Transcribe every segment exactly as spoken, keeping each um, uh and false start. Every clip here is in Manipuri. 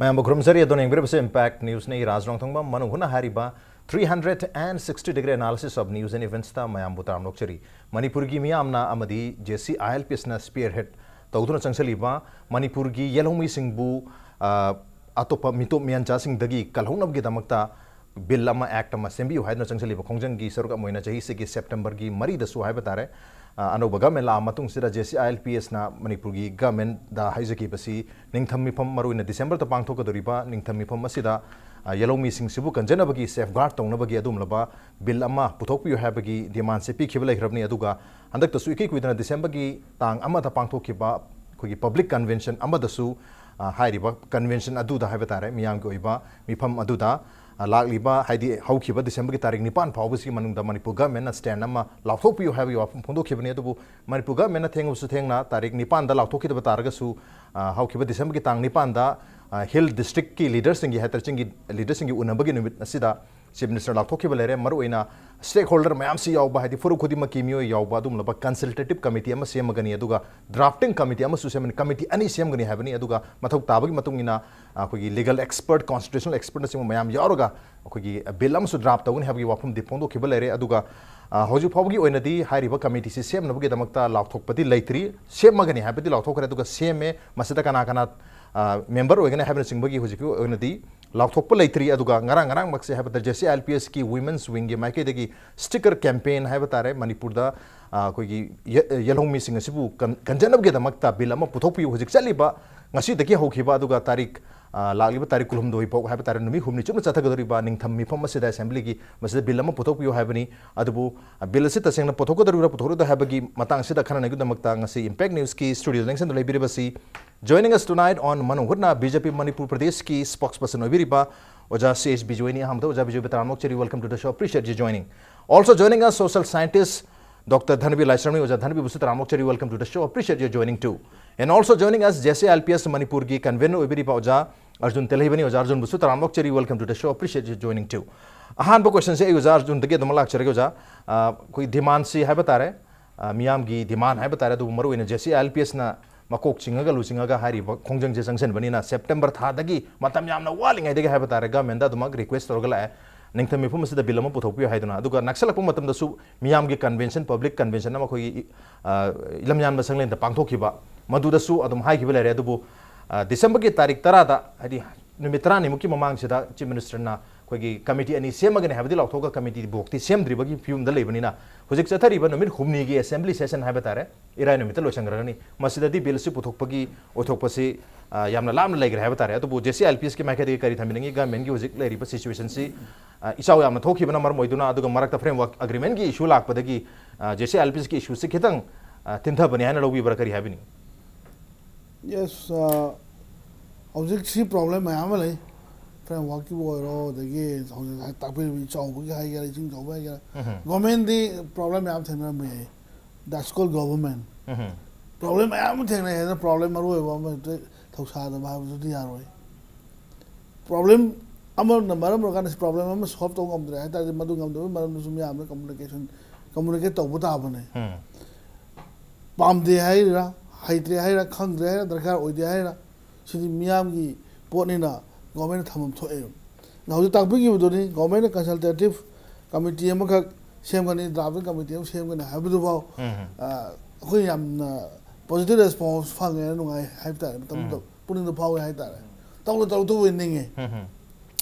ꯃꯌꯥꯝꯕꯨ ꯈꯨꯔꯨꯝꯖꯔꯤ꯫ ꯑꯗꯣꯝꯅ ꯌꯦꯡꯕꯤꯔꯤꯕꯁꯤ Impact Newsꯅꯤ꯫ ꯔꯥꯖ ꯔꯣꯡꯊꯣꯡꯕꯝ ꯃꯅꯨꯡ ꯍꯨꯠꯅ ꯍꯥꯏꯔꯤꯕ three hundred and sixty degree analysis of news and eventsꯇ ꯃꯌꯥꯝꯕꯨ ꯇꯔꯥꯝꯅ ꯑꯣꯛꯆꯔꯤ꯫ ꯃꯅꯤꯄꯨꯔꯒꯤ ꯃꯤꯌꯥꯝꯅ ꯑꯃꯗꯤ JCILPSꯅ spearhead ꯇꯧꯗꯨꯅ ꯆꯪꯁꯤꯜꯂꯤꯕ ꯃꯅꯤꯄꯨꯔꯒꯤ ꯌꯦꯜꯍꯧꯃꯤꯁꯤꯡꯕꯨ, ꯑ, ꯑꯇꯣꯞꯄ ꯃꯤꯇꯣꯞ ꯃꯤꯌꯥꯟꯆꯥꯁꯤꯡꯗꯒꯤ ꯀꯜꯍꯧꯅꯕꯒꯤꯗꯃꯛꯇ bill ꯑꯃ, act ꯑꯃ ꯁꯦꯝꯕꯤꯌꯨ ꯍꯥꯏꯗꯨꯅ ꯆꯪꯁꯤꯜꯂꯤꯕ ꯈꯣꯡꯖꯪꯒꯤ ꯁꯔꯨꯛ ꯑꯃ ꯑꯣꯏꯅ ꯆꯍꯤꯁꯤꯒꯤ Septemberꯒꯤ ꯃꯔꯤꯗꯁꯨ ꯍꯥꯏꯕ ꯇꯥꯔꯦ, ꯑ, ꯑꯅꯧꯕ government ꯂꯥꯛꯑ ꯃꯇꯨꯡꯁꯤꯗ JCILPSꯅ ꯃꯅꯤꯄꯨꯔꯒꯤ governmentꯗ ꯍꯥꯏꯖꯈꯤꯕꯁꯤ ꯅꯤꯡꯊꯝ ꯃꯤꯐꯝ, ꯃꯔꯨꯑꯣꯏꯅ Decemberꯗ ꯄꯥꯡꯊꯣꯛꯀꯗꯧꯔꯤꯕ ꯅꯤꯡꯊꯝ ꯃꯤꯐꯝ ꯑꯁꯤꯗ, ꯑ, ꯌꯦꯜꯍꯧꯃꯤꯁꯤꯡꯁꯤꯕꯨ ꯀꯟꯖꯅꯕꯒꯤ safeguard ꯇꯧꯅꯕꯒꯤ ꯑꯗꯨꯒꯨꯝꯂꯕ bill ꯑꯃ ꯄꯨꯊꯣꯛꯄꯤꯌꯨ ꯍꯥꯏꯕꯒꯤ demandꯁꯦ ꯄꯤꯈꯤꯕ ꯂꯩꯈ꯭ꯔꯕꯅꯤ꯫ ꯑꯗꯨꯒ ꯍꯟꯗꯛꯇꯁꯨ ꯏꯀꯨꯏ ꯀꯨꯏꯗꯅ Decemberꯒꯤ ꯇꯥꯡ ꯑꯃꯗ ꯄꯥꯡꯊꯣꯛꯈꯤꯕ ꯑꯩꯈꯣꯏꯒꯤ public convention ꯑꯃꯗꯁꯨ, ꯑ, ꯍꯥꯏꯔꯤꯕ convention ꯑꯗꯨꯗ ꯍꯥꯏꯕ ꯇꯥꯔꯦ, ꯃꯤꯌꯥꯝꯒꯤ ꯑꯣꯏꯕ ꯃꯤꯐꯝ ꯑꯗꯨꯗ, ꯑ, ꯂꯥꯛꯂꯤꯕ, ꯍꯥꯏꯗꯤ ꯍꯧꯈꯤꯕ Decemberꯒꯤ ꯇꯥꯔꯤꯛ ꯅꯤꯄꯥꯟ ꯐꯥꯎꯕꯁꯤꯒꯤ ꯃꯅꯨꯡꯗ ꯃꯅꯤꯄꯨꯔ governmentꯅ stand ꯑꯃ ꯂꯥꯎꯊꯣꯛꯄꯤꯌꯨ ꯍꯥꯏꯕꯒꯤ ꯋꯥꯐꯝ ꯐꯣꯡꯗꯣꯛꯈꯤꯕꯅꯤ꯫ ꯑꯗꯨꯕꯨ ꯃꯅꯤꯄꯨꯔ governmentꯅ ꯊꯦꯡꯉꯕꯁꯨ ꯊꯦꯡꯅ ꯇꯥꯔꯤꯛ ꯅꯤꯄꯥꯟꯗ ꯂꯥꯎꯊꯣꯛꯈꯤꯗꯕ ꯇꯥꯔꯒꯁꯨ, ꯑ, ꯍꯧꯈꯤꯕ Decemberꯒꯤ ꯇꯥꯡ ꯅꯤꯄꯥꯟꯗ, ꯑ, hill districtꯀꯤ leaderꯁꯤꯡꯒꯤ, ꯍꯥꯏꯇꯥꯔꯦ, ꯆꯤꯡꯒꯤ leaderꯁꯤꯡꯒꯤ ꯎꯅꯕꯒꯤ ꯅꯨꯃꯤꯠ ꯑꯁꯤꯗ Chief Minister ꯂꯥꯎꯊꯣꯛꯈꯤꯕ ꯂꯩꯔꯦ꯫ ꯃꯔꯨꯑꯣꯏꯅ stakeholder ꯃꯌꯥꯝꯁꯤ ꯌꯥꯎꯕ, ꯍꯥꯏꯗꯤ ꯐꯨꯔꯨꯞ ꯈꯨꯗꯤꯡꯃꯛꯀꯤ ꯃꯤꯑꯣꯏ ꯌꯥꯎꯕ ꯑꯗꯨꯒꯨꯝꯂꯕ consultative committee ꯑꯃ ꯁꯦꯝꯃꯒꯅꯤ, ꯑꯗꯨꯒ drafting committee ꯑꯃꯁꯨ ꯁꯦꯝꯒꯅꯤ꯫ Committee ꯑꯅꯤ ꯁꯦꯝꯒꯅꯤ ꯍꯥꯏꯕꯅꯤ꯫ ꯑꯗꯨꯒ ꯃꯊꯧ ꯇꯥꯕꯒꯤ ꯃꯇꯨꯡ ꯏꯟꯅ ꯑꯩꯈꯣꯏꯒꯤ legal expert, constitutional expertꯅꯆꯤꯡꯕ ꯃꯌꯥꯝ ꯌꯥꯎꯔꯒ ꯑꯩꯈꯣꯏꯒꯤ bill ꯑꯃꯁꯨ draft ꯇꯧꯒꯅꯤ ꯍꯥꯏꯕꯒꯤ ꯋꯥꯐꯝꯗꯤ ꯐꯣꯡꯗꯣꯛꯈꯤꯕ ꯂꯩꯔꯦ꯫ ꯑꯗꯨꯒ, ꯑ, ꯍꯧꯖꯤꯛ ꯐꯥꯎꯕꯒꯤ ꯑꯣꯏꯅꯗꯤ ꯍꯥꯏꯔꯤꯕ committeeꯁꯤ ꯁꯦꯝꯅꯕꯒꯤꯗꯃꯛꯇ ꯂꯥꯎꯊꯣꯛꯄꯗꯤ ꯂꯩꯇ꯭ꯔꯤ꯫ ꯁꯦꯝꯃꯒꯅꯤ ꯍꯥꯏꯕꯗꯤ ꯂꯥꯎꯊꯣꯛꯈ꯭ꯔꯦ, ꯑꯗꯨꯒ ꯁꯦꯝꯃꯦ, ꯃꯁꯤꯗ ꯀꯅꯥ ꯀꯅꯥ, ꯑ, member ꯑꯣꯏꯒꯅꯤ ꯍꯥꯏꯕꯅꯆꯤꯡꯕꯒꯤ ꯍꯧꯖꯤꯛꯀꯤ ꯑꯣꯏꯅꯗꯤ ꯂꯥꯎꯊꯣꯛꯄ ꯂꯩꯇ꯭ꯔꯤ꯫ ꯑꯗꯨꯒ ꯉꯔꯥꯡ ꯉꯔꯥꯡꯃꯛꯁꯦ ꯍꯥꯏꯕ ꯇꯥꯔꯦ, JCILPSꯀꯤ women's wingꯒꯤ ꯃꯥꯏꯀꯩꯗꯒꯤ sticker campaign ꯍꯥꯏꯕ ꯇꯥꯔꯦ, ꯃꯅꯤꯄꯨꯔꯗ, ꯑ, ꯑꯩꯈꯣꯏꯒꯤ ꯌꯦ-, ꯌꯦꯜꯍꯧꯃꯤꯁꯤꯡ ꯑꯁꯤꯕꯨ ꯀꯟ-, ꯀꯟꯖꯅꯕꯒꯤꯗꯃꯛꯇ bill ꯑꯃ ꯄꯨꯊꯣꯛꯄꯤꯌꯨ꯫ ꯍꯧꯖꯤꯛ ꯆꯠꯂꯤꯕ, ꯉꯁꯤꯗꯒꯤ ꯍꯧꯈꯤꯕ, ꯑꯗꯨꯒ ꯇꯥꯔꯤꯛ, ꯑ, ꯂꯥꯛꯂꯤꯕ ꯇꯥꯔꯤꯛ ꯀꯨꯟꯍꯨꯝꯗꯣꯏ ꯐꯥꯎ ꯍꯥꯏꯕ ꯇꯥꯔꯦ, ꯅꯨꯃꯤꯠ ꯍꯨꯝꯅꯤ ꯆꯨꯞꯅ ꯆꯠꯊꯒꯗꯧꯔꯤꯕ ꯅꯤꯡꯊꯝ ꯃꯤꯐꯝ ꯑꯁꯤꯗ Assemblyꯒꯤ ꯃꯁꯤꯗ bill ꯑꯃ ꯄꯨꯊꯣꯛꯄꯤꯌꯨ ꯍꯥꯏꯕꯅꯤ꯫ ꯑꯗꯨꯕꯨ, ꯑ, bill ꯑꯁꯤ ꯇꯁꯦꯡꯅ ꯄꯨꯊꯣꯛꯀꯗꯧꯔꯤꯕ꯭ꯔꯥ ꯄꯨꯊꯣꯛꯂꯣꯏꯗ꯭ꯔꯥ ꯍꯥꯏꯕꯒꯤ ꯃꯇꯥꯡ ꯑꯁꯤꯗ ꯈꯟꯅꯅꯕꯒꯤꯗꯃꯛꯇ ꯉꯁꯤ Impact Newsꯀꯤ studioꯗ ꯂꯦꯡꯁꯟꯗꯨꯅ ꯂꯩꯕꯤꯔꯤꯕꯁꯤ, joining us tonight on ꯃꯅꯨꯡ ꯍꯨꯠꯅ, BJP ꯃꯅꯤꯄꯨꯔ ꯄ꯭ꯔꯗꯦꯁꯀꯤ spokesperson ꯑꯣꯏꯕꯤꯔꯤꯕ ꯑꯣꯖꯥ C H ꯕꯤꯖꯣꯏꯅꯤ꯫ ꯑꯍꯥꯟꯕꯗ ꯑꯣꯖꯥ ꯕꯤꯖꯣꯏꯕꯨ ꯇꯔꯥꯝꯅ ꯑꯣꯛꯆꯔꯤ, welcome to the show, appreciate your joining. Also joining us, social scientist Doctor ꯙꯅꯕꯤꯔ ꯂꯥꯏꯁ꯭ꯔꯝꯅꯤ꯫ ꯑꯣꯖꯥ ꯙꯅꯕꯤꯔꯕꯨꯁꯨ ꯇꯔꯥꯝꯅ ꯑꯣꯛꯆꯔꯤ, welcome to the show, appreciate your joining too. And also joining us, JCILPS ꯃꯅꯤꯄꯨꯔꯒꯤ convener ꯑꯣꯏꯕꯤꯔꯤꯕ ꯑꯣꯖꯥ ꯑꯔꯖꯨꯟ ꯇꯦꯜꯍꯩꯕꯅꯤ꯫ ꯑꯣꯖꯥ ꯑꯔꯖꯨꯟꯕꯨꯁꯨ ꯇꯔꯥꯝꯅ ꯑꯣꯛꯆꯔꯤ, welcome to the show, appreciate your joining too. ꯑꯍꯥꯟꯕ questionꯁꯦ ꯑꯩ ꯑꯣꯖꯥ ꯑꯔꯖꯨꯟꯗꯒꯤ ꯑꯗꯨꯃꯛ ꯂꯥꯛꯆꯔꯒꯦ ꯑꯣꯖꯥ꯫ ꯑ, ꯑꯩꯈꯣꯏ demandꯁꯤ ꯍꯥꯏꯕ ꯇꯥꯔꯦ, ꯑ, ꯃꯤꯌꯥꯝꯒꯤ demand ꯍꯥꯏꯕ ꯇꯥꯔꯦ, ꯑꯗꯨꯕꯨ ꯃꯔꯨꯑꯣꯏꯅ JCILPSꯅ ꯃꯀꯣꯛ ꯆꯤꯡꯉꯒ ꯂꯨꯆꯤꯡꯉꯒ ꯍꯥꯏꯔꯤꯕ ꯈꯣꯡꯖꯪꯁꯦ ꯆꯪꯁꯤꯟꯕꯅꯤꯅ, ꯁꯦꯞꯇꯦꯝꯕꯔ ꯊꯥꯗꯒꯤ ꯃꯇꯝ ꯌꯥꯝꯅ ꯋꯥꯠꯂꯤꯉꯩꯗꯒꯤ ꯍꯥꯏꯕ ꯇꯥꯔꯦ, ꯒꯚꯔꯟꯃꯦꯟꯗ ꯑꯗꯨꯃꯛ ꯔꯤꯀ꯭ꯋꯦꯁ ꯇꯧꯔꯒ ꯂꯥꯛꯑꯦ, ꯅꯤꯡꯊꯝ ꯃꯤꯐꯝ ꯑꯁꯤꯗ ꯕꯤꯜ ꯑꯃ ꯄꯨꯊꯣꯛꯄꯤꯌꯨ ꯍꯥꯏꯗꯨꯅ꯫ ꯑꯗꯨꯒ ꯅꯛꯁꯜꯂꯛꯄ ꯃꯇꯝꯗꯁꯨ ꯃꯤꯌꯥꯝꯒꯤ ꯀꯟꯚꯦꯟꯁꯟ, ꯄꯕ꯭ꯂꯤꯛ ꯀꯟꯚꯦꯟꯁꯟ ꯑꯃ ꯑꯩꯈꯣꯏꯒꯤ, ꯑ, ꯏꯂꯝ ꯌꯥꯟꯕ ꯁꯪꯂꯦꯟꯗ ꯄꯥꯡꯊꯣꯛꯈꯤꯕ, ꯃꯗꯨꯗꯁꯨ ꯑꯗꯨꯝ ꯍꯥꯏꯈꯤꯕ ꯂꯩꯔꯦ꯫ ꯑꯗꯨꯕꯨ, ꯑ, ꯗꯤꯁꯦꯝꯕꯔꯒꯤ ꯇꯥꯔꯤꯛ ꯇꯔꯥꯗ, ꯍꯥꯏꯗꯤ ꯅꯨꯃꯤꯠ ꯇꯔꯥꯅꯤꯃꯨꯛꯀꯤ ꯃꯃꯥꯡꯁꯤꯗ ꯆꯤꯐ ꯃꯤꯅꯤꯁꯇꯔꯅ ꯑꯩꯈꯣꯏꯒꯤ ꯀꯃꯤꯇꯤ ꯑꯅꯤ ꯁꯦꯝꯃꯒꯅꯤ ꯍꯥꯏꯕꯗꯤ ꯂꯥꯎꯊꯣꯛꯑꯒ, ꯀꯃꯤꯇꯤꯕꯨꯛꯇꯤ ꯁꯦꯝꯗ꯭ꯔꯤꯕꯒꯤ ꯐꯤꯕꯝꯗ ꯂꯩꯕꯅꯤꯅ, ꯍꯧꯖꯤꯛ ꯆꯠꯊꯔꯤꯕ ꯅꯨꯃꯤꯠ ꯍꯨꯝꯅꯤꯒꯤ ꯑꯦꯁꯦꯝꯕ꯭ꯂꯤ ꯁꯦꯁꯟ ꯍꯥꯏꯕ ꯇꯥꯔꯦ, ꯏꯔꯥꯏ ꯅꯨꯃꯤꯠꯇ ꯂꯣꯏꯁꯤꯟꯈ꯭ꯔꯒꯅꯤ꯫ ꯃꯁꯤꯗꯗꯤ ꯕꯤꯜꯁꯤ ꯄꯨꯊꯣꯛꯄꯒꯤ ꯑꯣꯏꯊꯣꯛꯄꯁꯤ, ꯑ, ꯌꯥꯝꯅ ꯂꯥꯞꯅ ꯂꯩꯈ꯭ꯔꯦ ꯍꯥꯏꯕ ꯇꯥꯔꯦ꯫ ꯑꯗꯨꯕꯨ ꯖꯦ ꯁꯤ ꯑꯥꯏ ꯑꯦꯜ ꯄꯤ ꯑꯦꯁꯀꯤ ꯃꯥꯏꯀꯩꯗꯒꯤ ꯀꯔꯤ ꯊꯝꯕꯤꯅꯤꯡꯉꯤ? ꯒꯚꯔꯟꯃꯦꯟꯒꯤ ꯍꯧꯖꯤꯛ ꯂꯩꯔꯤꯕ ꯁꯤꯆꯨꯋꯦꯁꯟꯁꯤ, ꯑ, ꯏꯆꯥꯎ ꯌꯥꯝꯅ ꯊꯣꯛꯈꯤꯕꯅ ꯃꯔꯝ ꯑꯣꯏꯗꯨꯅ, ꯑꯗꯨꯒ ꯃꯔꯛꯇ ꯐ꯭ꯔꯦꯝꯋꯥꯔꯛ ꯑꯦꯒ꯭ꯔꯤꯃꯦꯟꯒꯤ ꯏꯁꯨ ꯂꯥꯛꯄꯗꯒꯤ, ꯑ, ꯖꯦ ꯁꯤ ꯑꯥꯏ ꯑꯦꯜ ꯄꯤ ꯑꯦꯁꯀꯤ ꯏꯁꯨꯁꯤ ꯈꯤꯇꯪ, ꯑ, ꯊꯤꯟꯊꯕꯅꯤ ꯍꯥꯏꯅ ꯂꯧꯕꯤꯕ꯭ꯔꯥ? ꯀꯔꯤ ꯍꯥꯏꯕꯤꯅꯤꯡꯉꯤ? ꯌꯦꯁ, ꯍꯧꯖꯤꯛꯁꯤ ꯄ꯭ꯔꯣꯕ꯭ꯂꯦꯝ ꯃꯌꯥꯝ ꯑꯃ ꯂꯩ꯫ ꯐ꯭ꯔꯦꯝꯋꯥꯔꯛꯀꯤꯕꯨ ꯑꯣꯏꯔꯣ, ꯑꯗꯒꯤ ꯍꯧꯖꯤꯛ ꯇꯥꯛꯄꯤꯔꯤꯕ ꯏꯆꯥꯎꯕꯒꯤ ꯍꯥꯏꯒꯦꯔꯥ, ꯏꯁꯤꯡ ꯆꯥꯎꯕ ꯍꯥꯏꯒꯦꯔꯥ, ꯎꯝ꯫ ꯒꯣꯔꯃꯦꯟꯗꯤ ꯄ꯭ꯔꯣꯕ꯭ꯂꯦꯝ ꯃꯌꯥꯝ ꯊꯦꯡꯅꯔꯝꯕ ꯌꯥꯏ꯫ That's called government꯫ Um. Problem ꯃꯌꯥꯝ ꯑꯃ ꯊꯦꯡꯅꯩ ꯍꯥꯏꯅ ꯄ꯭ꯔꯣꯕ꯭ꯂꯦꯝ ꯃꯔꯨ ꯑꯣꯏꯕ ꯑꯃ ꯍꯦꯛꯇ ꯊꯧꯁꯥꯗꯕ ꯍꯥꯏꯕꯗꯨꯗꯤ ꯌꯥꯔꯣꯏ꯫ ꯄ꯭ꯔꯣꯕ꯭ꯂꯦꯝ ꯑꯃꯅ ꯃꯔꯝ ꯑꯣꯏꯔꯀꯥꯟꯗ ꯄ꯭ꯔꯣꯕ꯭ꯂꯦꯝ ꯑꯃ ꯁꯣꯜꯕ ꯇꯧꯕ ꯉꯝꯗ꯭ꯔꯦ ꯍꯥꯏ ꯇꯥꯔꯗꯤ, ꯃꯗꯨ ꯉꯝꯗꯕꯒꯤ ꯃꯔꯝꯗꯨꯁꯨ ꯃꯤꯌꯥꯝꯅ ꯀꯝꯃꯨꯅꯤꯀꯦꯁꯟ, ꯀꯝꯃꯨꯅꯤꯀꯦꯠ ꯇꯧꯕ ꯇꯥꯕꯅꯦ꯫ ꯎꯝ꯫ ꯄꯥꯝꯗꯦ ꯍꯥꯏꯔꯤꯔꯥ, ꯍꯩꯇ꯭ꯔꯦ ꯍꯥꯏꯔꯥ, ꯈꯪꯗ꯭ꯔꯦ ꯍꯥꯏꯔꯥ, ꯗꯔꯀꯥꯔ ꯑꯣꯏꯗꯦ ꯍꯥꯏꯔꯥ, ꯁꯤꯗꯤ ꯃꯤꯌꯥꯝꯒꯤ ꯄꯣꯠꯅꯤꯅ ꯒꯣꯔꯃꯦꯟꯅ ꯊꯝꯐꯝ ꯊꯣꯛꯑꯦ꯫ ꯅ ꯍꯧꯖꯤꯛ ꯇꯥꯛꯄꯤꯈꯤꯕꯗꯨꯅꯤ, ꯒꯣꯔꯃꯦꯟꯅ ꯀꯟꯁꯜꯇꯦꯇꯤꯞ ꯀꯃꯤꯇꯤ ꯑꯃꯈꯛ ꯁꯦꯝꯒꯅꯤ, ꯗ꯭ꯔꯥꯐꯇꯤꯡ ꯀꯃꯤꯇꯤ ꯑꯃ ꯁꯦꯝꯒꯅꯤ ꯍꯥꯏꯕꯗꯨꯐꯥꯎ, ꯎꯝ꯫ ꯑ, ꯑꯩꯈꯣꯏ ꯌꯥꯝꯅ ꯄꯣꯖꯤꯇꯤꯚ ꯔꯦꯁꯄꯣꯟꯁ ꯐꯪꯉꯦꯅ ꯅꯨꯡꯉꯥꯏ ꯍꯥꯏꯕ ꯇꯥꯔꯦ, ꯃꯇꯝꯗꯨꯗ ꯎꯝ꯫ ꯄꯨꯛꯅꯤꯡꯗ ꯐꯥꯎꯋꯦ ꯍꯥꯏ ꯇꯥꯔꯦ꯫ ꯇꯧꯗ ꯇꯧꯔꯛꯇꯕ ꯑꯣꯏꯅ ꯅꯤꯡꯉꯦ꯫ ꯎꯝ꯫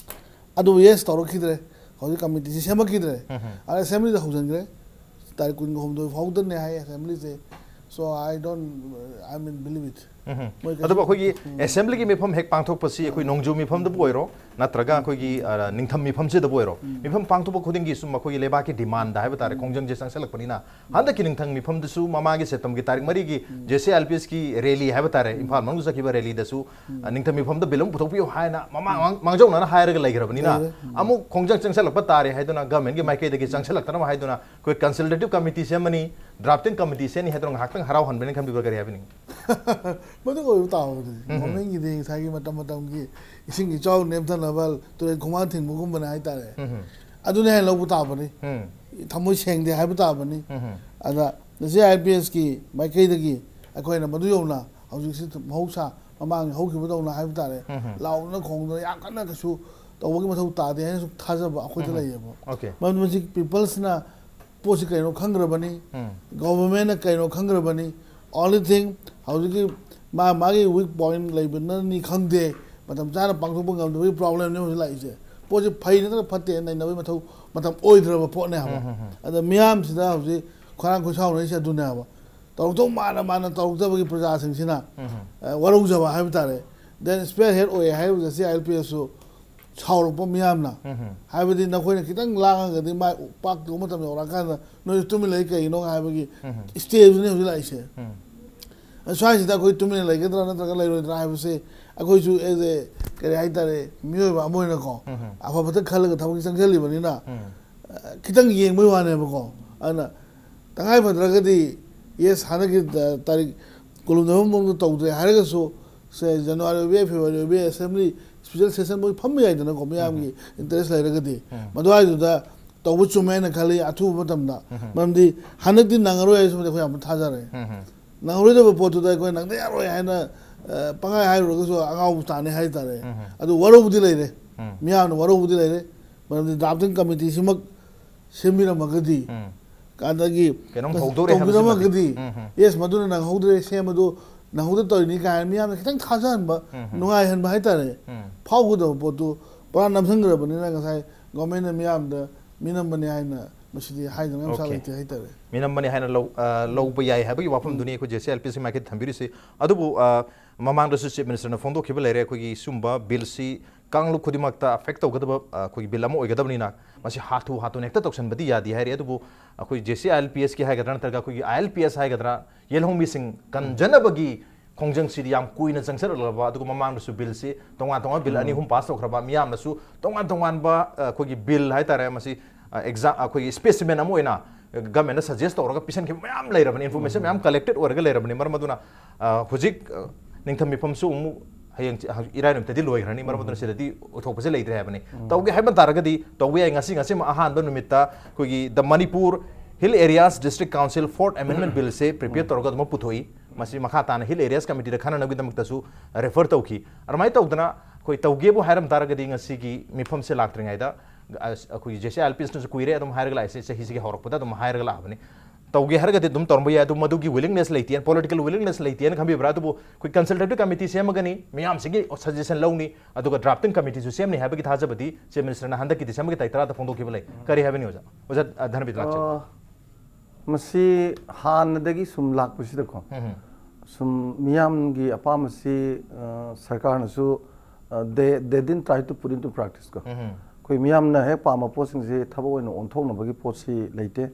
ꯑꯗꯨꯕꯨ ꯌꯦꯁ ꯇꯧꯔꯛꯈꯤꯗ꯭ꯔꯦ꯫ ꯍꯧꯖꯤꯛ ꯀꯃꯤꯇꯤꯁꯤ ꯁꯦꯝꯃꯛꯈꯤꯗ꯭ꯔꯦ꯫ ꯎꯝ꯫ ꯑꯗ ꯑꯦꯁꯦꯝꯕ꯭ꯂꯤꯗ ꯍꯧꯖꯤꯟꯈ꯭ꯔꯦ꯫ ꯇꯥꯔꯤꯛ ꯀꯨꯟꯒ ꯍꯨꯝꯗꯣꯏ ꯐꯥꯎꯗꯅꯦ ꯍꯥꯏ ꯑꯦꯁꯦꯝꯕ꯭ꯂꯤꯁꯦ꯫ So I don't, I mean, believe it꯫ ꯎꯝ꯫ ꯃꯣꯏ ꯀꯩꯁꯨ ꯑꯗꯨꯕꯨ ꯑꯩꯈꯣꯏꯒꯤ ꯎꯝ꯫ ꯑꯦꯁꯦꯝꯕ꯭ꯂꯤꯒꯤ ꯃꯤꯐꯝ ꯍꯦꯛ ꯄꯥꯡꯊꯣꯛꯄꯁꯤ ꯑꯩꯈꯣꯏ ꯅꯣꯡꯖꯨ ꯃꯤꯐꯝꯗꯕꯨ ꯑꯣꯏꯔꯣ, ꯅꯠꯇ꯭ꯔꯒ ꯑꯩꯈꯣꯏꯒꯤ, ꯑ, ꯅꯤꯡꯊꯝ ꯃꯤꯐꯝꯁꯤꯗꯕꯨ ꯑꯣꯏꯔꯣ, ꯎꯝ꯫ ꯃꯤꯐꯝ ꯄꯥꯡꯊꯣꯛꯄ ꯈꯨꯗꯤꯡꯒꯤ ꯁꯨꯝ ꯑꯩꯈꯣꯏꯒꯤ ꯂꯩꯕꯥꯛꯀꯤ ꯗꯤꯃꯥꯟꯗ ꯍꯥꯏꯕ ꯇꯥꯔꯦ, ꯎꯝ꯫ ꯈꯣꯡꯖꯪꯁꯦ ꯆꯪꯁꯤꯜꯂꯛꯄꯅꯤꯅ, ꯍꯟꯗꯛꯀꯤ ꯅꯤꯡꯊꯝ ꯃꯤꯐꯝꯗꯁꯨ ꯃꯃꯥꯡꯒꯤ ꯁꯦꯞꯇꯦꯝꯕꯔꯒꯤ ꯇꯥꯔꯤꯛ ꯃꯔꯤꯒꯤ ꯎꯝ꯫ J C I L P ꯑꯦꯁꯀꯤ rally ꯍꯥꯏꯕ ꯇꯥꯔꯦ, ꯎꯝ꯫ ꯏꯝꯐꯥꯜ ꯃꯅꯨꯡꯗ ꯆꯠꯈꯤꯕ ꯔꯦꯂꯤꯗꯁꯨ, ꯎꯝ꯫ ꯑ, ꯅꯤꯡꯊꯝ ꯃꯤꯐꯝꯗ ꯕꯤꯜ ꯑꯃ ꯄꯨꯊꯣꯛꯄꯤꯌꯨ ꯍꯥꯏꯅ ꯃꯃꯥꯡ ꯃꯥꯡ-, ꯃꯥꯡꯖꯧꯅꯅ ꯍꯥꯏꯔꯒ ꯂꯩꯈ꯭ꯔꯕꯅꯤꯅ, ꯂꯩꯔꯦ꯫ ꯎꯝ꯫ ꯑꯃꯨꯛ ꯈꯣꯡꯖꯪ ꯆꯪꯁꯤꯜꯂꯛꯄ ꯇꯥꯔꯦ ꯍꯥꯏꯗꯨꯅ, ꯒꯚꯔꯟꯃꯦꯟꯒꯤ ꯃꯥꯏꯀꯩꯗꯒꯤ ꯆꯪꯁꯤꯜꯂꯛꯇꯅꯕ ꯍꯥꯏꯗꯨꯅ, ꯑꯩꯈꯣꯏ ꯀꯟꯁꯜꯇꯦꯇꯤꯞ ꯀꯃꯤꯇꯤ ꯁꯦꯝꯃꯅꯤ, ꯗ꯭ꯔꯥꯐꯇꯤꯡ ꯀꯃꯤꯇꯤ ꯁꯦꯝꯅꯤ ꯍꯥꯏꯗꯨꯅ ꯉꯥꯏꯍꯥꯛꯇꯪ ꯍꯔꯥꯎꯍꯟꯕꯅꯤ ꯈꯟꯕꯤꯕ꯭ꯔꯥ? ꯀꯔꯤ ꯍꯥꯏꯕꯤꯅꯤꯡꯉꯤ? ꯃꯗꯨ ꯑꯣꯏꯕ ꯇꯥꯕꯅꯤ꯫ ꯎꯝ꯫ ꯒꯣꯔꯃꯦꯟꯒꯤꯗꯤ ꯉꯁꯥꯏꯒꯤ ꯃꯇꯝ ꯃꯇꯝꯒꯤ ꯏꯁꯤꯡ ꯏꯆꯥꯎ ꯅꯦꯝꯊꯅꯕ ꯇꯨꯔꯦꯜ ꯈꯣꯡꯕꯥꯟ ꯊꯤꯡꯕꯒꯨꯝꯕꯅꯦ ꯍꯥꯏꯇꯥꯔꯦ꯫ ꯎꯝ꯫ ꯑꯗꯨꯅꯦ ꯍꯥꯏꯅ ꯂꯧꯕ ꯇꯥꯕꯅꯤ꯫ ꯎꯝ꯫ ꯊꯃꯣꯏ ꯁꯦꯡꯗꯦ ꯍꯥꯏꯕ ꯇꯥꯕꯅꯤ꯫ ꯎꯝ꯫ ꯑꯗ ꯖꯦ ꯁꯤ ꯑꯥꯏ ꯑꯦꯜ ꯄꯤ ꯑꯦꯁꯀꯤ ꯃꯥꯏꯀꯩꯗꯒꯤ ꯑꯩꯈꯣꯏꯅ ꯃꯗꯨ ꯌꯧꯅ ꯍꯧꯖꯤꯛꯁꯤ ꯃꯍꯧꯁꯥ ꯃꯃꯥꯡꯒꯤ ꯍꯧꯈꯤꯕꯗꯧꯅ ꯍꯥꯏꯕ ꯇꯥꯔꯦ, ꯎꯝ, ꯍꯝ꯫ ꯂꯥꯎꯗꯅ ꯈꯣꯡꯗꯅ ꯌꯥꯝ ꯀꯟꯅ ꯀꯩꯁꯨ ꯇꯧꯕꯒꯤ ꯃꯊꯧ ꯇꯥꯗꯦ ꯍꯥꯏꯅ ꯁꯨꯝ ꯊꯥꯖꯕ ꯑꯩꯈꯣꯏꯗ ꯎꯝ, ꯍꯝ꯫ ꯂꯩꯌꯦꯕ꯫ Okay. ꯃꯔꯝꯗꯤ ꯃꯁꯤ peopleꯁꯅ ꯄꯣꯠꯁꯤ ꯀꯩꯅꯣ ꯈꯪꯈ꯭ꯔꯕꯅꯤ, ꯎꯝ꯫ Governmentꯅ ꯀꯩꯅꯣ ꯈꯪꯈ꯭ꯔꯕꯅꯤ꯫ Only thing, ꯍꯧꯖꯤꯛꯀꯤ ꯃꯥ ꯃꯥꯒꯤ weak point ꯂꯩꯕꯅꯅꯤ ꯈꯪꯗꯦ, ꯃꯇꯝ ꯆꯥꯅ ꯄꯥꯡꯊꯣꯛꯄ ꯉꯝꯗꯕꯒꯤ problemꯅꯦ ꯍꯧꯖꯤꯛ ꯂꯥꯛꯏꯁꯦ꯫ ꯄꯣꯠꯁꯤ ꯐꯩ ꯅꯠꯇ꯭ꯔꯒ ꯐꯠꯇꯦ ꯅꯩꯅꯕꯒꯤ ꯃꯊꯧ ꯃꯇꯝ ꯑꯣꯏꯗ꯭ꯔꯕ ꯄꯣꯠꯅꯦ ꯍꯥꯏꯕ꯫ ꯎꯝ, ꯎꯝ, ꯎꯝ꯫ ꯑꯗ ꯃꯤꯌꯥꯝꯁꯤꯗ ꯍꯧꯖꯤꯛ ꯈꯣꯏꯔꯥꯡ ꯈꯣꯏꯁꯥꯎꯅꯔꯤꯁꯦ ꯑꯗꯨꯅꯦ ꯍꯥꯏꯕ꯫ ꯇꯧꯔꯛꯇꯧ ꯃꯥꯟꯅ ꯃꯥꯟꯅ ꯇꯧꯔꯛꯇꯕꯒꯤ ꯄ꯭ꯔꯖꯥꯁꯤꯡꯁꯤꯅ, ꯎꯝ, ꯎꯝ꯫ ꯑ, ꯋꯥꯔꯧꯖꯕ ꯍꯥꯏꯕ ꯇꯥꯔꯦ꯫ Then spearhead ꯑꯣꯏ ꯍꯥꯏꯔꯤꯕ JCILPSꯁꯨ ꯁꯥꯎꯔꯛꯄ ꯃꯤꯌꯥꯝꯅ꯫ ꯎꯝ, ꯎꯝ꯫ ꯍꯥꯏꯕꯗꯤ ꯅꯈꯣꯏꯅ ꯈꯤꯇꯪ ꯂꯥꯡꯉꯒꯗꯤ ꯃꯥꯏ ꯄꯥꯛꯇꯧꯕ ꯃꯇꯝ ꯌꯧꯔꯛꯑꯀꯥꯟꯗ ꯅꯣꯏꯁꯨ ꯇꯨꯃꯤꯟ ꯂꯩ ꯀꯩꯒꯤꯅꯣ ꯍꯥꯏꯕꯒꯤ ꯎꯝ, ꯎꯝ꯫ Stageꯅꯤ ꯍꯧꯖꯤꯛ ꯂꯥꯛꯏꯁꯦ꯫ ꯎꯝ꯫ ꯁ꯭ꯋꯥꯏꯁꯤꯗ ꯑꯩꯈꯣꯏ ꯇꯨꯃꯤꯟꯅ ꯂꯩꯒꯗ꯭ꯔꯥ ꯅꯠꯇ꯭ꯔꯒ ꯂꯩꯔꯣꯏꯗ꯭ꯔꯥ ꯍꯥꯏꯕꯁꯦ ꯑꯩꯈꯣꯏꯁꯨ as a, ꯀꯔꯤ ꯍꯥꯏꯇꯥꯔꯦ, ꯃꯤꯑꯣꯏꯕ ꯑꯃ ꯑꯣꯏꯅꯀꯣ, ꯎꯝ, ꯎꯝ꯫ ꯑꯐ ꯐꯠꯇ ꯈꯜꯂꯒ ꯊꯕꯛꯁꯤ ꯆꯪꯁꯤꯜꯂꯤꯕꯅꯤꯅ, ꯎꯝ꯫ ꯑ, ꯈꯤꯇꯪ ꯌꯦꯡꯕꯩ ꯋꯥꯅꯦꯕꯀꯣ꯫ ꯑꯗꯨꯅ ꯇꯉꯥꯏ ꯐꯗ꯭ꯔꯒꯗꯤ, yes, ꯍꯟꯗꯛꯀꯤ, ꯑ, ꯇꯥꯔꯤꯛ ꯀꯨꯟꯍꯨꯝꯗꯣꯏ ꯃꯅꯨꯡꯗ ꯇꯧꯗ꯭ꯔꯦ ꯍꯥꯏꯔꯒꯁꯨ, ꯁꯦ, January ꯑꯣꯏꯕ ꯌꯥꯏ, February ꯑꯣꯏꯕ ꯌꯥꯏ, assembly, special session ꯃꯣꯏ ꯐꯝꯕ ꯌꯥꯏꯗꯅꯀꯣ, ꯃꯤꯌꯥꯝꯒꯤ ꯎꯝ꯫ Interest ꯂꯩꯔꯒꯗꯤ꯫ ꯎꯝ꯫ ꯃꯗꯨꯋꯥꯏꯗꯨꯗ ꯇꯧꯕ ꯆꯨꯝꯃꯦ ꯍꯥꯏꯅ ꯈꯜꯂꯤ, ꯑꯊꯨꯕ ꯃꯇꯝꯗ꯫ ꯎꯝ꯫ ꯃꯔꯝꯗꯤ ꯍꯟꯗꯛꯇꯤ ꯅꯪꯉꯔꯣꯏ ꯍꯥꯏꯕꯁꯤꯃꯗꯤ ꯑꯩꯈꯣꯏ ꯌꯥꯝ ꯊꯥꯖꯔꯦ꯫ ꯎꯝ꯫ ꯅꯪꯉꯔꯣꯏꯗꯕ ꯄꯣꯠꯇꯨꯗ ꯑꯩꯈꯣꯏ ꯅꯪꯗ ꯌꯥꯔꯣꯏ ꯍꯥꯏꯅ, ꯑ, ꯄꯪꯍꯥꯏ ꯍꯥꯏꯔꯨꯔꯒꯁꯨ ꯑꯉꯥꯎꯕ ꯇꯥꯅꯤ ꯍꯥꯏ ꯇꯥꯔꯦ꯫ ꯎꯝ꯫ ꯑꯗꯨ ꯋꯥꯔꯧꯕꯗꯤ ꯂꯩꯔꯦ꯫ ꯎꯝ꯫ ꯃꯤꯌꯥꯝꯅ ꯋꯥꯔꯧꯕꯗꯤ ꯂꯩꯔꯦ꯫ ꯃꯔꯝꯗꯤ drafting committeeꯁꯤꯃꯛ ꯁꯦꯝꯕꯤꯔꯝꯃꯒꯗꯤ, ꯎꯝ꯫ ꯑꯗꯒꯤ ꯀꯩꯅꯣꯝ ꯇꯧ-, ꯍꯧꯗꯣꯔꯦ ꯍꯥꯏꯕꯁꯤꯃꯗꯤ꯫ ꯇꯧꯕꯤꯔꯝꯃꯒꯗꯤ, ꯎꯝ, ꯎꯝ꯫ Yes, ꯃꯗꯨꯅ ꯅꯪꯍꯧꯗ꯭ꯔꯦ, ꯁꯦꯝꯕꯗꯨ ꯅꯪꯍꯧꯗ ꯇꯧꯔꯤꯅꯤ ꯀꯥꯏꯅ ꯃꯤꯌꯥꯝꯅ ꯈꯤꯇꯪ ꯊꯥꯖꯍꯟꯕ, ꯎꯝ, ꯎꯝ꯫ ꯅꯨꯡꯉꯥꯏꯍꯟꯕ ꯍꯥꯏꯇꯥꯔꯦ꯫ ꯎꯝ꯫ ꯐꯥꯎꯒꯗꯕ ꯄꯣꯠꯇꯨ ꯄꯨꯔꯥ ꯅꯝꯁꯤꯟꯈ꯭ꯔꯕꯅꯤꯅ ꯉꯁꯥꯏ governmentꯅ ꯃꯤꯌꯥꯝꯗ ꯃꯤꯅꯝꯕꯅꯤ ꯍꯥꯏꯅ ꯃꯁꯤꯗꯤ ꯍꯥꯏꯗꯅ ꯃꯁꯥ Okay꯫ ꯂꯩꯇꯦ ꯍꯥꯏꯇꯥꯔꯦ꯫ ꯃꯤꯅꯝꯕꯅꯤ ꯍꯥꯏꯅ ꯂꯧ-, ꯑ, ꯂꯧꯕ ꯌꯥꯏ ꯍꯥꯏꯕꯒꯤ ꯋꯥꯐꯝꯗꯨꯅꯤ ꯎꯝ꯫ ꯑꯩꯈꯣꯏ JCILPSꯀꯤ ꯃꯥꯏꯀꯩꯗ ꯊꯝꯕꯤꯔꯤꯁꯤ꯫ ꯑꯗꯨꯕꯨ, ꯑ, ꯃꯃꯥꯡꯗꯁꯨ Chief Ministerꯅ ꯐꯣꯡꯗꯣꯛꯈꯤꯕ ꯂꯩꯔꯦ, ꯑꯩꯈꯣꯏꯒꯤ ꯁꯤꯒꯨꯝꯕ billꯁꯤ ꯀꯥꯡꯂꯨꯞ ꯈꯨꯗꯤꯡꯃꯛꯇ affect ꯇꯧꯒꯗꯕ, ꯑ, ꯑꯩꯈꯣꯏꯒꯤ bill ꯑꯃ ꯑꯣꯏꯒꯗꯕꯅꯤꯅ ꯃꯁꯤ ꯍꯥꯊꯨ ꯍꯥꯊꯨꯅ ꯍꯦꯛꯇ ꯇꯧꯁꯟꯕꯗꯤ ꯌꯥꯗꯦ ꯍꯥꯏꯔꯤ꯫ ꯑꯗꯨꯕꯨ ꯑꯩꯈꯣꯏ JCILPSꯀꯤ ꯍꯥꯏꯒꯗ꯭ꯔꯥ ꯅꯠꯇ꯭ꯔꯒ ꯑꯩꯈꯣꯏꯒꯤ ILPS ꯍꯥꯏꯒꯗ꯭ꯔꯥ, ꯌꯦꯜꯍꯧꯃꯤꯁꯤꯡ ꯀꯟꯖꯅꯕꯒꯤ ꯈꯣꯡꯖꯪꯁꯤꯗꯤ ꯌꯥꯝ ꯀꯨꯏꯅ ꯆꯪꯁꯤꯜꯂꯛꯂꯕ, ꯑꯗꯨꯒ ꯃꯃꯥꯡꯗꯁꯨ billꯁꯤ ꯇꯣꯉꯥꯟ ꯇꯣꯉꯥꯟꯕ bill ꯑꯅꯤ ꯎꯝ꯫ ꯑꯍꯨꯝ pass ꯇꯧꯈ꯭ꯔꯕ, ꯃꯤꯌꯥꯝꯅꯁꯨ ꯇꯣꯉꯥꯟ ꯇꯣꯉꯥꯟꯕ, ꯑ, ꯑꯩꯈꯣꯏꯒꯤ bill ꯍꯥꯏꯇꯥꯔꯦ, ꯃꯁꯤ, ꯑ, exam, ꯑꯩꯈꯣꯏꯒꯤ specimen ꯑꯃ ꯑꯣꯏꯅ governmentꯅ suggest ꯇꯧꯔꯒ ꯄꯤꯁꯟꯈꯤꯕ ꯃꯌꯥꯝ ꯂꯩꯔꯕꯅꯤ, information ꯎꯝ꯫ ꯃꯌꯥꯝ collected ꯑꯣꯏꯔꯒ ꯂꯩꯔꯕꯅꯤ꯫ ꯃꯔꯝ ꯑꯗꯨꯅ, ꯑ, ꯍꯧꯖꯤꯛ, ꯑ, ꯅꯤꯡꯊꯝ ꯃꯤꯐꯝꯁꯨ ꯑꯃꯨꯛ ꯍꯌꯦꯡ ꯆ-, ꯍꯧꯖꯤꯛ ꯏꯔꯥꯏ ꯅꯨꯃꯤꯠꯇꯗꯤ ꯂꯣꯏꯈ꯭ꯔꯅꯤ, ꯃꯔꯝ ꯑꯗꯨꯅ ꯎꯝ꯫ ꯁꯤꯗꯗꯤ ꯑꯣꯏꯊꯣꯛꯄꯁꯦ ꯂꯩꯇ꯭ꯔꯦ ꯍꯥꯏꯕꯅꯤ꯫ ꯎꯝ꯫ ꯇꯧꯒꯦ ꯍꯥꯏꯕ ꯇꯥꯔꯒꯗꯤ ꯇꯧꯕ ꯌꯥꯏ꯫ ꯉꯁꯤ, ꯉꯁꯤꯃꯛ ꯑꯍꯥꯟꯕ ꯅꯨꯃꯤꯠꯇ ꯑꯩꯈꯣꯏꯒꯤ the Manipur Hill Areas District Council Fourth Amendment Billꯁꯦ prepare ꯎꯝ꯫ ꯇꯧꯔꯒ ꯑꯗꯨꯃꯛ ꯄꯨꯊꯣꯛꯏ꯫ ꯃꯁꯤ ꯃꯈꯥ ꯇꯥꯅ ꯍꯤꯜ ꯑꯦꯔꯤꯌꯥꯁ ꯀꯃꯤꯇꯤꯗ ꯈꯟꯅꯅꯕꯒꯤꯗꯃꯛꯇꯁꯨ ꯔꯦꯐꯔ ꯇꯧꯈꯤ꯫ ꯑꯗꯨꯃꯥꯏꯅ ꯇꯧꯗꯅ ꯑꯩꯈꯣꯏ ꯇꯧꯒꯦꯕꯨ ꯍꯥꯏꯔꯝ ꯇꯥꯔꯒꯗꯤ ꯉꯁꯤꯒꯤ ꯃꯤꯐꯝꯁꯦ ꯂꯥꯛꯇ꯭ꯔꯤꯉꯩꯗ ꯑꯁ, ꯑꯩꯈꯣꯏꯒꯤ ꯖꯦ ꯁꯤ ꯑꯥꯏ ꯑꯦꯜ ꯄꯤ ꯑꯦꯁꯅꯁꯨ ꯀꯨꯏꯔꯦ ꯑꯗꯨꯝ ꯍꯥꯏꯔꯒ ꯂꯥꯛꯏꯁꯦ, ꯆꯍꯤꯁꯤꯒꯤ ꯍꯧꯔꯛꯄꯗ ꯑꯗꯨꯝ ꯍꯥꯏꯔꯒ ꯂꯥꯛꯑꯕꯅꯤ꯫ ꯇꯧꯒꯦ ꯍꯥꯏꯔꯒꯗꯤ ꯑꯗꯨꯝ ꯇꯧꯔꯝꯕ ꯌꯥꯏ, ꯑꯗꯨ ꯃꯗꯨꯒꯤ ꯋꯤꯂꯤꯡꯅꯦꯁ ꯂꯩꯇꯦꯅ, ꯄꯣꯂꯤꯇꯤꯀꯦꯜ ꯋꯤꯂꯤꯡꯅꯦꯁ ꯂꯩꯇꯦꯅ ꯈꯟꯕꯤꯕ꯭ꯔꯥ? ꯑꯗꯨꯕꯨ ꯑꯩꯈꯣꯏ ꯀꯟꯁꯜꯇꯦꯇꯤꯚ ꯀꯃꯤꯇꯤ ꯁꯦꯝꯃꯒꯅꯤ, ꯃꯤꯌꯥꯝꯁꯤꯒꯤ ꯁꯖꯦꯁꯟ ꯂꯧꯅꯤ, ꯑꯗꯨꯒ ꯗ꯭ꯔꯥꯐꯇꯤꯡ ꯀꯃꯤꯇꯤꯁꯨ ꯁꯦꯝꯅꯤ ꯍꯥꯏꯕꯒꯤ ꯊꯥꯖꯕꯗꯤ ꯆꯤꯐ ꯃꯤꯅꯤꯁꯇꯔꯅ ꯍꯟꯗꯛꯀꯤ ꯗꯤꯁꯦꯝꯕꯔꯒꯤ ꯇꯥꯔꯤꯛ ꯇꯔꯥꯗ ꯐꯣꯡꯗꯣꯛꯈꯤꯕ ꯂꯩ꯫ ꯀꯔꯤ ꯍꯥꯏꯕꯅꯤ ꯑꯣꯖꯥ? ꯑꯣꯖꯥ, ꯑ, ꯙꯅꯕꯤꯔ ꯂꯥꯛꯆꯒꯦ꯫ ꯑ, ꯃꯁꯤ ꯍꯥꯟꯅꯗꯒꯤ ꯁꯨꯝ ꯂꯥꯛꯄꯁꯤꯗꯀꯣ, ꯎꯝ꯫ ꯁꯨꯝ ꯃꯤꯌꯥꯝꯒꯤ ꯑꯄꯥꯝꯕꯁꯤ, ꯑ, ꯁꯔꯀꯥꯔꯅꯁꯨ, ꯑ, they, they didn't try to put into practice ꯀꯣ꯫ ꯎꯝ꯫ ꯑꯩꯈꯣꯏ ꯃꯤꯌꯥꯝꯅ ꯍꯦꯛ ꯄꯥꯝꯕ ꯄꯣꯠꯁꯤꯡꯁꯦ ꯊꯕꯛ ꯑꯣꯏꯅ ꯑꯣꯟꯊꯣꯛꯅꯕꯒꯤ ꯄꯣꯠꯁꯤ ꯂꯩꯇꯦ꯫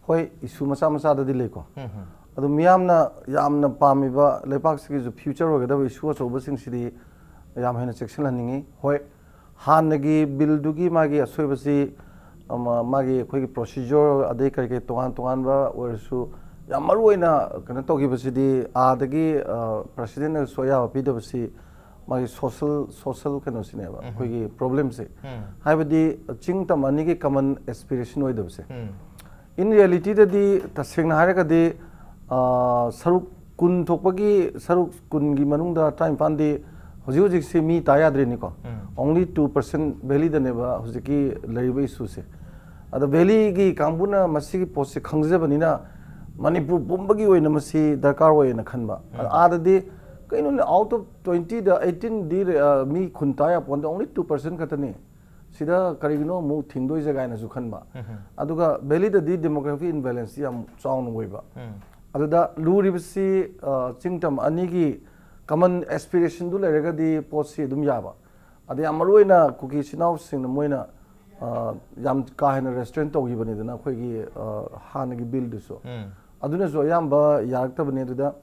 ꯍꯣꯏ, ꯏꯁꯨ ꯃꯆꯥ ꯃꯆꯥꯗꯗꯤ ꯂꯩꯀꯣ꯫ ꯎꯝ꯫ ꯑꯗꯨ ꯃꯤꯌꯥꯝꯅ ꯌꯥꯝꯅ ꯄꯥꯝꯃꯤꯕ ꯂꯩꯕꯥꯛꯁꯤꯒꯤꯁꯨ ꯐ꯭ꯌꯨꯆꯔ ꯑꯣꯏꯒꯗꯕ ꯏꯁꯨ ꯑꯆꯧꯕꯁꯤꯡꯁꯤꯗꯤ ꯌꯥꯝ ꯍꯦꯟꯅ ꯆꯦꯛꯁꯤꯜꯍꯟꯅꯤꯡꯉꯤ꯫ ꯍꯣꯏ, ꯍꯥꯟꯅꯒꯤ ꯕꯤꯜꯗꯨꯒꯤ ꯃꯥꯒꯤ ꯑꯁꯣꯏꯕꯁꯤ, ꯑꯃ, ꯃꯥꯒꯤ ꯑꯩꯈꯣꯏꯒꯤ ꯄ꯭ꯔꯣꯁꯤꯖꯔ ꯑꯗꯩ ꯀꯔꯤ ꯀꯔꯤ ꯇꯣꯉꯥꯟ ꯇꯣꯉꯥꯟꯕ ꯑꯣꯏꯔꯁꯨ, ꯌꯥꯝ ꯃꯔꯨ ꯑꯣꯏꯅ ꯀꯩꯅꯣ ꯇꯧꯈꯤꯕꯁꯤꯗꯤ ꯑꯥꯗꯒꯤ, ꯑ, ꯄ꯭ꯔꯁꯤꯗꯦꯟꯅꯁꯨ ꯑꯌꯥꯕ ꯄꯤꯗꯕꯁꯤ ꯃꯥꯒꯤ ꯁꯣꯁꯦꯜ, ꯁꯣꯁꯦꯜ ꯀꯩꯅꯣꯁꯤꯅꯦꯕ, ꯎꯝ꯫ ꯑꯩꯈꯣꯏꯒꯤ ꯄ꯭ꯔꯣꯕ꯭ꯂꯦꯝꯁꯦ꯫ ꯎꯝ꯫ ꯍꯥꯏꯕꯗꯤ ꯆꯤꯡ ꯇꯝ ꯑꯅꯤꯒꯤ ꯀꯃꯟ ꯑꯦꯁꯄꯤꯔꯦꯁꯟ ꯑꯣꯏꯗꯕꯁꯦ꯫ ꯎꯝ꯫ In ꯔꯤꯌꯦꯂꯤꯇꯤꯗꯗꯤ ꯇꯁꯦꯡꯅ ꯍꯥꯏꯔꯒꯗꯤ, ꯑ, ꯁꯔꯨꯛ ꯀꯨꯟ ꯊꯣꯛꯄꯒꯤ ꯁꯔꯨꯛ ꯀꯨꯟꯒꯤ ꯃꯅꯨꯡꯗ ꯇꯔꯥꯅꯤꯄꯥꯟꯗꯤ ꯍꯧꯖꯤꯛ ꯍꯧꯖꯤꯛꯁꯤ ꯃꯤ ꯇꯥ ꯌꯥꯗ꯭ꯔꯤꯅꯤꯀꯣ꯫ ꯎꯝ꯫ Only two percent ꯚꯦꯂꯤꯗꯅꯦꯕ ꯍꯧꯖꯤꯛꯀꯤ ꯂꯩꯔꯤꯕ ꯏꯁꯨꯁꯦ꯫ ꯑꯗꯣ ꯚꯦꯂꯤꯒꯤ ꯀꯥꯡꯕꯨꯅ ꯃꯁꯤꯒꯤ ꯄꯣꯠꯁꯦ ꯈꯪꯖꯕꯅꯤꯅ ꯃꯅꯤꯄꯨꯔ ꯄꯨꯝꯕꯒꯤ ꯑꯣꯏꯅ ꯃꯁꯤ ꯗꯔꯀꯥꯔ ꯑꯣꯏꯌꯦꯅ ꯈꯟꯕ꯫ ꯎꯝ꯫ ꯑꯥꯗꯗꯤ ꯀꯩꯅꯣꯅꯦ, out of twenty the eighteen ꯗꯤ, ꯑ, ꯃꯤ ꯀꯨꯟ ꯇꯥ ꯌꯥꯄꯣꯟꯇꯦ, only two percent ꯈꯛꯇꯅꯤ꯫ ꯁꯤꯗ ꯀꯔꯤꯒꯤꯅꯣ ꯑꯃꯨꯛ ꯊꯤꯡꯗꯣꯏꯁꯦ ꯀꯥꯏꯅꯁꯨ ꯈꯟꯕ꯫ ꯎꯝ꯫ ꯑꯗꯨꯒ ꯚꯦꯂꯤꯗꯗꯤ demography imbalance ꯁꯤ ꯌꯥꯝ ꯆꯥꯎꯅ ꯑꯣꯏꯕ꯫ ꯎꯝ꯫ ꯑꯗꯨꯗ ꯂꯨꯔꯤꯕꯁꯤ, ꯑ, ꯆꯤꯡ ꯇꯝ ꯑꯅꯤꯒꯤ ꯀꯃꯟ ꯑꯦꯁꯄꯤꯔꯦꯁꯟꯗꯨ ꯂꯩꯔꯒꯗꯤ ꯄꯣꯠꯁꯤ ꯑꯗꯨꯝ ꯌꯥꯕ꯫ ꯑꯗ ꯌꯥꯝ ꯃꯔꯨ ꯑꯣꯏꯅ ꯀꯨꯀꯤ ꯏꯆꯤꯟ ꯏꯅꯥꯎꯁꯤꯡꯅ ꯃꯣꯏꯅ, ꯑ, ꯌꯥꯝ ꯀꯥ ꯍꯦꯟꯅ ꯔꯦꯁꯇ꯭ꯔꯤꯛ ꯇꯧꯈꯤꯕꯅꯤꯗꯅ ꯑꯩꯈꯣꯏꯒꯤ, ꯑ, ꯍꯥꯟꯅꯒꯤ ꯕꯤꯜꯗꯨꯁꯨ꯫ ꯎꯝ꯫ ꯑꯗꯨꯅꯁꯨ ꯑꯌꯥꯝꯕ ꯌꯥꯔꯛꯇꯕꯅꯤ꯫ ꯑꯗꯨꯗ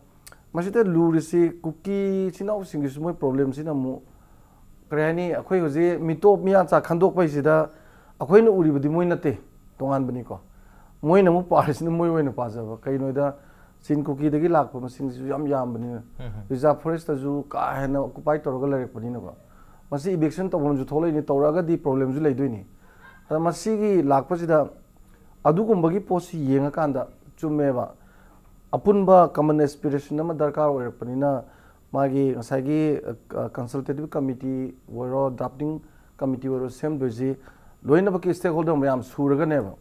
ꯃꯁꯤꯗ ꯂꯨꯔꯤꯁꯤ ꯀꯨꯀꯤ ꯏꯆꯤꯟ ꯏꯅꯥꯎꯁꯤꯡꯒꯤꯁꯨ ꯃꯣꯏ ꯄ꯭ꯔꯣꯕ꯭ꯂꯦꯝꯁꯤꯅ ꯑꯃꯨꯛ ꯀꯔꯤ ꯍꯥꯏꯅꯤ, ꯑꯩꯈꯣꯏ ꯍꯧꯖꯤꯛ ꯃꯤꯇꯣꯞ ꯃꯤꯌꯥꯟꯆꯥ ꯈꯟꯗꯣꯛꯄ ꯍꯥꯏꯁꯤꯗ ꯑꯩꯈꯣꯏꯅ ꯎꯔꯤꯕꯗꯤ ꯃꯣꯏ ꯅꯠꯇꯦ, ꯇꯣꯉꯥꯟꯕꯅꯤꯀꯣ꯫ ꯃꯣꯏꯅ ꯑꯃꯨꯛ ꯄꯥꯔꯤꯁꯤꯅ ꯃꯣꯏ ꯑꯣꯏꯅ ꯄꯥꯖꯕ꯫ ꯀꯩꯅꯣꯗ ꯆꯤꯟ ꯀꯨꯀꯤꯗꯒꯤ ꯂꯥꯛꯄ ꯃꯁꯤꯡꯁꯤꯁꯨ ꯌꯥꯝ ꯌꯥꯝꯕꯅꯤꯅ, ꯎꯝ꯫ ꯔꯤꯖꯥꯔꯚ ꯐꯣꯔꯦꯁꯇꯁꯨ ꯀꯥ ꯍꯦꯟꯅ ꯑꯣꯀꯨꯄꯥꯏ ꯇꯧꯔꯒ ꯂꯩꯔꯛꯄꯅꯤꯅꯀꯣ, ꯃꯁꯤ ꯏꯚꯤꯛꯁꯟ ꯇꯧꯐꯝꯁꯨ ꯊꯣꯛꯂꯛꯏꯅꯤ, ꯇꯧꯔꯛꯑꯒꯗꯤ ꯄ꯭ꯔꯣꯕ꯭ꯂꯦꯝꯁꯨ ꯂꯩꯗꯣꯏꯅꯤ꯫ ꯑꯗ ꯃꯁꯤꯒꯤ ꯂꯥꯛꯄꯁꯤꯗ ꯑꯗꯨꯒꯨꯝꯕꯒꯤ ꯄꯣꯠꯁꯤ ꯌꯦꯡꯉꯀꯥꯟꯗ ꯆꯨꯝꯃꯦꯕ, ꯑꯄꯨꯟꯕ common aspiration ꯑꯃ ꯗꯔꯀꯥꯔ ꯑꯣꯏꯔꯛꯄꯅꯤꯅ, ꯃꯥꯒꯤ ꯉꯁꯥꯏꯒꯤ consultative committee ꯑꯣꯏꯔꯣ, drafting committee ꯑꯣꯏꯔꯣ, ꯁꯦꯝꯗꯣꯏꯁꯤ ꯂꯣꯏꯅꯃꯛꯀꯤ stakeholder ꯃꯌꯥꯝ ꯁꯨꯔꯒꯅꯦꯕ꯫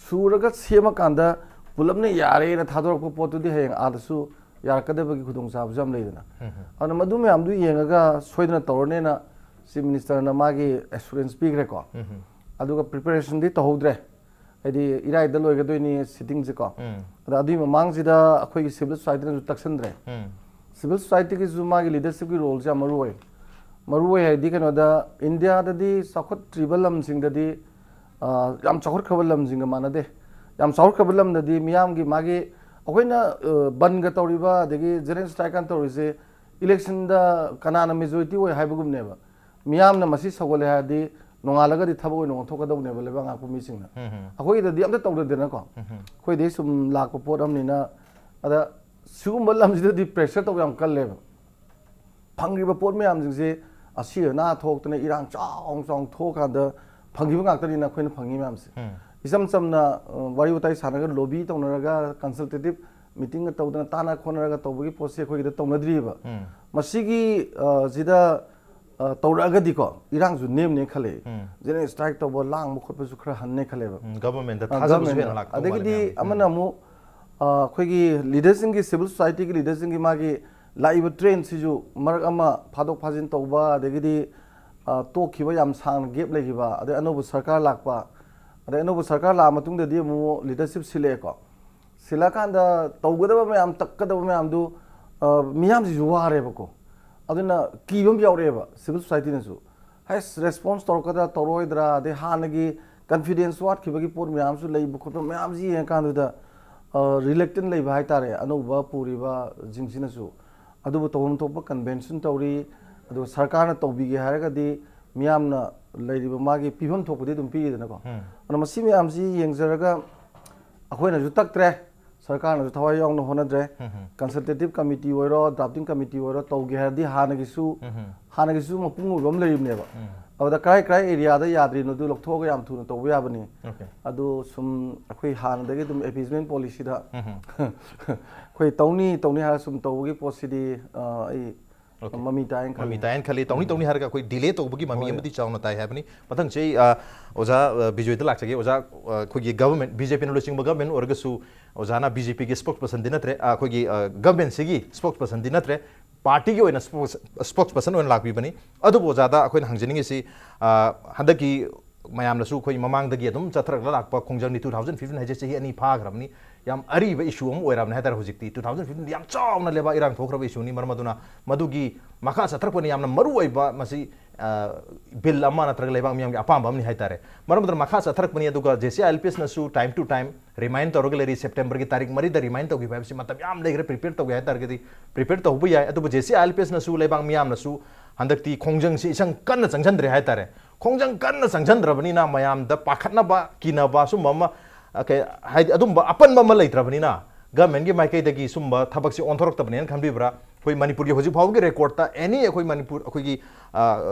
ꯁꯨꯔꯒ ꯁꯦꯝꯃꯀꯥꯟꯗ ꯄꯨꯂꯞꯅ ꯌꯥꯔꯦꯅ ꯊꯥꯗꯣꯔꯛꯄ ꯄꯣꯠꯇꯨꯗꯤ ꯍꯌꯦꯡ ꯑꯥꯗꯁꯨ ꯌꯥꯔꯛꯀꯗꯕꯒꯤ ꯈꯨꯗꯣꯡꯆꯥꯕꯁꯨ ꯌꯥꯝ ꯂꯩꯗꯅ꯫ ꯑꯗꯨꯅ ꯃꯗꯨ ꯃꯌꯥꯝꯗꯨ ꯌꯦꯡꯉꯒ ꯁꯣꯏꯗꯅ ꯇꯧꯔꯅꯦꯅ Chief Ministerꯅ ꯃꯥꯒꯤ assurance ꯄꯤꯈ꯭ꯔꯦꯀꯣ꯫ ꯑꯗꯨꯒ preparationꯗꯤ ꯇꯧꯍꯧꯗ꯭ꯔꯦ꯫ ꯍꯥꯏꯗꯤ ꯏꯔꯥꯏꯗ ꯂꯣꯏꯒꯗꯣꯏꯅꯤ sittingꯁꯦꯀꯣ꯫ ꯑꯗ ꯑꯗꯨꯒꯤ ꯃꯃꯥꯡꯁꯤꯗ ꯑꯩꯈꯣꯏꯒꯤ civil societyꯅꯁꯨ ꯇꯛꯁꯟꯗ꯭ꯔꯦ꯫ Civil societyꯒꯤꯁꯨ ꯃꯥꯒꯤ leadershipꯀꯤ roleꯁꯦ ꯌꯥꯝ ꯃꯔꯨ ꯑꯣꯏ꯫ ꯃꯔꯨ ꯑꯣꯏ ꯍꯥꯏꯗꯤ ꯀꯩꯅꯣꯗ, ꯏꯟꯗꯤꯌꯥꯗꯗꯤ ꯆꯥꯎꯈꯠꯇ꯭ꯔꯤꯕ ꯂꯝꯁꯤꯡꯗꯗꯤ, ꯑ, ꯌꯥꯝ ꯆꯥꯎꯈꯠꯈ꯭ꯔꯕ ꯂꯝꯁꯤꯡꯒ ꯃꯥꯟꯅꯗꯦ꯫ ꯌꯥꯝ ꯆꯥꯎꯈꯠꯈ꯭ꯔꯕ ꯂꯝꯗꯗꯤ ꯃꯤꯌꯥꯝꯒꯤ ꯃꯥꯒꯤ, ꯑꯩꯈꯣꯏꯅ, ꯑ, ꯕꯟꯒ ꯇꯧꯔꯤꯕ ꯑꯗꯒꯤ general strikeꯀ ꯇꯧꯔꯤꯁꯦ, electionꯗ ꯀꯅꯥꯅ majority ꯑꯣꯏ ꯍꯥꯏꯕꯒꯨꯝꯅꯦꯕ꯫ ꯃꯤꯌꯥꯝꯅ ꯃꯁꯤ ꯁꯧꯒꯠꯂꯦ ꯍꯥꯏꯔꯗꯤ ꯅꯣꯡꯉꯥꯜꯂꯒꯗꯤ ꯊꯕꯛ ꯑꯣꯏꯅ ꯑꯣꯟꯊꯣꯛꯀꯗꯧꯅꯦꯕ ꯂꯩꯕꯥꯛ ꯉꯥꯛꯄ ꯃꯤꯁꯤꯡꯅ꯫ ꯑꯩꯈꯣꯏꯒꯤꯗꯗꯤ ꯑꯝꯇ ꯇꯧꯗꯦꯗꯅꯀꯣ꯫ ꯑꯩꯈꯣꯏꯗꯤ ꯁꯨꯝ ꯂꯥꯛꯄ ꯄꯣꯠ ꯑꯃꯅꯤꯅ, ꯑꯗ ꯁꯤꯒꯨꯝꯕ ꯂꯝꯁꯤꯗꯗꯤ pressure ꯇꯧꯕ ꯌꯥꯝ ꯀꯜꯂꯦꯕ꯫ ꯐꯪꯉꯤꯕ ꯄꯣꯠ ꯃꯌꯥꯝꯁꯤꯡꯁꯦ ꯑꯁꯤ ꯑꯅꯥ ꯊꯣꯛꯇꯅ ꯏꯔꯥꯡ ꯆꯥꯎꯅ ꯆꯥꯎꯅ ꯊꯣꯛꯑꯀꯥꯟꯗ ꯐꯪꯈꯤꯕ ꯉꯥꯛꯇꯅꯤꯅ ꯑꯩꯈꯣꯏꯅ ꯐꯪꯉꯤ ꯃꯌꯥꯝꯁꯦ꯫ ꯏꯆꯝ ꯆꯝꯅ, ꯑ, ꯋꯥꯔꯤ ꯋꯥꯇꯥꯏ ꯁꯥꯟꯅꯔꯒ, lobby ꯇꯧꯅꯔꯒ, consultative meetingꯒ ꯇꯧꯗꯅ ꯇꯥꯟꯅ ꯈꯣꯠꯅꯔꯒ ꯇꯧꯕꯒꯤ ꯄꯣꯠꯁꯦ ꯑꯩꯈꯣꯏꯒꯤꯗ ꯇꯧꯅꯗ꯭ꯔꯤꯕ꯫ ꯃꯁꯤꯒꯤ, ꯑ, ꯁꯤꯗ, ꯑ, ꯇꯧꯔꯛꯑꯒꯗꯤꯀꯣ, ꯏꯔꯥꯡꯁꯨ ꯅꯦꯝꯅꯦ ꯈꯜꯂꯦ꯫ General strike ꯇꯧꯕ, ꯂꯥꯡꯕ ꯈꯣꯠꯄꯁꯨ ꯈꯔ ꯍꯟꯅꯦ ꯈꯜꯂꯦꯕ꯫ Governmentꯇ ꯑ, ꯊꯥꯖꯕꯁꯨ government꯫ ꯍꯦꯟꯅ ꯂꯥꯛꯇꯧ ꯃꯥꯜꯂꯦ ꯑꯗꯒꯤꯗꯤ ꯃꯌꯥꯝꯒꯤ꯫ ꯑꯃꯅ ꯑꯃꯨꯛ, ꯑ, ꯑꯩꯈꯣꯏꯒꯤ leaderꯁꯤꯡꯒꯤ, civil societyꯒꯤ leaderꯁꯤꯡꯒꯤ ꯃꯥꯒꯤ ꯂꯥꯛꯏꯕ trendꯁꯤꯁꯨ ꯃꯔꯛ ꯑꯃ ꯐꯥꯗꯣꯛ ꯐꯥꯖꯤꯟ ꯇꯧꯕ, ꯑꯗꯒꯤꯗꯤ, ꯑ, ꯇꯣꯛꯈꯤꯕ, ꯌꯥꯝ ꯁꯥꯡꯅ gap ꯂꯩꯈꯤꯕ, ꯑꯗꯩ ꯑꯅꯧꯕ ꯁꯔꯀꯥꯔ ꯂꯥꯛꯄ, ꯑꯗꯩ ꯑꯅꯧꯕ ꯁꯔꯀꯥꯔ ꯂꯥꯛꯑ ꯃꯇꯨꯡꯗꯗꯤ ꯑꯃꯨꯛ leadership ꯁꯤꯜꯂꯛꯑꯦꯀꯣ꯫ ꯁꯤꯜꯂꯛꯑꯀꯥꯟꯗ ꯇꯧꯒꯗꯕ ꯃꯌꯥꯝ, ꯇꯛꯀꯗꯕ ꯃꯌꯥꯝꯗꯨ, ꯑ, ꯃꯤꯌꯥꯝꯁꯤꯁꯨ ꯋꯥꯔꯦꯕꯀꯣ꯫ ꯑꯗꯨꯅ ꯀꯤꯕ ꯑꯃ ꯌꯥꯎꯔꯛꯑꯦꯕ civil societyꯅꯁꯨ꯫ ꯍꯩꯁ, response ꯇꯧꯔꯛꯀꯗ꯭ꯔꯥ, ꯇꯧꯔꯛꯑꯣꯏꯗ꯭ꯔꯥ, ꯑꯗꯩ ꯍꯥꯟꯅꯒꯤ confidence ꯋꯥꯠꯈꯤꯕꯒꯤ ꯄꯣꯠ ꯃꯌꯥꯝꯁꯨ ꯂꯩꯕ ꯈꯣꯠꯄ ꯃꯌꯥꯝꯁꯤ ꯌꯦꯡꯉꯀꯥꯟꯗꯨꯗ, ꯑ, reluctant ꯂꯩꯕ ꯍꯥꯏꯇꯥꯔꯦ, ꯑꯅꯧꯕ ꯄꯨꯔꯤꯕꯁꯤꯡꯁꯤꯅꯁꯨ꯫ ꯑꯗꯨꯕꯨ ꯇꯧꯐꯝ ꯊꯣꯛꯄ convention ꯇꯧꯔꯤ, ꯑꯗꯨꯒ ꯁꯔꯀꯥꯔꯅ ꯇꯧꯕꯤꯒꯦ ꯍꯥꯏꯔꯒꯗꯤ ꯃꯤꯌꯥꯝꯅ ꯂꯩꯔꯤꯕ ꯃꯥꯒꯤ ꯄꯤꯐꯝ ꯊꯣꯛꯄꯗꯤ ꯑꯗꯨꯝ ꯄꯤꯔꯤꯗꯅꯀꯣ꯫ ꯑꯗꯨꯅ ꯃꯁꯤ ꯃꯌꯥꯝꯁꯤ ꯌꯦꯡꯖꯔꯒ ꯑꯩꯈꯣꯏꯅꯁꯨ ꯇꯛꯇ꯭ꯔꯦ, ꯁꯔꯀꯥꯔꯅꯁꯨ ꯊꯋꯥꯏ ꯌꯥꯎꯅ ꯍꯣꯠꯅꯗ꯭ꯔꯦ꯫ Consultative committee ꯑꯣꯏꯔꯣ, drafting committee ꯑꯣꯏꯔꯣ, ꯇꯧꯒꯦ ꯍꯥꯏꯔꯗꯤ ꯍꯥꯟꯅꯒꯤꯁꯨ, ꯍꯥꯟꯅꯒꯤꯁꯨ ꯃꯄꯨꯡ ꯑꯣꯏꯕ ꯑꯃ ꯂꯩꯔꯤꯕꯅꯦꯕ꯫ ꯑꯗꯨꯗ ꯀꯔꯥꯏ ꯀꯔꯥꯏ ꯑꯦꯔꯤꯌꯥꯗ ꯌꯥꯗ꯭ꯔꯤꯅꯣ ꯑꯗꯨ ꯂꯧꯊꯣꯛꯑꯒ ꯌꯥꯝ ꯊꯨꯅ ꯇꯧꯕ ꯌꯥꯕꯅꯤ꯫ Okay. ꯑꯗꯨ ꯁꯨꯝ ꯑꯩꯈꯣꯏ ꯍꯥꯟꯅꯗꯒꯤ ꯑꯗꯨꯝ ꯑꯦꯄꯤꯁꯃꯦꯟ ꯄꯣꯂꯤꯁꯤꯗ ꯎꯝ. ꯑꯩꯈꯣꯏ ꯇꯧꯅꯤ ꯇꯧꯅꯤ ꯍꯥꯏꯔꯒ ꯁꯨꯝ ꯇꯧꯕꯒꯤ ꯄꯣꯠꯁꯤꯗꯤ ꯑ, ꯑꯩ Okay. ꯃꯃꯤ ꯇꯥꯏꯅ ꯈꯜꯂꯤ꯫ ꯃꯃꯤ ꯇꯥꯏꯅ ꯈꯜꯂꯤ, ꯇꯧꯅꯤ ꯇꯧꯅꯤ ꯍꯥꯏꯔꯒ ꯑꯩꯈꯣꯏ ꯗꯤꯂꯦ ꯇꯧꯕꯒꯤ ꯃꯃꯤ ꯍꯣꯏ꯫ ꯑꯃꯗꯤ ꯆꯥꯎꯅ ꯇꯥꯏ ꯍꯥꯏꯕꯅꯤ꯫ ꯃꯊꯪꯁꯤ ꯑꯩ, ꯑ, ꯑꯣꯖꯥ, ꯑ, ꯕꯤꯖꯣꯏꯗ ꯂꯥꯛꯆꯒꯦ꯫ ꯑꯣꯖꯥ, ꯑ, ꯑꯩꯈꯣꯏꯒꯤ ꯒꯚꯔꯟꯃꯦꯟ, ꯕꯤ ꯖꯦ ꯄꯤꯅ ꯂꯨꯆꯤꯡꯕ ꯒꯚꯔꯟꯃꯦꯟ ꯑꯣꯏꯔꯒꯁꯨ ꯑꯣꯖꯥꯅ ꯕꯤ ꯖꯦ ꯄꯤꯒꯤ ꯁ꯭ꯄꯣꯛꯁ ꯄꯔꯁꯟꯗꯤ ꯅꯠꯇ꯭ꯔꯦ, ꯑ, ꯑꯩꯈꯣꯏꯒꯤ, ꯑ, ꯒꯚꯔꯟꯃꯦꯟꯁꯤꯒꯤ ꯁ꯭ꯄꯣꯛꯁ ꯄꯔꯁꯟꯗꯤ ꯅꯠꯇ꯭ꯔꯦ, ꯄꯥꯔꯇꯤꯒꯤ ꯑꯣꯏꯅ ꯁ꯭ꯄꯣꯛꯁ, ꯁ꯭ꯄꯣꯛꯁ ꯄꯔꯁꯟ ꯑꯣꯏꯅ ꯂꯥꯛꯄꯤꯕꯅꯤ꯫ ꯑꯗꯨꯕꯨ ꯑꯣꯖꯥꯗ ꯑꯩꯈꯣꯏꯅ ꯍꯪꯖꯅꯤꯡꯉꯤꯁꯤ, ꯑ, ꯍꯟꯗꯛꯀꯤ ꯃꯌꯥꯝꯅꯁꯨ ꯑꯩꯈꯣꯏ ꯃꯃꯥꯡꯗꯒꯤ ꯑꯗꯨꯝ ꯆꯠꯊꯔꯛꯂ ꯂꯥꯛꯄ ꯈꯣꯡꯖꯪꯅꯤ꯫ Two thousand fifteen ꯍꯥꯏꯁꯦ ꯆꯍꯤ ꯑꯅꯤ ꯐꯥꯈ꯭ꯔꯕꯅꯤ, ꯌꯥꯝ ꯑꯔꯤꯕ ꯏꯁꯨ ꯑꯃ ꯑꯣꯏꯔꯕꯅꯤ ꯍꯥꯏꯇꯥꯔꯦ꯫ ꯍꯧꯖꯤꯛꯇꯤ two thousand fifteen ꯌꯥꯝ ꯆꯥꯎꯅ ꯂꯩꯕꯥꯛ ꯏꯔꯥꯡ ꯊꯣꯛꯈ꯭ꯔꯕ ꯏꯁꯨꯅꯤ꯫ ꯃꯔꯝ ꯑꯗꯨꯅ ꯃꯗꯨꯒꯤ ꯃꯈꯥ ꯆꯠꯊꯔꯛꯄꯅ ꯌꯥꯝꯅ ꯃꯔꯨ ꯑꯣꯏꯕ ꯃꯁꯤ, ꯑ, ꯕꯤꯜ ꯑꯃ ꯅꯠꯇ꯭ꯔꯒ ꯂꯩꯕꯥꯛ ꯃꯤꯌꯥꯝꯒꯤ ꯑꯄꯥꯝꯕ ꯑꯃꯅꯤ ꯍꯥꯏꯇꯥꯔꯦ꯫ ꯃꯔꯝ ꯑꯗꯨꯅ ꯃꯈꯥ ꯆꯠꯊꯔꯛꯄꯅꯤ꯫ ꯑꯗꯨꯒ J C I L P S ꯅꯁꯨ time to time remind ꯇꯧꯔꯒ ꯂꯩꯔꯤ꯫ ꯁꯦꯞꯇꯦꯝꯕꯔꯒꯤ ꯇꯥꯔꯤꯛ ꯃꯔꯤꯗ remind ꯇꯧꯈꯤꯕ ꯍꯥꯏꯕꯁꯤ ꯃꯇꯝ ꯌꯥꯝ ꯂꯩꯈ꯭ꯔꯦ꯫ Prepare ꯇꯧꯒꯦ ꯍꯥꯏꯇꯥꯔꯒꯗꯤ prepare ꯇꯧꯍꯧꯕ ꯌꯥꯏ꯫ ꯑꯗꯨꯕꯨ J C I L P S ꯅꯁꯨ ꯂꯩꯕꯥꯛ ꯃꯤꯌꯥꯝꯅꯁꯨ ꯍꯟꯗꯛꯇꯤ ꯈꯣꯡꯖꯪꯁꯤ ꯏꯆꯪ ꯀꯟꯅ ꯆꯪꯁꯤꯟꯗ꯭ꯔꯦ ꯍꯥꯏꯇꯥꯔꯦ꯫ ꯈꯣꯡꯖꯪ ꯀꯟꯅ ꯆꯪꯁꯤꯟꯗ꯭ꯔꯕꯅꯤꯅ ꯃꯌꯥꯝꯗ ꯄꯥꯈꯠꯅꯕ, ꯀꯤꯅꯕ ꯁꯨꯝꯕ ꯑꯃ, ꯑ, ꯀꯩ, ꯍꯥꯏꯗꯤ ꯑꯗꯨꯝꯕ ꯑꯄꯟꯕ ꯑꯃ ꯂꯩꯇ꯭ꯔꯕꯅꯤꯅ ꯒꯚꯔꯟꯃꯦꯟꯒꯤ ꯃꯥꯏꯀꯩꯗꯒꯤ ꯁꯨꯝꯕ ꯊꯕꯛꯁꯤ ꯑꯣꯟꯊꯣꯔꯛꯇꯕꯅꯦꯅ ꯈꯟꯕꯤꯕ꯭ꯔꯥ? ꯑꯩꯈꯣꯏ ꯃꯅꯤꯄꯨꯔꯒꯤ ꯍꯧꯖꯤꯛ ꯐꯥꯎꯕꯒꯤ ꯔꯦꯀꯣꯔꯠꯇ ꯑꯦꯅꯤ ꯑꯩꯈꯣꯏ ꯃꯅꯤꯄꯨꯔ, ꯑꯩꯈꯣꯏꯒꯤ, ꯑ,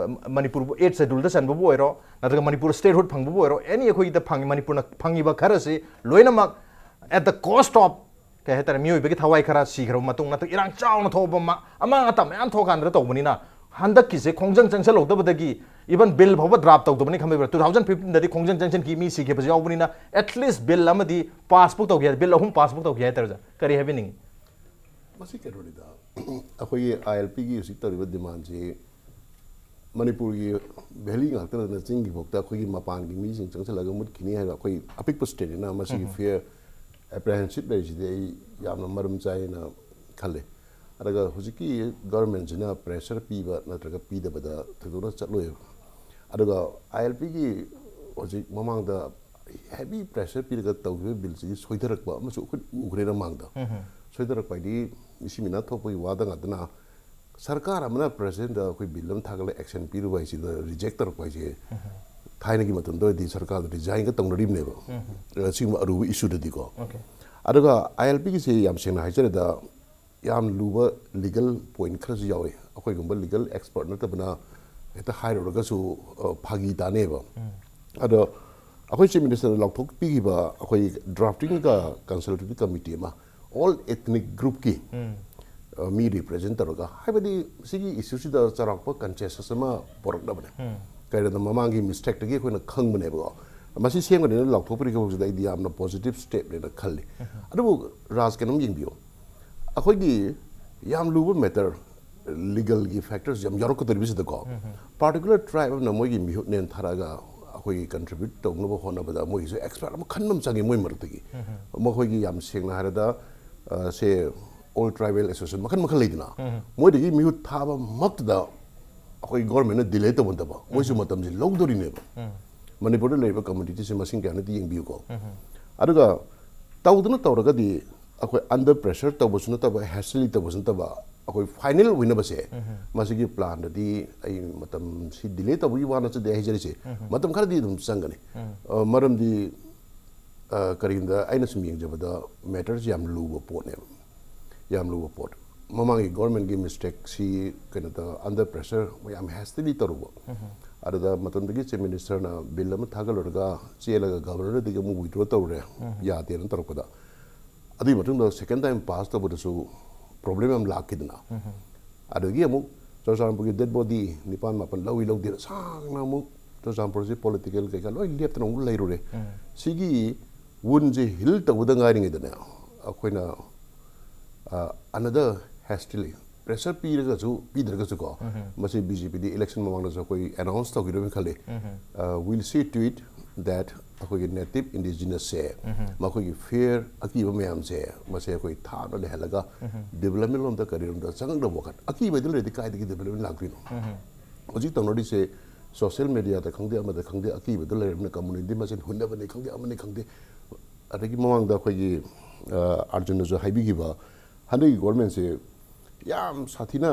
ꯃꯅꯤꯄꯨꯔꯕꯨ eighth schedule ꯗ ꯆꯟꯕꯕꯨ ꯑꯣꯏꯔꯣ, ꯅꯠꯇ꯭ꯔꯒ ꯃꯅꯤꯄꯨꯔ statehood ꯐꯪꯕꯕꯨ ꯑꯣꯏꯔꯣ, ꯑꯦꯅꯤ ꯑꯩꯈꯣꯏꯒꯤꯗ ꯐꯪꯉꯤ, ꯃꯅꯤꯄꯨꯔꯅ ꯐꯪꯉꯤꯕ ꯈꯔꯁꯤ ꯂꯣꯏꯅꯃꯛ at the cost of, ꯀꯩ ꯍꯥꯏꯇꯥꯔꯦ, ꯃꯤꯑꯣꯏꯕꯒꯤ ꯊꯋꯥꯏ ꯈꯔ ꯁꯤꯈ꯭ꯔꯕ ꯃꯇꯨꯡ, ꯅꯠꯇ꯭ꯔꯒ ꯏꯔꯥꯡ ꯆꯥꯎꯅ ꯊꯣꯛꯑꯕ ꯃ-, ꯑꯃꯥꯡ ꯑꯇꯥ ꯃꯌꯥꯝ ꯊꯣꯛꯑꯀꯥꯟꯗ ꯇꯧꯕꯅꯤꯅ, ꯍꯟꯗꯛꯀꯤꯁꯦ ꯈꯣꯡꯖꯪ ꯆꯪꯁꯜꯍꯧꯗꯕꯗꯒꯤ even ꯕꯤꯜ ꯐꯥꯎꯕ ꯗ꯭ꯔꯥꯐ ꯇꯧꯗꯕꯅꯤ ꯈꯟꯕꯤꯕ꯭ꯔꯥ? Two thousand fifteen ꯗꯗꯤ ꯈꯣꯡꯖꯪ ꯆꯪꯁꯤꯟꯈꯤ, ꯃꯤ ꯁꯤꯈꯤꯕꯁꯨ ꯌꯥꯎꯕꯅꯤꯅ, at least ꯕꯤꯜ ꯑꯃꯗꯤ ꯄꯥꯁ ꯐꯥꯎ ꯇꯧꯈꯤ ꯍꯥꯏ, ꯕꯤꯜ ꯑꯍꯨꯝ ꯄꯥꯁ ꯐꯥꯎ ꯇꯧꯈꯤ ꯍꯥꯏꯇꯥꯔꯦ꯫ ꯑꯣꯖꯥ, ꯀꯔꯤ ꯍꯥꯏꯕꯤꯅꯤꯡꯉꯤ? ꯃꯁꯤ ꯀꯩꯅꯣꯅꯤꯗ, ꯑꯩꯈꯣꯏꯒꯤ I L P ꯒꯤ ꯍꯧꯖꯤꯛ ꯇꯧꯔꯤꯕ ꯗꯤꯃꯥꯟꯁꯤ ꯃꯅꯤꯄꯨꯔꯒꯤ ꯚꯦꯂꯤ ꯉꯥꯛꯇ ꯅꯠꯇꯅ ꯆꯤꯡꯒꯤ ꯐꯥꯎꯗ ꯑꯩꯈꯣꯏꯒꯤ ꯃꯄꯥꯟꯒꯤ ꯃꯤꯁꯤꯡ ꯆꯪꯁꯤꯜꯂꯒ ꯃꯨꯠꯈꯤꯅꯤ ꯍꯥꯏꯕ ꯑꯩꯈꯣꯏ ꯑꯄꯤꯛꯄ ꯁ꯭ꯇꯦꯠꯅꯤꯅ ꯃꯁꯤꯒꯤ ꯎꯝ꯫ ꯐꯤꯌꯔ ꯑꯦꯄ꯭ꯔꯤꯍꯦꯟꯁꯤꯞ ꯂꯩꯔꯤꯁꯤꯗꯤ ꯑꯩ ꯌꯥꯝꯅ ꯃꯔꯝ ꯆꯥꯏꯅ ꯈꯜꯂꯦ꯫ ꯑꯗꯨꯒ ꯍꯧꯖꯤꯛꯀꯤ ꯒꯚꯔꯟꯃꯦꯟꯁꯤꯅ ꯄ꯭ꯔꯦꯁꯔ ꯄꯤꯕ ꯅꯠꯇ꯭ꯔꯒ ꯄꯤꯗꯕꯗ ꯊꯣꯏꯗꯣꯛꯅ ꯆꯠꯂꯣꯏꯕ꯫ ꯑꯗꯨꯒ I L P ꯒꯤ ꯍꯧꯖꯤꯛ ꯃꯃꯥꯡꯗ ꯍꯦꯚꯤ ꯄ꯭ꯔꯦꯁꯔ ꯄꯤꯔꯒ ꯇꯧꯈꯤꯕ ꯕꯤꯜꯁꯤꯒꯤ ꯁꯣꯏꯊꯔꯛꯄ ꯑꯃꯁꯨ ꯑꯩꯈꯣꯏ ꯎꯈ꯭ꯔꯦ ꯃꯃꯥꯡꯗ꯫ ꯎꯝ꯫ ꯁꯣꯏꯊꯔꯛꯄ ꯍꯥꯏꯗꯤ ꯃꯤꯁꯤ ꯃꯤꯅꯥ ꯊꯣꯛꯄꯒꯤ ꯋꯥꯗ ꯉꯥꯛꯇꯅ ꯁꯔꯀꯥꯔ ꯑꯃꯅ ꯄ꯭ꯔꯦꯁꯤꯗꯦꯟꯗ ꯑꯩꯈꯣꯏ ꯕꯤꯜ ꯑꯃ ꯊꯥꯒꯠꯂꯒ ꯑꯦꯛꯁꯟ ꯄꯤꯔꯨꯕ ꯍꯥꯏꯁꯤꯗ ꯔꯤꯖꯦꯛ ꯇꯧꯔꯛꯄ ꯍꯥꯏꯁꯦ ꯊꯥꯏꯅꯒꯤ ꯃꯇꯝꯗ ꯑꯣꯏꯔꯗꯤ ꯁꯔꯀꯥꯔꯗ ꯔꯤꯖꯥꯏꯟꯒ ꯇꯧꯅꯔꯤꯕꯅꯦꯕ꯫ ꯑꯁꯤꯒꯨꯝꯕ ꯑꯔꯨꯕ ꯏꯁꯨꯗꯗꯤꯀꯣ꯫ Okay꯫ ꯑꯗꯨꯒ I L P ꯒꯤꯁꯤ ꯌꯥꯝ ꯁꯦꯡꯅ ꯍꯥꯏꯖꯔꯦꯗ, ꯌꯥꯝ ꯂꯨꯕ ꯂꯤꯒꯜ ꯄꯣꯏꯟꯠ ꯈꯔꯁꯨ ꯌꯥꯎꯋꯤ꯫ ꯑꯩꯈꯣꯏꯒꯨꯝꯕ ꯂꯤꯒꯜ ꯑꯦꯛꯁꯄꯔꯠ ꯅꯠꯇꯕꯅ ꯍꯦꯛꯇ ꯍꯥꯏꯔꯨꯔꯒꯁꯨ ꯐꯥꯒꯤ ꯇꯥꯅꯦꯕ꯫ ꯑꯗꯣ ꯑꯩꯈꯣꯏ ꯆꯤꯐ ꯃꯤꯅꯤꯁꯇꯔꯅ ꯂꯥꯎꯊꯣꯛꯄꯤꯈꯤꯕ ꯑꯩꯈꯣꯏ ꯗ꯭ꯔꯥꯐꯇꯤꯡꯒ ꯀꯟꯁꯜꯇꯦꯇꯤꯞ ꯀꯃꯤꯇꯤ ꯑꯃ ꯑꯣꯜ ꯑꯦꯊꯅꯤꯛ ꯒ꯭ꯔꯨꯞꯀꯤ ꯃꯤ ꯔꯤꯄ꯭ꯔꯖꯦꯟ ꯇꯧꯔꯒ, ꯍꯥꯏꯕꯗꯤ ꯁꯤꯒꯤ ꯏꯁꯨꯁꯤꯗ ꯆꯥꯎꯔꯥꯛꯄ ꯀꯟꯁꯦꯟꯁꯁ ꯑꯃ ꯄꯨꯔꯛꯅꯕꯅꯦ꯫ ꯀꯩꯅꯣꯗ ꯃꯃꯥꯡꯒꯤ ꯃꯤꯁꯇꯦꯛꯇꯒꯤ ꯑꯩꯈꯣꯏꯅ ꯈꯪꯕꯅꯦꯕꯀꯣ꯫ ꯃꯁꯤ ꯁꯦꯝꯒꯅꯤꯅ ꯂꯥꯎꯊꯣꯛꯄꯤꯔꯤꯕ ꯍꯧꯖꯤꯛꯇ ꯑꯩꯗꯤ ꯌꯥꯝꯅ ꯄꯣꯖꯤꯇꯤꯞ ꯁ꯭ꯇꯦꯞꯅꯦꯅ ꯈꯜꯂꯤ꯫ ꯑꯗꯨꯕꯨ ꯔꯥꯖ, ꯀꯩꯅꯣꯝ ꯌꯦꯡꯕꯤꯌꯨ, ꯑꯩꯈꯣꯏꯒꯤ ꯌꯥꯝ ꯂꯨꯕ ꯃꯦꯇꯔ, ꯂꯤꯒꯜꯒꯤ ꯐꯦꯛꯇꯔꯁ ꯌꯥꯝ ꯌꯥꯎꯔꯛꯀꯗꯧꯔꯤꯕꯁꯤꯗꯀꯣ, ꯄꯥꯔꯇꯤꯀꯨꯂꯔ ꯇ꯭ꯔꯥꯏꯕ ꯑꯃꯅ ꯃꯣꯏꯒꯤ ꯃꯤꯍꯨꯠ ꯅꯦꯟꯊꯔꯒ ꯑꯩꯈꯣꯏꯒꯤ ꯀꯟꯇ꯭ꯔꯤꯕ꯭ꯌꯨꯠ ꯇꯧꯅꯕ ꯍꯣꯠꯅꯕꯗ ꯃꯣꯏꯒꯤꯁꯨ ꯑꯦꯛꯁꯄꯔꯠ ꯑꯃ ꯈꯟꯕ ꯑꯃ ꯆꯪꯉꯤ ꯃꯣꯏ ꯃꯔꯛꯇꯒꯤ꯫ ꯃꯈꯣꯏꯒꯤ ꯌꯥꯝ ꯁꯦꯡꯅ ꯍꯥꯏꯔꯗ, ꯑ, ꯁꯦ ꯑꯣꯜ ꯇ꯭ꯔꯥꯏꯕꯦꯜ ꯑꯦꯁꯣꯁꯤꯌꯦꯁꯟ ꯃꯈꯜ ꯃꯈꯜ ꯂꯩꯗꯅ, ꯃꯣꯏꯗꯒꯤ ꯃꯤꯍꯨꯠ ꯊꯥꯕ ꯃꯛꯇꯗ ꯑꯩꯈꯣꯏ ꯒꯣꯔꯃꯦꯟꯅ ꯗꯤꯂꯦ ꯇꯧꯕ ꯅꯠꯇꯕ, ꯃꯣꯏꯁꯨ ꯃꯇꯝꯁꯤ ꯂꯧꯗꯣꯔꯤꯅꯦꯕ꯫ ꯃꯅꯤꯄꯨꯔꯗ ꯂꯩꯔꯤꯕ ꯀꯝꯃꯨꯅꯤꯇꯤꯁꯦ ꯃꯁꯤꯡ ꯀꯌꯥꯅꯣꯗꯤ ꯌꯦꯡꯕꯤꯌꯨꯀꯣ꯫ ꯑꯗꯨꯒ ꯇꯧꯗꯅ ꯇꯧꯔꯒꯗꯤ ꯑꯩꯈꯣꯏ ꯑꯟꯗꯔ ꯄ꯭ꯔꯦꯁꯔ ꯇꯧꯕꯁꯨ ꯅꯠꯇꯕ, ꯍꯦꯁꯇꯤꯂꯤ ꯇꯧꯕꯁꯨ ꯅꯠꯇꯕ, ꯑꯩꯈꯣꯏ ꯐꯥꯏꯅꯦꯜ ꯑꯣꯏꯅꯕꯁꯦ ꯃꯁꯤꯒꯤ ꯄ꯭ꯂꯥꯟꯗꯗꯤ ꯑꯩ ꯃꯇꯝꯁꯤ ꯗꯤꯂꯦ ꯇꯧꯕꯒꯤ ꯋꯥ ꯅꯠꯆꯗꯦ ꯍꯥꯏꯖꯔꯤꯁꯦ꯫ ꯃꯇꯝ ꯈꯔꯗꯤ ꯑꯗꯨꯝ ꯆꯪꯒꯅꯤ꯫ ꯑ, ꯃꯔꯝꯗꯤ, ꯑ, ꯀꯔꯤꯒꯨꯝꯕꯗ ꯑꯩꯅ ꯁꯨꯝ ꯌꯦꯡꯖꯕꯗ ꯃꯦꯇꯔꯁꯤ ꯌꯥꯝ ꯂꯨꯕ ꯄꯣꯠꯅꯦꯕ, ꯌꯥꯝ ꯂꯨꯕ ꯄꯣꯠ꯫ ꯃꯃꯥꯡꯒꯤ ꯒꯣꯔꯃꯦꯟꯒꯤ ꯃꯤꯁꯇꯦꯛꯁꯤ ꯀꯩꯅꯣꯗ ꯑꯟꯗꯔ ꯄ꯭ꯔꯦꯁꯔ ꯌꯥꯝ ꯍꯦꯁꯇꯤꯂꯤ ꯇꯧꯔꯨꯕ꯫ ꯑꯗꯨꯗ ꯃꯇꯝꯗꯨꯒꯤ ꯆꯤꯐ ꯃꯤꯅꯤꯁꯇꯔꯅ ꯕꯤꯜ ꯑꯃ ꯊꯥꯒꯠꯂꯨꯔꯒ ꯆꯦꯜꯂꯒ ꯒꯚꯔꯅꯔꯗꯒꯤ ꯑꯃꯨꯛ ꯋꯤꯗ꯭ꯔꯣ ꯇꯧꯔꯦ, ꯌꯥꯗꯦꯅ ꯇꯧꯔꯛꯄꯗ꯫ ꯑꯗꯨꯒꯤ ꯃꯇꯨꯡꯗ ꯁꯦꯀꯦꯟ ꯇꯥꯏꯝ ꯄꯥꯁ ꯇꯧꯕꯗꯁꯨ ꯄ꯭ꯔꯣꯕ꯭ꯂꯦꯝ ꯌꯥꯝ ꯂꯥꯛꯈꯤꯗꯅ꯫ ꯑꯗꯒꯤ ꯑꯃꯨꯛ ꯆꯨꯔꯆꯥꯟꯄꯨꯔꯒꯤ ꯗꯦꯗ ꯕꯣꯗꯤ ꯅꯤꯄꯥꯟ ꯃꯥꯄꯟ ꯂꯧꯏ ꯂꯧꯗꯦꯅ ꯁꯥꯡꯅ ꯑꯃꯨꯛ ꯆꯨꯔꯆꯥꯟꯄꯨꯔꯁꯤ ꯄꯣꯂꯤꯇꯤꯀꯦꯜ ꯀꯩꯀꯥ ꯂꯣꯏ ꯂꯦꯞꯇꯅ ꯑꯃꯨꯛ ꯂꯩꯔꯨꯔꯦ꯫ ꯁꯤꯒꯤ ꯋꯨꯟꯁꯦ ꯍꯤꯜ ꯇꯧꯕꯗ ꯉꯥꯏꯔꯤꯉꯩꯗꯅꯦ, ꯑꯩꯈꯣꯏꯅ, ꯑ, another hastily pressure ꯄꯤꯔꯒꯁꯨ ꯄꯤꯗ꯭ꯔꯒꯁꯨꯀꯣ, ꯃꯁꯤ ꯕꯤ ꯖꯦ ꯄꯤꯗꯤ ꯏꯂꯦꯛꯁꯟ ꯃꯃꯥꯡꯗꯁꯨ ꯑꯩꯈꯣꯏ ꯑꯦꯅꯥꯎꯟꯁ ꯇꯧꯈꯤꯗꯣꯏꯅ ꯈꯜꯂꯤ꯫ ꯑ, we'll see to it that ꯑꯩꯈꯣꯏꯒꯤ ꯅꯦꯇꯤꯚ ꯏꯟꯗꯤꯖꯤꯅꯁꯁꯦ, ꯃꯈꯣꯏꯒꯤ ꯐꯤꯌꯔ, ꯑꯀꯤꯕ ꯃꯌꯥꯝꯁꯦ, ꯃꯁꯦ ꯑꯩꯈꯣꯏ ꯊꯥꯞꯅ ꯂꯩꯍꯜꯂꯒ ꯗꯤꯕꯂꯞꯃꯦꯟ ꯂꯣꯝꯗ, ꯀꯔꯤꯔꯣꯝꯗ ꯆꯪꯉꯛꯅꯕ ꯋꯥꯈꯜ꯫ ꯑꯀꯤꯕꯗꯤ ꯂꯩꯔꯗꯤ ꯀꯥꯏꯗꯒꯤ ꯗꯤꯕꯂꯞꯃꯦꯟ ꯂꯥꯛꯇꯣꯏꯅꯣ? ꯍꯧꯖꯤꯛ ꯇꯧꯅꯔꯤꯁꯦ ꯁꯣꯁꯤꯌꯦꯜ ꯃꯦꯗꯤꯌꯥꯗ ꯈꯪꯗꯦ, ꯑꯃꯗ ꯈꯪꯗꯦ, ꯑꯀꯤꯕꯗ ꯂꯩꯔꯕꯅꯤꯅ ꯀꯝꯃꯨꯅꯤꯇꯤ ꯃꯁꯦꯟ ꯍꯨꯟꯅꯕꯅꯤ ꯈꯪꯗꯦ, ꯑꯃꯅꯤ ꯈꯪꯗꯦ꯫ ꯑꯗꯒꯤ ꯃꯃꯥꯡꯗ ꯑꯩꯈꯣꯏꯒꯤ, ꯑ, ꯑꯥꯔꯖꯨꯟꯅꯁꯨ ꯍꯥꯏꯕꯤꯈꯤꯕ, ꯍꯟꯗꯛꯀꯤ ꯒꯣꯔꯃꯦꯟꯁꯦ ꯌꯥꯝ ꯁꯥꯊꯤꯅ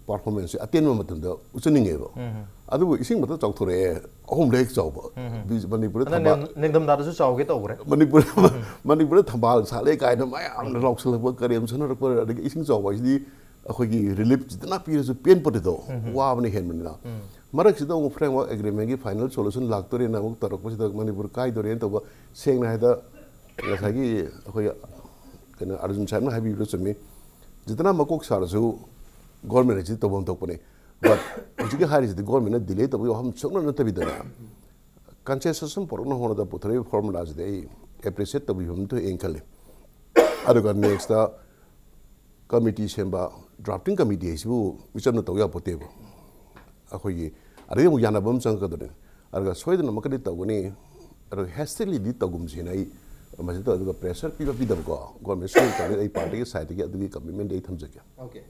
ꯄꯔꯐꯣꯔꯃꯦꯟꯁꯁꯦ ꯑꯇꯦꯟꯕ ꯃꯇꯝꯗ ꯎꯠꯆꯅꯤꯡꯉꯦꯕ꯫ ꯑꯗꯨꯕꯨ ꯏꯁꯤꯡ ꯃꯊꯛ ꯆꯥꯎꯊꯣꯔꯛꯑꯦ, ꯑꯍꯨꯝꯂꯛ ꯍꯦꯛ ꯆꯥꯎꯕ꯫ ꯕꯤ-, ꯃꯅꯤꯄꯨꯔꯗ ꯑꯗ ꯊꯝꯕꯥꯜ ꯅꯤꯡ-, ꯅꯤꯡꯊꯝꯊꯥꯗꯁꯨ ꯆꯥꯎꯒꯦ ꯇꯧꯈ꯭ꯔꯦ꯫ ꯃꯅꯤꯄꯨꯔ, ꯃꯅꯤꯄꯨꯔꯗ ꯊꯝꯕꯥꯜ ꯁꯥꯠꯂꯦ ꯀꯥꯏꯅ ꯃꯌꯥꯝꯅ ꯂꯥꯎꯁꯜꯂꯛꯄ, ꯀꯔꯦꯝ ꯁꯥꯟꯅꯔꯛꯄ, ꯑꯗꯒꯤ ꯏꯁꯤꯡ ꯆꯥꯎꯕ ꯍꯥꯏꯁꯤꯗꯤ ꯑꯩꯈꯣꯏꯒꯤ ꯔꯤꯂꯤꯐ ꯖꯤꯇꯅ ꯄꯤꯔꯁꯨ ꯄꯦꯟ ꯄꯣꯠꯇꯦꯗꯣ, ꯋꯥꯕꯅ ꯍꯦꯟꯕꯅꯤꯅ꯫ ꯃꯔꯛꯁꯤꯗ ꯑꯃꯨꯛ ꯐ꯭ꯔꯦꯝꯋꯥꯔꯛ ꯑꯦꯒ꯭ꯔꯤꯃꯦꯟꯒꯤ ꯐꯥꯏꯅꯦꯜ ꯁꯣꯂꯨꯁꯟ ꯂꯥꯛꯇꯣꯔꯦꯅ ꯑꯃꯨꯛ ꯇꯧꯔꯛꯄꯁꯤꯗ ꯃꯅꯤꯄꯨꯔ ꯀꯥꯏꯗꯣꯔꯦꯅ ꯇꯧꯕ, ꯁꯦꯡꯅ ꯍꯥꯏꯗ ꯉꯁꯥꯏꯒꯤ ꯑꯩꯈꯣꯏ ꯀꯩꯅꯣ ꯑꯔꯖꯨꯟ ꯁꯥꯍꯦꯕꯅ ꯍꯥꯏꯕꯤꯕꯗꯣ ꯆꯨꯝꯃꯤ꯫ ꯖꯤꯇꯅ ꯃꯀꯣꯛ ꯁꯥꯔꯁꯨ ꯒꯣꯔꯃꯦꯟ ꯑꯁꯤ ꯇꯧꯐꯝ ꯊꯣꯛꯄꯅꯦ꯫ ꯕꯠ ꯍꯧꯖꯤꯛꯀꯤ ꯍꯥꯏꯔꯤꯁꯤꯗꯤ ꯒꯣꯔꯃꯦꯟꯅ ꯗꯤꯂꯦ ꯇꯧꯕꯒꯤ ꯋꯥꯐꯝ ꯁꯨꯡꯅ ꯅꯠꯇꯕꯤꯗꯅ, ꯀꯟꯁꯦꯟꯁꯁ ꯑꯃ ꯄꯨꯔꯛꯅ ꯍꯣꯠꯅꯕꯗ ꯄꯨꯊꯣꯔꯛꯏꯕ ꯐꯣꯔꯃꯨꯂꯥꯁꯤꯗꯤ ꯑꯩ ꯑꯦꯄ꯭ꯔꯤꯁꯤꯌꯦꯠ ꯇꯧꯕꯤꯐꯝ ꯊꯣꯛꯑꯦꯅ ꯈꯜꯂꯤ꯫ ꯑꯗꯨꯒ ꯅꯦꯛꯁꯇ ꯀꯃꯤꯇꯤ ꯁꯦꯝꯕ, ꯗ꯭ꯔꯥꯐꯇꯤꯡ ꯀꯃꯤꯇꯤ ꯍꯥꯏꯁꯤꯕꯨ ꯃꯤꯆꯝꯅ ꯇꯧ ꯌꯥꯄꯣꯠꯇꯦꯕ꯫ ꯑꯩꯈꯣꯏꯒꯤ ꯑꯗꯩ ꯑꯃꯨꯛ ꯌꯥꯅꯕ ꯑꯃ ꯆꯪꯉꯛꯀꯗꯣꯏꯅꯤ꯫ ꯑꯗꯨꯒ ꯁꯣꯏꯗꯅꯃꯛꯀꯗꯤ ꯇꯧꯒꯅꯤ, ꯑꯗꯨꯒ ꯍꯦꯁꯇꯤꯂꯤꯗꯤ ꯇꯧꯒꯨꯝꯁꯦꯅ ꯑꯩ ꯃꯁꯤꯗ, ꯑꯗꯨꯒ ꯄ꯭ꯔꯦꯁꯔ ꯄꯤꯕ ꯄꯤꯗꯕꯀꯣ, ꯒꯣꯔꯃꯦꯟ ꯁꯨꯡꯇꯧ ꯇꯧꯔꯣꯏ, ꯑꯩ ꯄꯥꯔꯇꯤꯒꯤ ꯁꯥꯏꯠꯇꯒꯤ ꯑꯗꯨꯒꯤ ꯀꯃꯤꯠꯃꯦꯟꯗꯤ ꯑꯩ ꯊꯝꯖꯒꯦ꯫ ꯑꯣꯀꯦ꯫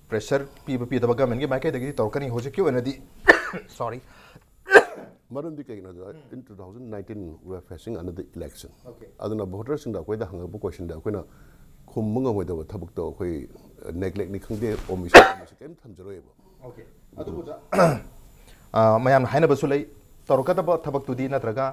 ꯄ꯭ꯔꯦꯁꯔ ꯄꯤꯕ ꯄꯤꯗꯕ ꯒꯃꯦꯟꯒꯤ ꯃꯥꯏꯀꯩꯗꯒꯤꯗꯤ ꯇꯧꯔꯛꯀꯅꯤ꯫ ꯍꯧꯖꯤꯛꯀꯤ ꯑꯣꯏꯅꯗꯤ ꯁꯣꯔꯤ, ꯃꯔꯝꯗꯤ ꯀꯩꯒꯤꯅꯣꯗ, in two thousand nineteen we are facing another election. Okay. ꯑꯗꯨꯅ ꯚꯣꯇꯔꯁꯤꯡꯗ ꯑꯩꯈꯣꯏꯗ ꯍꯪꯉꯛꯄ ꯀꯣꯏꯁꯟꯗ ꯑꯩꯈꯣꯏꯅ ꯈꯨꯝꯕ ꯉꯝꯃꯣꯏꯗꯕ ꯊꯕꯛꯇꯣ ꯑꯩꯈꯣꯏ ꯅꯦꯒ꯭ꯂꯦꯛꯅꯤ ꯈꯪꯗꯦ, ꯑꯣꯃꯤꯁꯟ ꯀꯩꯝ ꯊꯝꯖꯔꯣꯏꯕ꯫ ꯑꯣꯀꯦ꯫ ꯑꯗꯨꯕꯨ ꯑꯣꯖꯥ, ꯑ, ꯃꯌꯥꯝꯅ ꯍꯥꯏꯅꯕꯁꯨ ꯂꯩ, ꯇꯧꯔꯛꯀꯗꯕ ꯊꯕꯛꯇꯨꯗꯤ ꯅꯠꯇ꯭ꯔꯒ,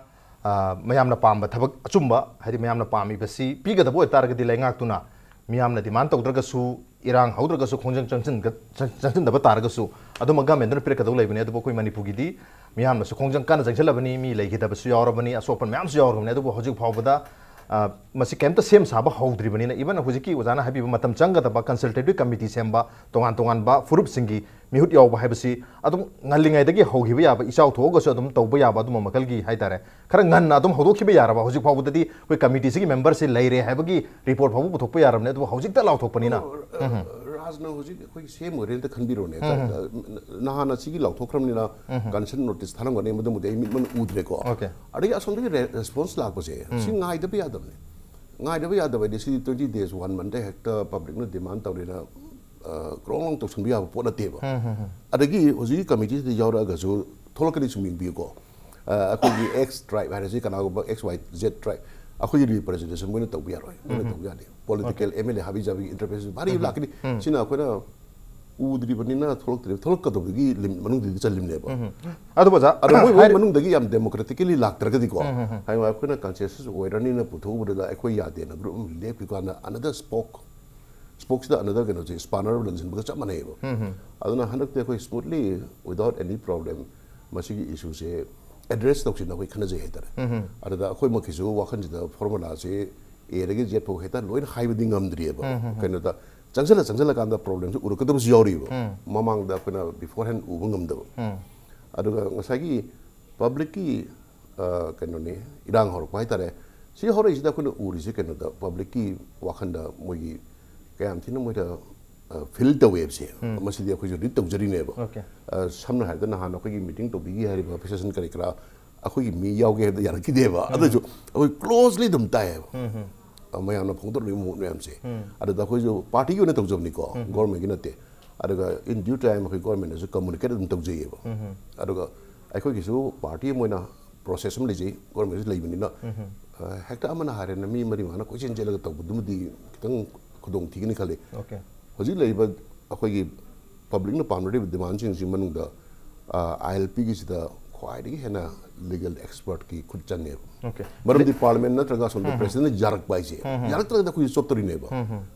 ꯑ, ꯃꯌꯥꯝꯅ ꯄꯥꯝꯕ ꯊꯕꯛ ꯑꯆꯨꯝꯕ, ꯍꯥꯏꯗꯤ ꯃꯌꯥꯝꯅ ꯄꯥꯝꯃꯤꯕꯁꯤ ꯄꯤꯒꯗꯕ ꯑꯣꯏꯇꯥꯔꯒꯗꯤ ꯂꯩꯉꯥꯛꯇꯨꯅ ꯃꯤꯌꯥꯝꯅ ꯗꯤꯃꯥꯟ ꯇꯧꯗ꯭ꯔꯒꯁꯨ, ꯏꯔꯥꯡ ꯍꯧꯗ꯭ꯔꯒꯁꯨ, ꯈꯣꯡꯖꯪ ꯆꯪꯁꯤꯟꯒ-, ꯆꯪ-, ꯆꯪꯁꯤꯟꯗꯕ ꯇꯥꯔꯒꯁꯨ ꯑꯗꯨꯃꯛ ꯒꯃꯦꯟꯗꯨꯅ ꯄꯤꯔꯛꯀꯗꯧ ꯂꯩꯕꯅꯤ꯫ ꯑꯗꯨꯕꯨ ꯑꯩꯈꯣꯏ ꯃꯅꯤꯄꯨꯔꯒꯤꯗꯤ ꯃꯤꯌꯥꯝꯅꯁꯨ ꯈꯣꯡꯖꯪ ꯀꯟꯅ ꯆꯪꯁꯤꯜꯂꯕꯅꯤ, ꯃꯤ ꯂꯩꯈꯤꯗꯕꯁꯨ ꯌꯥꯎꯔꯕꯅꯤ, ꯑꯁꯣꯛꯄ ꯃꯌꯥꯝꯁꯨ ꯌꯥꯎꯔꯕꯅꯤ꯫ ꯑꯗꯨꯕꯨ ꯍꯧꯖꯤꯛ ꯐꯥꯎꯕꯗ, ꯑ, ꯃꯁꯤ ꯀꯩꯝꯇ ꯁꯦꯝ ꯁꯥꯕ ꯍꯧꯗ꯭ꯔꯤꯕꯅꯤꯅ, even ꯍꯧꯖꯤꯛꯀꯤ ꯑꯣꯖꯥꯅ ꯍꯥꯏꯕꯤꯕ ꯃꯇꯝ ꯆꯪꯒꯗꯕ consultative committee ꯁꯦꯝꯕ, ꯇꯣꯉꯥꯟ ꯇꯣꯉꯥꯟꯕ ꯐꯨꯔꯨꯞꯁꯤꯡꯒꯤ ꯃꯤꯍꯨꯠ ꯌꯥꯎꯕ ꯍꯥꯏꯕꯁꯤ ꯑꯗꯨꯝ ꯉꯜꯂꯤꯉꯩꯗꯒꯤ ꯍꯧꯈꯤꯕ ꯌꯥꯕ, ꯏꯆꯥꯎ ꯊꯣꯛꯑꯒꯁꯨ ꯑꯗꯨꯝ ꯇꯧꯕ ꯌꯥꯕ ꯑꯗꯨꯝꯕ ꯃꯈꯜꯒꯤ ꯍꯥꯏꯇꯥꯔꯦ, ꯈꯔ ꯉꯟꯅ ꯑꯗꯨꯝ ꯍꯧꯗꯣꯛꯈꯤꯕ ꯌꯥꯔꯕ꯫ ꯍꯧꯖꯤꯛ ꯐꯥꯎꯕꯗꯗꯤ ꯑꯩꯈꯣꯏ ꯀꯃꯤꯇꯤꯁꯤꯒꯤ ꯃꯦꯝꯕꯔꯁꯤ ꯂꯩꯔꯦ ꯍꯥꯏꯕꯒꯤ ꯔꯤꯄꯣꯔꯠ ꯐꯥꯎꯕ ꯄꯨꯊꯣꯛꯄ ꯌꯥꯔꯕꯅꯦ, ꯑꯗꯨꯕꯨ ꯍꯧꯖꯤꯛꯇ ꯂꯥꯎꯊꯣꯛꯄꯅꯤꯅ꯫ ꯑ, ꯔꯥꯖꯅ ꯍꯧꯖꯤꯛ ꯑꯩꯈꯣꯏꯒꯤ ꯁꯦꯝ ꯑꯣꯏꯔꯦ ꯑꯝꯇ ꯈꯟꯕꯤꯔꯣꯅꯦ꯫ ꯅꯍꯥꯟꯅ ꯁꯤꯒꯤ ꯂꯥꯎꯊꯣꯛꯈ꯭ꯔꯕꯅꯤꯅ ꯀꯟꯁꯦꯟ ꯅꯣꯇꯤꯁ ꯊꯥꯔꯝꯒꯅꯤ, ꯃꯗꯨꯃꯗꯤ ꯑꯩ ꯃꯤꯠꯃꯛꯅ ꯎꯗ꯭ꯔꯦꯀꯣ꯫ Okay. ꯑꯗꯒꯤ ꯑꯁꯣꯝꯗꯒꯤ ꯔꯦ-, ꯔꯦꯁꯄꯣꯟꯁ ꯂꯥꯛꯄꯁꯦ ꯁꯤ ꯉꯥꯏꯗꯕ ꯌꯥꯗꯕꯅꯦ꯫ ꯉꯥꯏꯗꯕ ꯌꯥꯗꯕ ꯍꯥꯏꯗꯤ ꯁꯤꯗꯤ twenty days, one month ꯍꯦꯛꯇ ꯄꯕ꯭ꯂꯤꯛꯅ ꯗꯤꯃꯥꯟ ꯇꯧꯔꯦꯅ, ꯑ, ꯀ꯭ꯔꯣꯡ ꯀ꯭ꯔꯣꯡ ꯇꯧꯁꯟꯕ ꯌꯥꯕ ꯄꯣꯠ ꯅꯠꯇꯦꯕ꯫ ꯑꯗꯒꯤ ꯍꯧꯖꯤꯛꯀꯤ ꯀꯃꯤꯇꯤꯁꯤꯗ ꯌꯥꯎꯔꯛꯑꯒꯁꯨ ꯊꯣꯛꯂꯛꯀꯅꯤ, ꯁꯨꯝ ꯌꯦꯡꯕꯤꯌꯨꯀꯣ꯫ ꯑ, ꯑꯩꯈꯣꯏꯒꯤ X tribe ꯍꯥꯏꯔꯁꯤ, ꯀꯅꯥꯒꯨꯝꯕ X Y Z tribe, ꯑꯩꯈꯣꯏꯒꯤ ꯔꯤꯄ꯭ꯔꯖꯦꯟꯇꯦꯁꯟ ꯃꯣꯏꯅ ꯇꯧꯕ ꯌꯥꯔꯣꯏ, ꯃꯣꯏꯅ ꯇꯧꯕ ꯌꯥꯗꯦ꯫ ꯄꯣꯂꯤꯇꯤꯀꯦꯜ ꯑꯦꯝ ꯑꯦꯜ ꯑꯦ ꯍꯥꯕꯤ ꯖꯥꯕꯤꯒꯤ ꯏꯟꯇꯔꯐꯦꯁ ꯚꯥꯔꯤ ꯂꯥꯛꯀꯅꯤ꯫ ꯁꯤꯅ ꯑꯩꯈꯣꯏꯅ ꯎꯗ꯭ꯔꯤꯕꯅꯤꯅ ꯊꯣꯛꯂꯛꯇ꯭ꯔꯤꯕ, ꯊꯣꯛꯂꯛꯀꯗꯧꯕꯒꯤ ꯂꯤꯃꯤꯠ ꯃꯅꯨꯡꯗꯗꯤ ꯆꯜꯂꯤꯕꯅꯦꯕ꯫ ꯑꯗꯨꯕꯨ ꯑꯣꯖꯥ, ꯑꯗꯣ ꯃꯣꯏ ꯃꯣꯏ ꯍꯥꯏꯔꯤ- ꯃꯅꯨꯡꯗꯒꯤ ꯌꯥꯝ ꯗꯦꯃꯣꯀ꯭ꯔꯦꯇꯤꯀꯦꯂꯤ ꯂꯥꯛꯇ꯭ꯔꯒꯗꯤꯀꯣ, ꯍꯌꯦꯡꯋꯥꯏ ꯑꯩꯈꯣꯏꯅ ꯀꯟꯁꯦꯟꯁꯁ ꯑꯣꯏꯔꯅꯤꯅ ꯄꯨꯊꯣꯛꯎꯕꯗ ꯑꯩꯈꯣꯏ ꯌꯥꯗꯦꯅ ꯒ꯭ꯔꯨꯞ ꯑꯃ ꯂꯦꯞꯈꯤꯕ ꯀꯥꯟꯗ another spoke ꯁ꯭ꯄꯣꯛꯁꯤꯗ ꯑꯅꯗꯔ ꯀꯩꯅꯣꯁꯦ ꯁ꯭ꯄꯥꯅꯔ ꯂꯪꯁꯤꯟꯕꯒ ꯆꯞ ꯃꯥꯟꯅꯩꯌꯦꯕ꯫ ꯑꯗꯨꯅ ꯍꯟꯗꯛꯇꯤ ꯑꯩꯈꯣꯏ ꯁ꯭ꯃꯨꯠꯂꯤ, ꯋꯤꯗꯥꯎꯠ ꯑꯦꯅꯤ ꯄ꯭ꯔꯣꯕ꯭ꯂꯦꯝ, ꯃꯁꯤꯒꯤ ꯏꯁꯨꯁꯦ ꯑꯦꯗ꯭ꯔꯦꯁ ꯇꯧꯁꯤꯅ ꯑꯩꯈꯣꯏ ꯈꯟꯅꯖꯩ ꯍꯥꯏꯇꯥꯔꯦ꯫ ꯑꯗꯨꯗ ꯑꯩꯈꯣꯏꯃꯛꯀꯤꯁꯨ ꯋꯥꯈꯜꯁꯤꯗ ꯐꯣꯔꯃꯨꯂꯥꯁꯦ ꯑꯦꯗꯒꯤ ꯖꯦꯠ ꯐꯥꯎ ꯍꯦꯛꯇ ꯂꯣꯏꯅ ꯍꯥꯏꯕꯗꯤ ꯉꯝꯗ꯭ꯔꯤꯑꯕ꯫ ꯀꯩꯅꯣꯗ ꯆꯪꯁꯤꯜꯂ ꯆꯪꯁꯤꯜꯂꯀꯥꯟꯗ ꯄ꯭ꯔꯣꯕ꯭ꯂꯦꯝꯁꯦ ꯎꯔꯛꯀꯗꯕꯁꯨ ꯌꯥꯎꯔꯤꯕ꯫ ꯃꯃꯥꯡꯗ ꯑꯩꯈꯣꯏꯅ ꯕꯤꯐꯣꯔ ꯍꯦꯟ ꯎꯕ ꯉꯝꯗꯕ꯫ ꯑꯗꯨꯒ ꯉꯁꯥꯏꯒꯤ ꯄꯕ꯭ꯂꯤꯛꯀꯤ ꯀꯩꯅꯣꯅꯤ, ꯏꯔꯥꯡ ꯍꯧꯔꯛꯄ ꯍꯥꯏꯇꯥꯔꯦ꯫ ꯁꯤ ꯍꯧꯔꯛꯏꯁꯤꯗ ꯑꯩꯈꯣꯏꯅ ꯎꯔꯤꯁꯦ ꯀꯩꯅꯣꯗ, ꯄꯕ꯭ꯂꯤꯛꯀꯤ ꯋꯥꯈꯜꯗ ꯃꯣꯏꯒꯤ ꯀꯌꯥꯝ ꯊꯤꯅ ꯃꯣꯏꯗ ꯐꯤꯜ ꯇꯧꯋꯦꯕꯁꯦ꯫ ꯃꯁꯤꯗꯤ ꯑꯩꯈꯣꯏꯁꯨ ꯔꯤꯠ ꯇꯧꯖꯔꯤꯅꯦꯕ꯫ ꯑ, ꯁꯝꯅ ꯍꯥꯏꯔꯕꯗ ꯅꯍꯥꯟ ꯑꯩꯈꯣꯏꯒꯤ ꯃꯤꯇꯤꯡ ꯇꯧꯕꯤꯒꯦ ꯍꯥꯏꯔꯤꯕ ꯑꯣꯐꯤꯁꯔꯁꯤꯡ ꯀꯔꯤ ꯀꯔꯥ ꯑꯩꯈꯣꯏꯒꯤ ꯃꯤ ꯌꯥꯎꯒꯦ ꯍꯥꯏꯕꯗ ꯌꯥꯔꯛꯈꯤꯗꯦꯕ꯫ ꯑꯗꯨꯁꯨ ꯑꯩꯈꯣꯏ ꯀ꯭ꯂꯣꯖꯂꯤ ꯑꯗꯨꯝ ꯇꯥꯏꯌꯦꯕ꯫ ꯑ, ꯃꯌꯥꯝꯅ ꯐꯣꯡꯗꯣꯔꯛꯂꯤꯕ ꯃꯑꯣꯡ ꯃꯌꯥꯝꯁꯦ꯫ ꯑꯗꯨꯗ ꯑꯩꯈꯣꯏꯁꯨ ꯄꯥꯔꯇꯤꯒꯤ ꯑꯣꯏꯅ ꯇꯧꯖꯕꯅꯤꯀꯣ, ꯒꯣꯔꯃꯦꯟꯒꯤ ꯅꯠꯇꯦ꯫ ꯑꯗꯨꯒ in due time ꯑꯩꯈꯣꯏ ꯒꯣꯔꯃꯦꯟꯗꯁꯨ ꯀꯝꯃꯨꯅꯤꯀꯦꯠ ꯑꯗꯨꯝ ꯇꯧꯖꯩꯌꯦꯕ꯫ ꯑꯗꯨꯒ ꯑꯩꯈꯣꯏꯒꯤꯁꯨ ꯄꯥꯔꯇꯤ ꯑꯃ ꯑꯣꯏꯅ ꯄ꯭ꯔꯣꯁꯦꯁ ꯑꯃ ꯂꯩꯖꯩ, ꯒꯣꯔꯃꯦꯟꯁꯨ ꯂꯩꯕꯅꯤꯅ꯫ ꯑ, ꯍꯦꯛꯇ ꯑꯃꯅ ꯍꯥꯏꯔꯦꯅ ꯃꯤ ꯃꯔꯤ ꯃꯉꯥꯅ ꯀꯣꯏꯆꯦꯟ ꯆꯦꯜꯂꯒ ꯇꯧꯕꯗꯨꯃꯗꯤ ꯈꯤꯇꯪ ꯈꯨꯗꯣꯡ ꯊꯤꯒꯅꯤ ꯈꯜꯂꯤ꯫ ꯑꯣꯀꯦ꯫ ꯍꯧꯖꯤꯛ ꯂꯩꯔꯤꯕ ꯑꯩꯈꯣꯏꯒꯤ ꯄꯕ꯭ꯂꯤꯛꯅ ꯄꯥꯝꯅꯔꯤꯕ ꯗꯤꯃꯥꯟꯁꯤꯡꯁꯤ ꯃꯅꯨꯡꯗ, ꯑꯥꯏ ꯑꯦꯜ ꯄꯤꯒꯤꯁꯤꯗ ꯈ꯭ꯋꯥꯏꯗꯒꯤ ꯍꯦꯟꯅ ꯂꯤꯒꯦꯜ ꯑꯦꯛꯁꯄꯔꯠꯀꯤ ꯈꯨꯠ ꯆꯪꯉꯦꯕ꯫ ꯑꯣꯀꯦ꯫ ꯃꯔꯝꯗꯤ ꯄꯥꯔꯂꯤꯌꯥꯃꯦꯟ ꯅꯠꯇ꯭ꯔꯒ ꯑꯁꯣꯝꯗ ꯄ꯭ꯔꯦꯁꯤꯗꯦꯟꯠꯅ ꯌꯥꯔꯛꯄ ꯍꯥꯏꯁꯦ, ꯌꯥꯔꯛꯇ꯭ꯔꯒꯗꯤ ꯑꯩꯈꯣꯏꯁꯨ ꯆꯣꯞꯇꯣꯔꯤꯅꯦꯕ꯫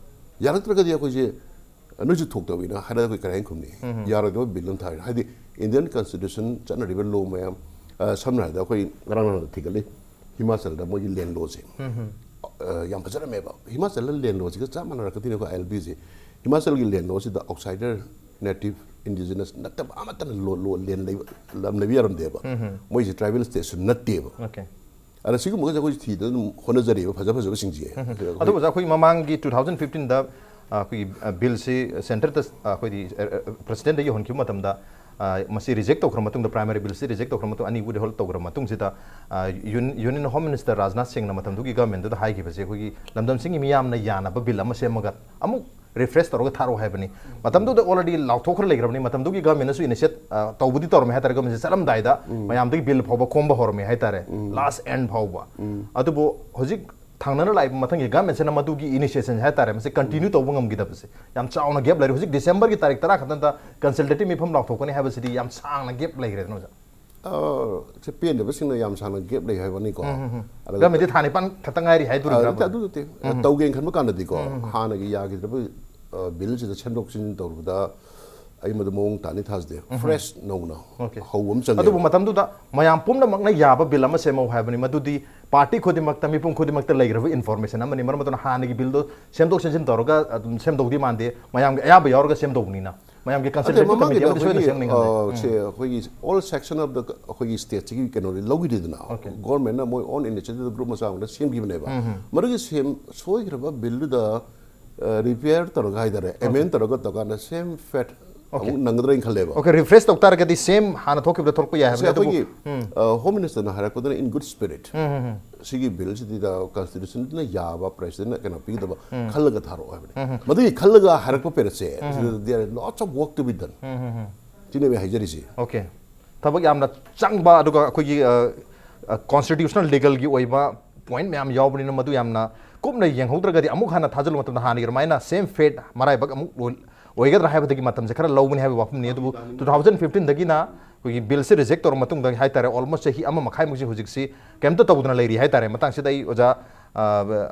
ꯌꯥꯔꯛꯇ꯭ꯔꯒꯗꯤ ꯑꯩꯈꯣꯏꯁꯦ ꯅꯣꯏꯁꯨ ꯊꯣꯛꯇꯕꯅꯤꯅ ꯍꯥꯏꯔꯒ ꯑꯩꯈꯣꯏ ꯀꯔꯤ ꯍꯥꯏꯅ ꯈꯨꯝꯅꯤ? ꯌꯥꯔꯣꯏꯗꯕ ꯕꯤꯜ ꯑꯃ ꯊꯥꯔꯦ꯫ ꯍꯥꯏꯗꯤ ꯏꯟꯗꯤꯌꯟ ꯀꯟꯁꯇꯤꯇ꯭ꯌꯨꯁꯟ, ꯆꯠꯅꯔꯤꯕ ꯂꯣ ꯃꯌꯥꯝ, ꯑ, ꯁꯝꯅ ꯍꯥꯏꯔꯕꯗ ꯑꯩꯈꯣꯏ ꯉꯔꯥꯡ ꯅꯍꯥꯟꯗ ꯊꯤꯒꯠꯂꯤ, ꯍꯤꯃꯥꯆꯜꯗ ꯃꯣꯏꯒꯤ ꯂꯦꯟ ꯂꯣꯁꯦ, ꯑ, ꯌꯥꯝ ꯐꯖꯔꯝꯃꯦꯕ꯫ ꯍꯤꯃꯥꯆꯜꯗ ꯂꯦꯟ ꯂꯣꯁꯤꯒ ꯆꯞ ꯃꯥꯟꯅꯔꯛꯀꯗꯣꯏꯅꯦ ꯑꯩꯈꯣꯏ ꯑꯥꯏ ꯑꯦꯜ ꯄꯤꯁꯦ꯫ ꯍꯤꯃꯥꯆꯜꯒꯤ ꯂꯦꯟ ꯂꯣꯁꯤꯗ ꯑꯥꯎꯠꯁꯥꯏꯗꯔ, ꯅꯦꯇꯤꯚ, ꯏꯟꯗꯤꯖꯤꯅꯁ ꯅꯠꯇꯕ ꯑꯃꯠꯇꯅ ꯂꯣ, ꯂꯣ, ꯂꯦꯟ ꯂꯩꯕ, ꯂꯝ ꯂꯩꯕ ꯌꯥꯔꯝꯗꯦꯕ꯫ ꯃꯣꯏꯁꯦ ꯇ꯭ꯔꯥꯏꯕꯦꯜ ꯁ꯭ꯇꯦꯠꯁꯨ ꯅꯠꯇꯦꯕ꯫ ꯑꯣꯀꯦ꯫ ꯑꯗ ꯁꯤꯒꯨꯝꯕꯒꯁꯦ ꯑꯩꯈꯣꯏ ꯊꯤꯗꯅ ꯑꯗꯨꯝ ꯍꯣꯠꯅꯖꯔꯤꯕ, ꯐꯖ ꯐꯖꯕꯁꯤꯡꯁꯦ꯫ ꯑꯩꯈꯣꯏ ꯑꯗꯨꯕꯨ ꯑꯣꯖꯥ, ꯑꯩꯈꯣꯏꯒꯤ ꯃꯃꯥꯡꯒꯤ ꯇꯨ ꯊꯥꯎꯖꯟ ꯐꯤꯐꯇꯤꯟꯗ, ꯑ, ꯑꯩꯈꯣꯏꯒꯤ, ꯑ, ꯕꯤꯜꯁꯤ ꯁꯦꯟꯇꯔꯗ, ꯑ, ꯑꯩꯈꯣꯏꯗꯤ, ꯑ, ꯑ, ꯄ꯭ꯔꯁꯤꯗꯦꯟꯠꯇ ꯌꯧꯍꯟꯈꯤꯕ ꯃꯇꯝꯗ, ꯑ, ꯃꯁꯤ ꯔꯤꯖꯦꯛ ꯇꯧꯈ꯭ꯔ ꯃꯇꯨꯡꯗ, ꯄ꯭ꯔꯥꯏꯃꯔꯤ ꯕꯤꯜꯁꯤ ꯔꯤꯖꯦꯛ ꯇꯧꯈ꯭ꯔ ꯃꯇꯨꯡ, ꯑꯅꯤ ꯋꯤꯗꯍꯣꯜ ꯇꯧꯈ꯭ꯔ ꯃꯇꯨꯡꯁꯤꯗ, ꯑ, ꯌꯨꯟ-, ꯌꯨꯅꯤꯌꯟ ꯍꯣꯝ ꯃꯤꯅꯤꯁꯇꯔ ꯔꯥꯖꯅꯥꯊ ꯁꯤꯡꯅ ꯃꯇꯝꯗꯨꯒꯤ ꯒꯚꯔꯟꯃꯦꯟꯠꯇꯨꯗ ꯍꯥꯏꯈꯤꯕꯁꯦ, ꯑꯩꯈꯣꯏꯒꯤ ꯂꯝꯗꯝꯁꯤꯡꯒꯤ ꯃꯤꯌꯥꯝꯅ ꯌꯥꯅꯕ ꯕꯤꯜ ꯑꯃ ꯁꯦꯝꯃꯒ ꯑꯃꯨꯛ ꯔꯤꯐ꯭ꯔꯦꯁ ꯇꯧꯔꯒ ꯊꯥꯔꯛꯑꯣ ꯍꯥꯏꯕꯅꯤ꯫ ꯃꯇꯝꯗꯨꯗ ꯑꯣꯜꯔꯦꯗꯤ ꯂꯥꯎꯊꯣꯛꯈ꯭ꯔ ꯂꯩꯈ꯭ꯔꯕꯅꯤ꯫ ꯃꯇꯝꯗꯨꯒꯤ ꯒꯚꯔꯟꯃꯦꯟꯠꯅꯁꯨ ꯏꯅꯤꯁꯤꯌꯦꯠ, ꯑ, ꯇꯧꯕꯗꯤ ꯇꯧꯔꯝꯃꯦ ꯍꯥꯏꯇꯥꯔꯦ, ꯒꯚꯔꯟꯃꯦꯟꯠꯁꯦ ꯆꯠꯂꯝꯗꯥꯏꯗ ꯃꯌꯥꯝꯗꯒꯤ ꯕꯤꯜ ꯐꯥꯎꯕ ꯈꯣꯝꯕ ꯍꯧꯔꯝꯃꯦ ꯍꯥꯏꯇꯥꯔꯦ, ꯂꯥꯁ ꯑꯦꯟ ꯐꯥꯎꯕ꯫ ꯑꯗꯨꯕꯨ ꯍꯧꯖꯤꯛ ꯊꯪꯅꯅ ꯂꯥꯛꯏꯕ ꯃꯊꯪꯒꯤ ꯒꯚꯔꯟꯃꯦꯟꯠꯁꯤꯅ ꯃꯗꯨꯒꯤ ꯏꯅꯤꯁꯤꯌꯦꯁꯟ ꯍꯥꯏꯇꯥꯔꯦ, ꯃꯁꯤ ꯀꯟꯇꯤꯅ꯭ꯌꯨ ꯇꯧꯕ ꯉꯝꯈꯤꯗꯕꯁꯦ ꯌꯥꯝ ꯆꯥꯎꯅ ꯒꯦꯞ ꯂꯩꯔꯦ꯫ ꯍꯧꯖꯤꯛ ꯗꯤꯁꯦꯝꯕꯔꯒꯤ ꯇꯥꯔꯤꯛ ꯇꯔꯥ ꯈꯛꯇꯗ ꯀꯟꯁꯜꯇꯦꯇꯤꯚ ꯃꯤꯐꯝ ꯂꯥꯎꯊꯣꯛꯀꯅꯤ ꯍꯥꯏꯕꯁꯤꯗꯤ ꯌꯥꯝ ꯁꯥꯡꯅ ꯒꯦꯞ ꯂꯩꯈ꯭ꯔꯦꯗꯅ ꯑꯣꯖꯥ꯫ ꯑ, ꯁꯦ ꯄꯦꯟꯗꯕꯁꯤꯡꯅ ꯌꯥꯝ ꯁꯥꯡꯅ ꯒꯦꯞ ꯂꯩ ꯍꯥꯏꯕꯅꯤꯀꯣ꯫ ꯑꯗꯨꯒ ꯒꯃꯦꯟꯗꯤ ꯊꯥ ꯅꯤꯄꯥꯟ ꯈꯛꯇ ꯉꯥꯏꯔꯤ ꯑ, ꯍꯥꯏꯗꯣꯔꯤꯕ꯭ꯔꯥ? ꯅꯠꯇꯦ, ꯑꯗꯨ ꯅꯠꯇꯦ꯫ ꯇꯧꯒꯦꯅ ꯈꯟꯕ ꯀꯥꯟꯗꯗꯤꯀꯣ, ꯍꯥꯟꯅꯒꯤ ꯌꯥꯈꯤꯗ꯭ꯔꯕ ꯑ, ꯕꯤꯜꯁꯤꯗ ꯁꯦꯝꯗꯣꯛ ꯁꯦꯝꯖꯤꯟ ꯇꯧꯔꯨꯕꯗ ꯑꯩ ꯃꯗꯨ ꯃꯑꯣꯡ ꯇꯥꯅꯤ ꯊꯥꯖꯗꯦ꯫ ꯐ꯭ꯔꯦꯁ ꯅꯧꯅ Okay. ꯍꯧꯕ ꯑꯃ ꯑꯗꯨꯕꯨ ꯆꯪꯉꯦꯕ꯫ ꯃꯇꯝꯗꯨꯗ ꯃꯌꯥꯝ ꯄꯨꯝꯅꯃꯛꯅ ꯌꯥꯕ ꯕꯤꯜ ꯑꯃ ꯁꯦꯝꯃꯧ ꯍꯥꯏꯕꯅꯤ꯫ ꯃꯗꯨꯗꯤ ꯄꯥꯔꯇꯤ ꯈꯨꯗꯤꯡꯃꯛꯇ, ꯃꯤꯄꯨꯝ ꯈꯨꯗꯤꯡꯃꯛꯇ ꯂꯩꯈ꯭ꯔꯕ ꯏꯟꯐꯣꯔꯃꯦꯁꯟ ꯑꯃꯅꯤ꯫ ꯃꯔꯝ ꯑꯗꯨꯅ ꯍꯥꯟꯅꯒꯤ ꯕꯤꯜꯗꯣ ꯁꯦꯝꯗꯣꯛ ꯁꯦꯝꯖꯤꯟ ꯇꯧꯔꯒ ꯑꯗꯨꯝ ꯁꯦꯝꯗꯧꯗꯤ ꯃꯥꯟꯗꯦ, ꯃꯌꯥꯝꯒꯤ ꯑꯌꯥꯕ ꯌꯥꯎꯔꯒ ꯁꯦꯝꯗꯧꯕꯅꯤꯅ꯫ ꯃꯌꯥꯝꯒꯤ ꯅꯠꯇꯦ, ꯀꯟꯁꯜꯇꯦꯇꯤꯚ ꯃꯃꯥꯡꯒꯤꯗ ꯀꯃꯤꯇꯤ ꯑꯃꯗꯤ ꯁꯣꯏꯗꯅ ꯑꯩꯈꯣꯏꯒꯤ, ꯁꯦꯝꯅꯤꯡꯉꯝꯒꯅꯤ꯫ ꯑ, ꯁꯦ, ꯑꯩꯈꯣꯏꯒꯤ all section of the ꯑꯩꯈꯣꯏꯒꯤ ꯁ꯭ꯇꯦꯠꯁꯤꯒꯤ ꯀꯩꯅꯣꯗꯤ ꯂꯧꯈꯤꯗꯦꯗꯅ꯫ Okay. ꯒꯣꯔꯃꯦꯟꯅ ꯃꯣꯏ ꯑꯣꯟ ꯏꯅꯤꯁꯤꯌꯦꯇꯤꯚ ꯒ꯭ꯔꯨꯞ ꯃꯆꯥ ꯑꯃꯗ ꯁꯦꯝꯈꯤꯕꯅꯦꯕ꯫ ꯃꯗꯨꯒꯤ ꯁꯦꯝ ꯁꯣꯏꯈ꯭ꯔꯕ ꯕꯤꯜꯗꯨꯗ ꯔꯤꯄꯤꯌꯔ ꯇꯧꯔꯒ ꯍꯥꯏꯇꯥꯔꯦ, ꯑꯦꯃꯦꯟ ꯇꯧꯔꯒ ꯇꯧꯔꯀꯥꯟꯗ ꯁꯦꯝ ꯐꯦꯠ ꯑꯃꯨꯛ ꯅꯪꯒꯗ꯭ꯔꯥ ꯍꯥꯏꯅ ꯈꯜꯂꯦꯕ꯫ Okay, ꯔꯤꯐ꯭ꯔꯦꯁ ꯇꯧ ꯇꯥꯔꯒꯗꯤ ꯁꯦꯝ ꯍꯥꯟꯅ ꯊꯣꯛꯈꯤꯕꯗ ꯊꯣꯛꯂꯛꯄ ꯌꯥꯏ ꯁꯦ ꯍꯥꯏꯕꯅꯤ꯫ ꯑꯗꯨꯕꯨ ꯑꯩꯈꯣꯏꯒꯤ ꯍꯣꯝ ꯃꯤꯅꯤꯁꯇꯔꯅ ꯍꯥꯏꯔꯛꯄꯗꯨꯅ in good spirit, ꯁꯤꯒꯤ ꯕꯤꯜꯁꯤꯗ ꯀꯟꯁꯇꯤꯇ꯭ꯌꯨꯁꯟꯗꯨꯅ ꯌꯥꯕ ꯄ꯭ꯔꯦꯁꯤꯗꯦꯟꯅ ꯀꯩꯅꯣ ꯄꯤꯒꯗꯕ ꯈꯜꯂꯒ ꯊꯥꯔꯛꯑꯣ ꯍꯥꯏꯕꯅꯤ꯫ ꯃꯗꯨꯒꯤ ꯈꯜꯂꯒ ꯍꯥꯏꯔꯛꯄ ꯄꯦꯔꯦꯠꯁꯦ ꯁꯤꯗ there is lots of work to be done꯫ ꯁꯤꯅꯦꯕ ꯑꯩ ꯍꯥꯏꯖꯔꯤꯁꯦ꯫ Okay, ꯊꯕꯛ ꯌꯥꯝꯅ ꯆꯪꯕ, ꯑꯗꯨꯒ ꯑꯩꯈꯣꯏꯒꯤ ꯀꯣꯟꯁꯇꯤꯇ꯭ꯌꯨꯁꯅꯦꯜ ꯂꯤꯒꯜꯒꯤ ꯑꯣꯏꯕ ꯄꯣꯏꯟꯠ ꯃꯌꯥꯝ ꯌꯥꯎꯕꯅꯤꯅ, ꯃꯗꯨ ꯌꯥꯝꯅ ꯀꯨꯞꯅ ꯌꯦꯡꯍꯧꯗ꯭ꯔꯒꯗꯤ ꯑꯃꯨꯛ ꯍꯟꯅ ꯊꯥꯖꯤꯜꯂꯨ ꯃꯇꯝꯗ ꯍꯥꯟꯅꯒꯤ ꯑꯗꯨꯃꯥꯏꯅ ꯁꯦꯝ ꯐꯦꯠ ꯃꯔꯥꯏꯕꯛ ꯑꯃꯨꯛ ꯂꯣꯏ-, ꯑꯣꯏꯒꯗ꯭ꯔꯥ ꯍꯥꯏꯕꯗꯒꯤ ꯃꯇꯝꯁꯦ ꯈꯔ ꯂꯧꯒꯅꯤ ꯍꯥꯏꯕ ꯋꯥꯐꯝꯅꯤ꯫ ꯑꯗꯨꯕꯨ ꯇꯨ ꯊꯥꯎꯖꯟ ꯐꯤꯐꯇꯤꯟꯗꯒꯤꯅ ꯑꯩꯈꯣꯏꯒꯤ ꯕꯤꯜꯁꯦ ꯔꯤꯖꯦꯛ ꯇꯧꯔ ꯃꯇꯨꯡꯗ ꯍꯥꯏꯇꯥꯔꯦ, ꯑꯣꯜꯃꯣꯁ ꯆꯍꯤ ꯑꯃ ꯃꯈꯥꯏꯃꯨꯛꯁꯦ ꯍꯧꯖꯤꯛꯁꯤ ꯀꯩꯝꯇ ꯇꯧꯗꯅ ꯂꯩꯔꯤ ꯍꯥꯏꯇꯥꯔꯦ꯫ ꯃꯇꯥꯡꯁꯤꯗ ꯑꯩ ꯑꯣꯖꯥ, ꯑ,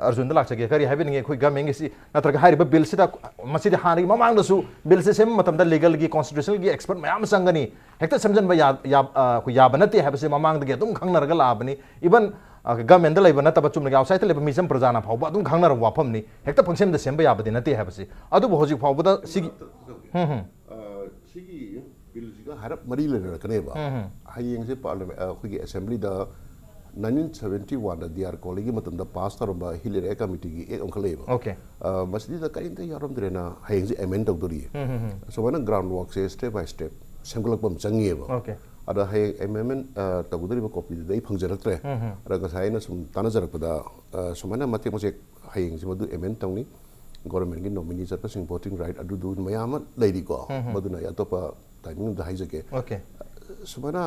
ꯑꯔꯖꯨꯟꯗ ꯂꯥꯛꯆꯒꯦ꯫ ꯀꯔꯤ ꯍꯥꯏꯕꯤꯅꯤꯡꯉꯤ? ꯑꯩꯈꯣꯏ ꯒꯃꯦꯟꯒꯤꯁꯤ ꯅꯠꯇ꯭ꯔꯒ ꯍꯥꯏꯔꯤꯕ ꯕꯤꯜꯁꯤꯗ, ꯃꯁꯤꯗꯤ ꯍꯥꯟꯅꯒꯤ ꯃꯃꯥꯡꯗꯁꯨ ꯕꯤꯜꯁꯦ ꯁꯦꯝꯕ ꯃꯇꯝꯗ ꯂꯤꯒꯜꯒꯤ, ꯀꯣꯟꯁꯇꯤꯇ꯭ꯌꯨꯁꯅꯦꯜꯒꯤ ꯑꯦꯛꯁꯄꯔꯠ ꯃꯌꯥꯝ ꯑꯃ ꯆꯪꯒꯅꯤ, ꯍꯦꯛꯇ ꯁꯦꯝꯖꯤꯟꯕ ꯌꯥ-, ꯌꯥ-, ꯑ, ꯑꯩꯈꯣꯏ ꯌꯥꯕ ꯅꯠꯇꯦ ꯍꯥꯏꯕꯁꯤ ꯃꯃꯥꯡꯗꯒꯤ ꯑꯗꯨꯝ ꯈꯪꯅꯔꯒ ꯂꯥꯛꯑꯕꯅꯤ꯫ ꯏꯚꯟ ꯒꯃꯦꯟꯗ ꯂꯩꯕ ꯅꯠꯇꯕ ꯆꯨꯝꯅꯒꯤ ꯑꯥꯎꯠꯁꯥꯏꯗꯇ ꯂꯩꯕ ꯃꯤꯆꯝ ꯄ꯭ꯔꯖꯥꯅ ꯐꯥꯎꯕ ꯑꯗꯨꯝ ꯈꯪꯅꯔꯕ ꯋꯥꯐꯝꯅꯤ꯫ ꯍꯦꯛꯇ ꯄꯪꯁꯦꯝꯗ ꯁꯦꯝꯕ ꯌꯥꯕꯗꯤ ꯅꯠꯇꯦ ꯍꯥꯏꯕꯁꯤ꯫ ꯑꯗꯨꯕꯨ ꯍꯧꯖꯤꯛ ꯐꯥꯎꯕꯗ ꯁꯤꯒꯤ ꯍꯝ, ꯍꯝ꯫ ꯑ, ꯁꯤꯒꯤ ꯕꯤꯜꯁꯤꯒ ꯍꯥꯏꯔꯞ ꯃꯔꯤ ꯂꯩꯅꯔꯛꯀꯅꯦꯕ꯫ ꯍꯌꯦꯡꯁꯦ ꯄꯥꯔꯂꯤꯌꯥꯃꯦꯟ, ꯑ, ꯑꯩꯈꯣꯏꯒꯤ ꯑꯦꯁꯦꯝꯕ꯭ꯂꯤꯗ ꯅꯥꯏꯟꯇꯤꯟ ꯁꯕꯦꯟꯇꯤ ꯋꯥꯟꯗ ꯗꯤ ꯑꯥꯔ ꯀꯣꯂꯤꯒꯤ ꯃꯇꯝꯗ ꯄꯥꯁ ꯇꯧꯔꯝꯕ ꯍꯤꯜ ꯑꯦꯔꯤꯌꯥ ꯀꯃꯤꯇꯤꯒꯤ ꯑꯦꯛ ꯑꯃꯈꯛ ꯂꯩꯌꯦꯕ꯫ Okay. ꯑ, ꯃꯁꯤꯗ ꯀꯔꯤꯝꯇ ꯌꯥꯎꯔꯝꯗ꯭ꯔꯦꯅ ꯍꯌꯦꯡꯁꯦ ꯑꯦꯃꯦꯟ ꯇꯧꯗꯣꯔꯤꯌꯦ꯫ ꯁꯨꯃꯥꯏꯅ ꯒ꯭ꯔꯥꯎꯟ ꯋꯥꯔꯛꯁꯦ ꯁ꯭ꯇꯦꯞ ꯕꯥꯏ ꯁ꯭ꯇꯦꯞ ꯁꯦꯝꯒꯠꯂꯛꯄ ꯑꯃ ꯆꯪꯉꯤꯑꯕ꯫ Okay. ꯑꯗ ꯍꯌꯦꯡ ꯑꯦꯃꯦꯟꯃꯦꯟ, ꯑ, ꯇꯧꯒꯗꯧꯔꯤꯕ ꯀꯣꯄꯤꯗꯨꯗꯤ ꯑꯩ ꯐꯪꯖꯔꯛꯇ꯭ꯔꯦ꯫ ꯑꯗ ꯉꯁꯥꯏ ꯑꯩꯅ ꯁꯨꯝ ꯇꯥꯟꯅꯖꯔꯛꯄꯗ, ꯑ, ꯁꯨꯃꯥꯏꯅ ꯃꯇꯦꯛ ꯃꯆꯦꯛ ꯍꯌꯦꯡꯁꯤ ꯃꯗꯨ ꯑꯦꯃꯦꯟ ꯇꯧꯅꯤ꯫ ꯒꯣꯔꯃꯦꯟꯒꯤ ꯅꯣꯃꯤꯅꯤ ꯆꯠꯄꯁꯤꯡ, ꯚꯣꯇꯤꯡ ꯔꯥꯏꯠ ꯑꯗꯨꯗꯨ ꯃꯌꯥꯝ ꯑꯃ ꯂꯩꯔꯤꯀꯣ꯫ ꯃꯗꯨꯅ ꯑꯩ ꯑꯇꯣꯞꯄ ꯇꯥꯏꯃꯤꯡ ꯑꯃꯗ ꯍꯥꯏꯖꯒꯦ꯫ Okay. ꯁꯨꯃꯥꯏꯅ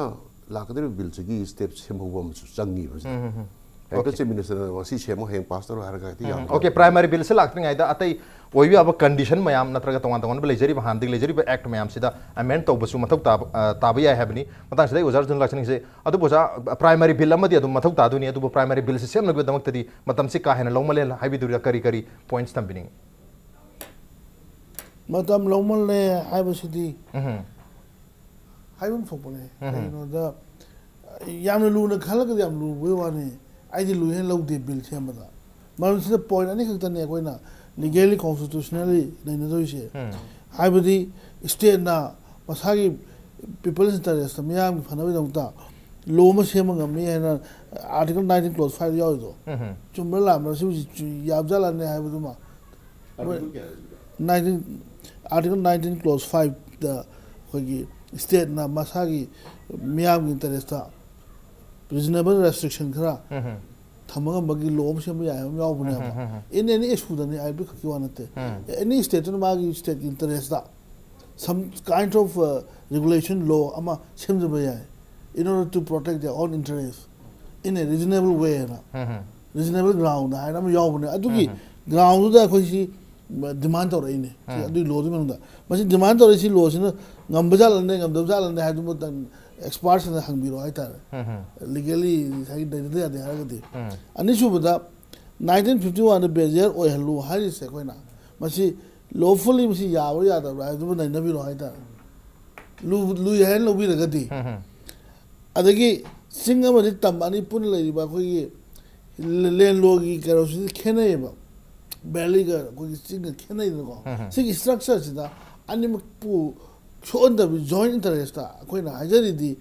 ꯂꯥꯛꯀꯗꯧꯔꯤꯕ ꯕꯤꯜꯁꯤꯒꯤ ꯁ꯭ꯇꯦꯞ ꯁꯦꯝꯍꯧꯕ ꯑꯃꯁꯨ ꯆꯪꯉꯤꯕ ꯁꯤꯗ꯫ ꯍꯦꯛꯇ ꯆꯤꯐ ꯃꯤꯅꯤꯁꯇꯔꯅ ꯉꯁꯤ ꯁꯦꯝꯃꯣ, ꯍꯌꯦꯡ ꯄꯥꯁ ꯇꯧꯔꯣ ꯍꯥꯏꯔꯒ ꯍꯦꯛꯇ ꯌꯥꯕ ꯑꯣꯀꯦ, ꯄ꯭ꯔꯥꯏꯃꯥꯔꯤ ꯕꯤꯜꯁꯦ ꯂꯥꯛꯇ꯭ꯔꯤꯉꯩꯗ ꯑꯇꯩ ꯑꯣꯏꯕ ꯌꯥꯕ ꯀꯟꯗꯤꯁꯟ ꯃꯌꯥꯝ ꯅꯠꯇ꯭ꯔꯒ ꯇꯣꯉꯥꯟ ꯇꯣꯉꯥꯟꯕ ꯂꯩꯖꯔꯤꯕ, ꯍꯥꯟꯅꯗꯒꯤ ꯂꯩꯖꯔꯤꯕ ꯑꯦꯛꯇ ꯃꯌꯥꯝꯁꯤꯗ ꯑꯦꯃꯦꯟ ꯇꯧꯕꯁꯨ ꯃꯊꯧ ꯇꯥꯕ ꯑ, ꯇꯥꯕ ꯌꯥꯏ ꯍꯥꯏꯕꯅꯤ꯫ ꯃꯇꯥꯡꯁꯤꯗ ꯑꯩ ꯑꯣꯖꯥ ꯑꯔꯖꯨꯟ ꯂꯥꯛꯆꯅꯤꯡꯁꯦ꯫ ꯑꯗꯨꯕꯨ ꯑꯣꯖꯥ, ꯄ꯭ꯔꯥꯏꯃꯥꯔꯤ ꯕꯤꯜ ꯑꯃꯗꯤ ꯑꯗꯨꯝ ꯃꯊꯧ ꯇꯥꯗꯣꯏꯅꯤ, ꯑꯗꯨꯕꯨ ꯄ꯭ꯔꯥꯏꯃꯥꯔꯤ ꯕꯤꯜꯁꯤ ꯁꯦꯝꯅꯕꯒꯤꯗꯃꯛꯇꯗꯤ ꯃꯇꯝꯁꯤ ꯀꯥ ꯍꯦꯟꯅ ꯂꯧꯃꯜꯂꯦ ꯍꯥꯏꯕꯤꯗꯣꯏꯔꯥ, ꯀꯔꯤ ꯀꯔꯤ ꯄꯣꯏꯟꯠꯁ ꯊꯝꯕꯤꯅꯤꯡꯉꯤ? ꯃꯇꯝ ꯂꯧꯃꯜꯂꯦ ꯍꯥꯏꯕꯁꯤꯗꯤ ꯎꯝ ꯍꯥꯏꯐꯝ ꯊꯣꯛꯄꯅꯦ꯫ ꯀꯩꯒꯤꯅꯣꯗ ꯌꯥꯝꯅ ꯂꯨꯅ ꯈꯜꯂꯒꯗꯤ ꯌꯥꯝ ꯂꯨꯕꯒꯤ ꯋꯥꯅꯤ꯫ ꯑꯩꯗꯤ ꯂꯨꯏ ꯍꯥꯏꯅ ꯂꯧꯗꯦ ꯕꯤꯜ ꯁꯦꯝꯕꯗ꯫ ꯃꯔꯝꯁꯤꯗ ꯄꯣꯏꯟꯠ ꯑꯅꯤꯈꯛꯇꯅꯦ ꯑꯩꯈꯣꯏꯅ ꯂꯤꯒꯦꯜꯂꯤ ꯀꯣꯟꯁꯇꯤꯇ꯭ꯌꯨꯁꯅꯦꯜꯂꯤ ꯅꯩꯅꯗꯣꯏꯁꯦ꯫ ꯍꯥꯏꯕꯗꯤ ꯁ꯭ꯇꯦꯠꯅ ꯃꯁꯥꯒꯤ ꯄꯤꯄꯜꯁ ꯏꯟꯇꯔꯦꯁꯇ, ꯃꯤꯌꯥꯝꯒꯤ ꯐꯅꯕꯒꯤꯗꯃꯛꯇ ꯂꯣ ꯑꯃ ꯁꯦꯝꯕ ꯉꯝꯃꯤ ꯍꯥꯏꯅ ꯑꯥꯔꯇꯤꯀꯜ ꯅꯥꯏꯟꯇꯤꯟ ꯀ꯭ꯂꯣꯖ ꯐꯥꯏꯚ ꯌꯥꯎꯔꯤꯗꯣ ꯆꯨꯝꯕ꯭ꯔꯥ ꯂꯥꯟꯕ꯭ꯔꯥ, ꯁꯤ ꯍꯧꯖꯤꯛ ꯌꯥꯕꯖꯥꯠꯂꯅꯦ ꯍꯥꯏꯕꯗꯨꯃ ꯅꯥꯏꯟꯇꯤꯟ ꯑꯥꯔꯇꯤꯀꯜ ꯅꯥꯏꯟꯇꯤꯟ ꯀ꯭ꯂꯣꯖ ꯐꯥꯏꯚꯇ ꯑꯩꯈꯣꯏꯒꯤ ꯁ꯭ꯇꯦꯠꯅ ꯃꯁꯥꯒꯤ ꯃꯤꯌꯥꯝꯒꯤ ꯏꯟꯇꯔꯦꯁꯇ ꯔꯤꯖꯅꯦꯕꯜ ꯔꯦꯁꯇ꯭ꯔꯤꯛꯁꯟ ꯈꯔ ꯊꯝꯕ ꯉꯝꯕꯒꯤ ꯂꯣ ꯑꯃ ꯁꯦꯝꯕ ꯌꯥꯏ ꯍꯥꯏꯕ ꯑꯃ ꯌꯥꯎꯕꯅꯦꯕ꯫ ꯑꯦꯅꯤ ꯑꯦꯅꯤ ꯏꯁꯨꯗꯅꯤ, ꯑꯥꯏ ꯄꯤ ꯈꯛꯀꯤ ꯋꯥ ꯅꯠꯇꯦ꯫ ꯑꯦꯅꯤ ꯁ꯭ꯇꯦꯠꯇꯨꯅ ꯃꯥꯒꯤ ꯁ꯭ꯇꯦꯠꯀꯤ interest some kind of regulation law ꯑꯃ ꯁꯦꯝꯖꯕ ꯌꯥꯏ, in order to protect their own interest in a reasonable way ꯍꯥꯏꯅ, ꯔꯤꯖꯅꯦꯕꯜ ꯒ꯭ꯔꯥꯎꯟꯗ ꯍꯥꯏꯅ ꯑꯃ ꯌꯥꯎꯕꯅꯦ꯫ ꯑꯗꯨꯒꯤ ꯒ꯭ꯔꯥꯎꯟꯗꯨꯗ ꯑꯩꯈꯣꯏꯁꯤ ꯗꯤꯃꯥꯟ ꯇꯧꯔꯛꯏꯅꯦ꯫ ꯁꯤ ꯑꯗꯨꯒꯤ ꯂꯣꯗꯨꯒꯤ ꯃꯅꯨꯡꯗ ꯃꯁꯤ ꯗꯤꯃꯥꯟ ꯇꯧꯔꯛꯏꯁꯤ, ꯂꯣꯁꯤꯅ ꯉꯝꯕ ꯖꯥꯠꯂꯅꯦ, ꯉꯝꯗꯕ ꯖꯥꯠꯂꯅꯦ ꯍꯥꯏꯗꯨꯃ ꯑꯦꯛꯁꯄꯥꯔꯠꯁꯤꯡꯗ ꯍꯪꯕꯤꯔꯣ ꯍꯥꯏꯇꯥꯔꯦ꯫ ꯂꯤꯒꯦꯜꯂꯤ ꯉꯁꯥꯏꯒꯤ ꯅꯩꯅꯗ ꯌꯥꯗꯦ ꯍꯥꯏꯔꯒꯗꯤ꯫ ꯑꯅꯤꯁꯨꯕꯗ, ꯅꯥꯏꯟꯇꯤꯟ ꯐꯤꯐꯇꯤ ꯋꯥꯟꯗ ꯕꯦꯖꯤꯌꯔ ꯑꯣꯏꯍꯜꯂꯨ ꯍꯥꯏꯔꯤꯁꯦ ꯑꯩꯈꯣꯏꯅ ꯃꯁꯤ ꯂꯣꯐꯨꯜꯂꯤ ꯃꯁꯤ ꯌꯥꯕ꯭ꯔꯥ ꯌꯥꯗꯕ꯭ꯔꯥ ꯍꯥꯏꯗꯨꯃ ꯅꯩꯅꯕꯤꯔꯣ ꯍꯥꯏꯇꯥꯔꯦ꯫ ꯂꯨ- ꯂꯨꯏ ꯍꯥꯏꯅ ꯂꯧꯕꯤꯔꯒꯗꯤ, ꯑꯗꯒꯤ ꯆꯤꯡ ꯑꯃꯗꯤ ꯇꯝ ꯑꯅꯤ ꯄꯨꯟꯅ ꯂꯩꯔꯤꯕ ꯑꯩꯈꯣꯏꯒꯤ ꯂꯦꯟ ꯂꯣꯒꯤ ꯀꯩꯅꯣꯁꯤꯗꯤ ꯈꯦꯠꯅꯩꯌꯦꯕ, ꯚꯦꯂꯤꯒ ꯑꯩꯈꯣꯏꯒꯤ ꯆꯤꯡꯒ ꯈꯦꯠꯅꯩꯗꯅꯀꯣ꯫ ꯁꯤꯒꯤ ꯁ꯭ꯇ꯭ꯔꯛꯆꯔꯁꯤꯗ ꯑꯅꯤꯃꯛꯄꯨ ꯁꯣꯛꯍꯟꯗꯕꯤ ꯖꯣꯏꯟ ꯏꯟꯇꯔꯦꯁꯇ ꯑꯩꯈꯣꯏꯅ ꯍꯥꯏꯖꯔꯤꯗꯤ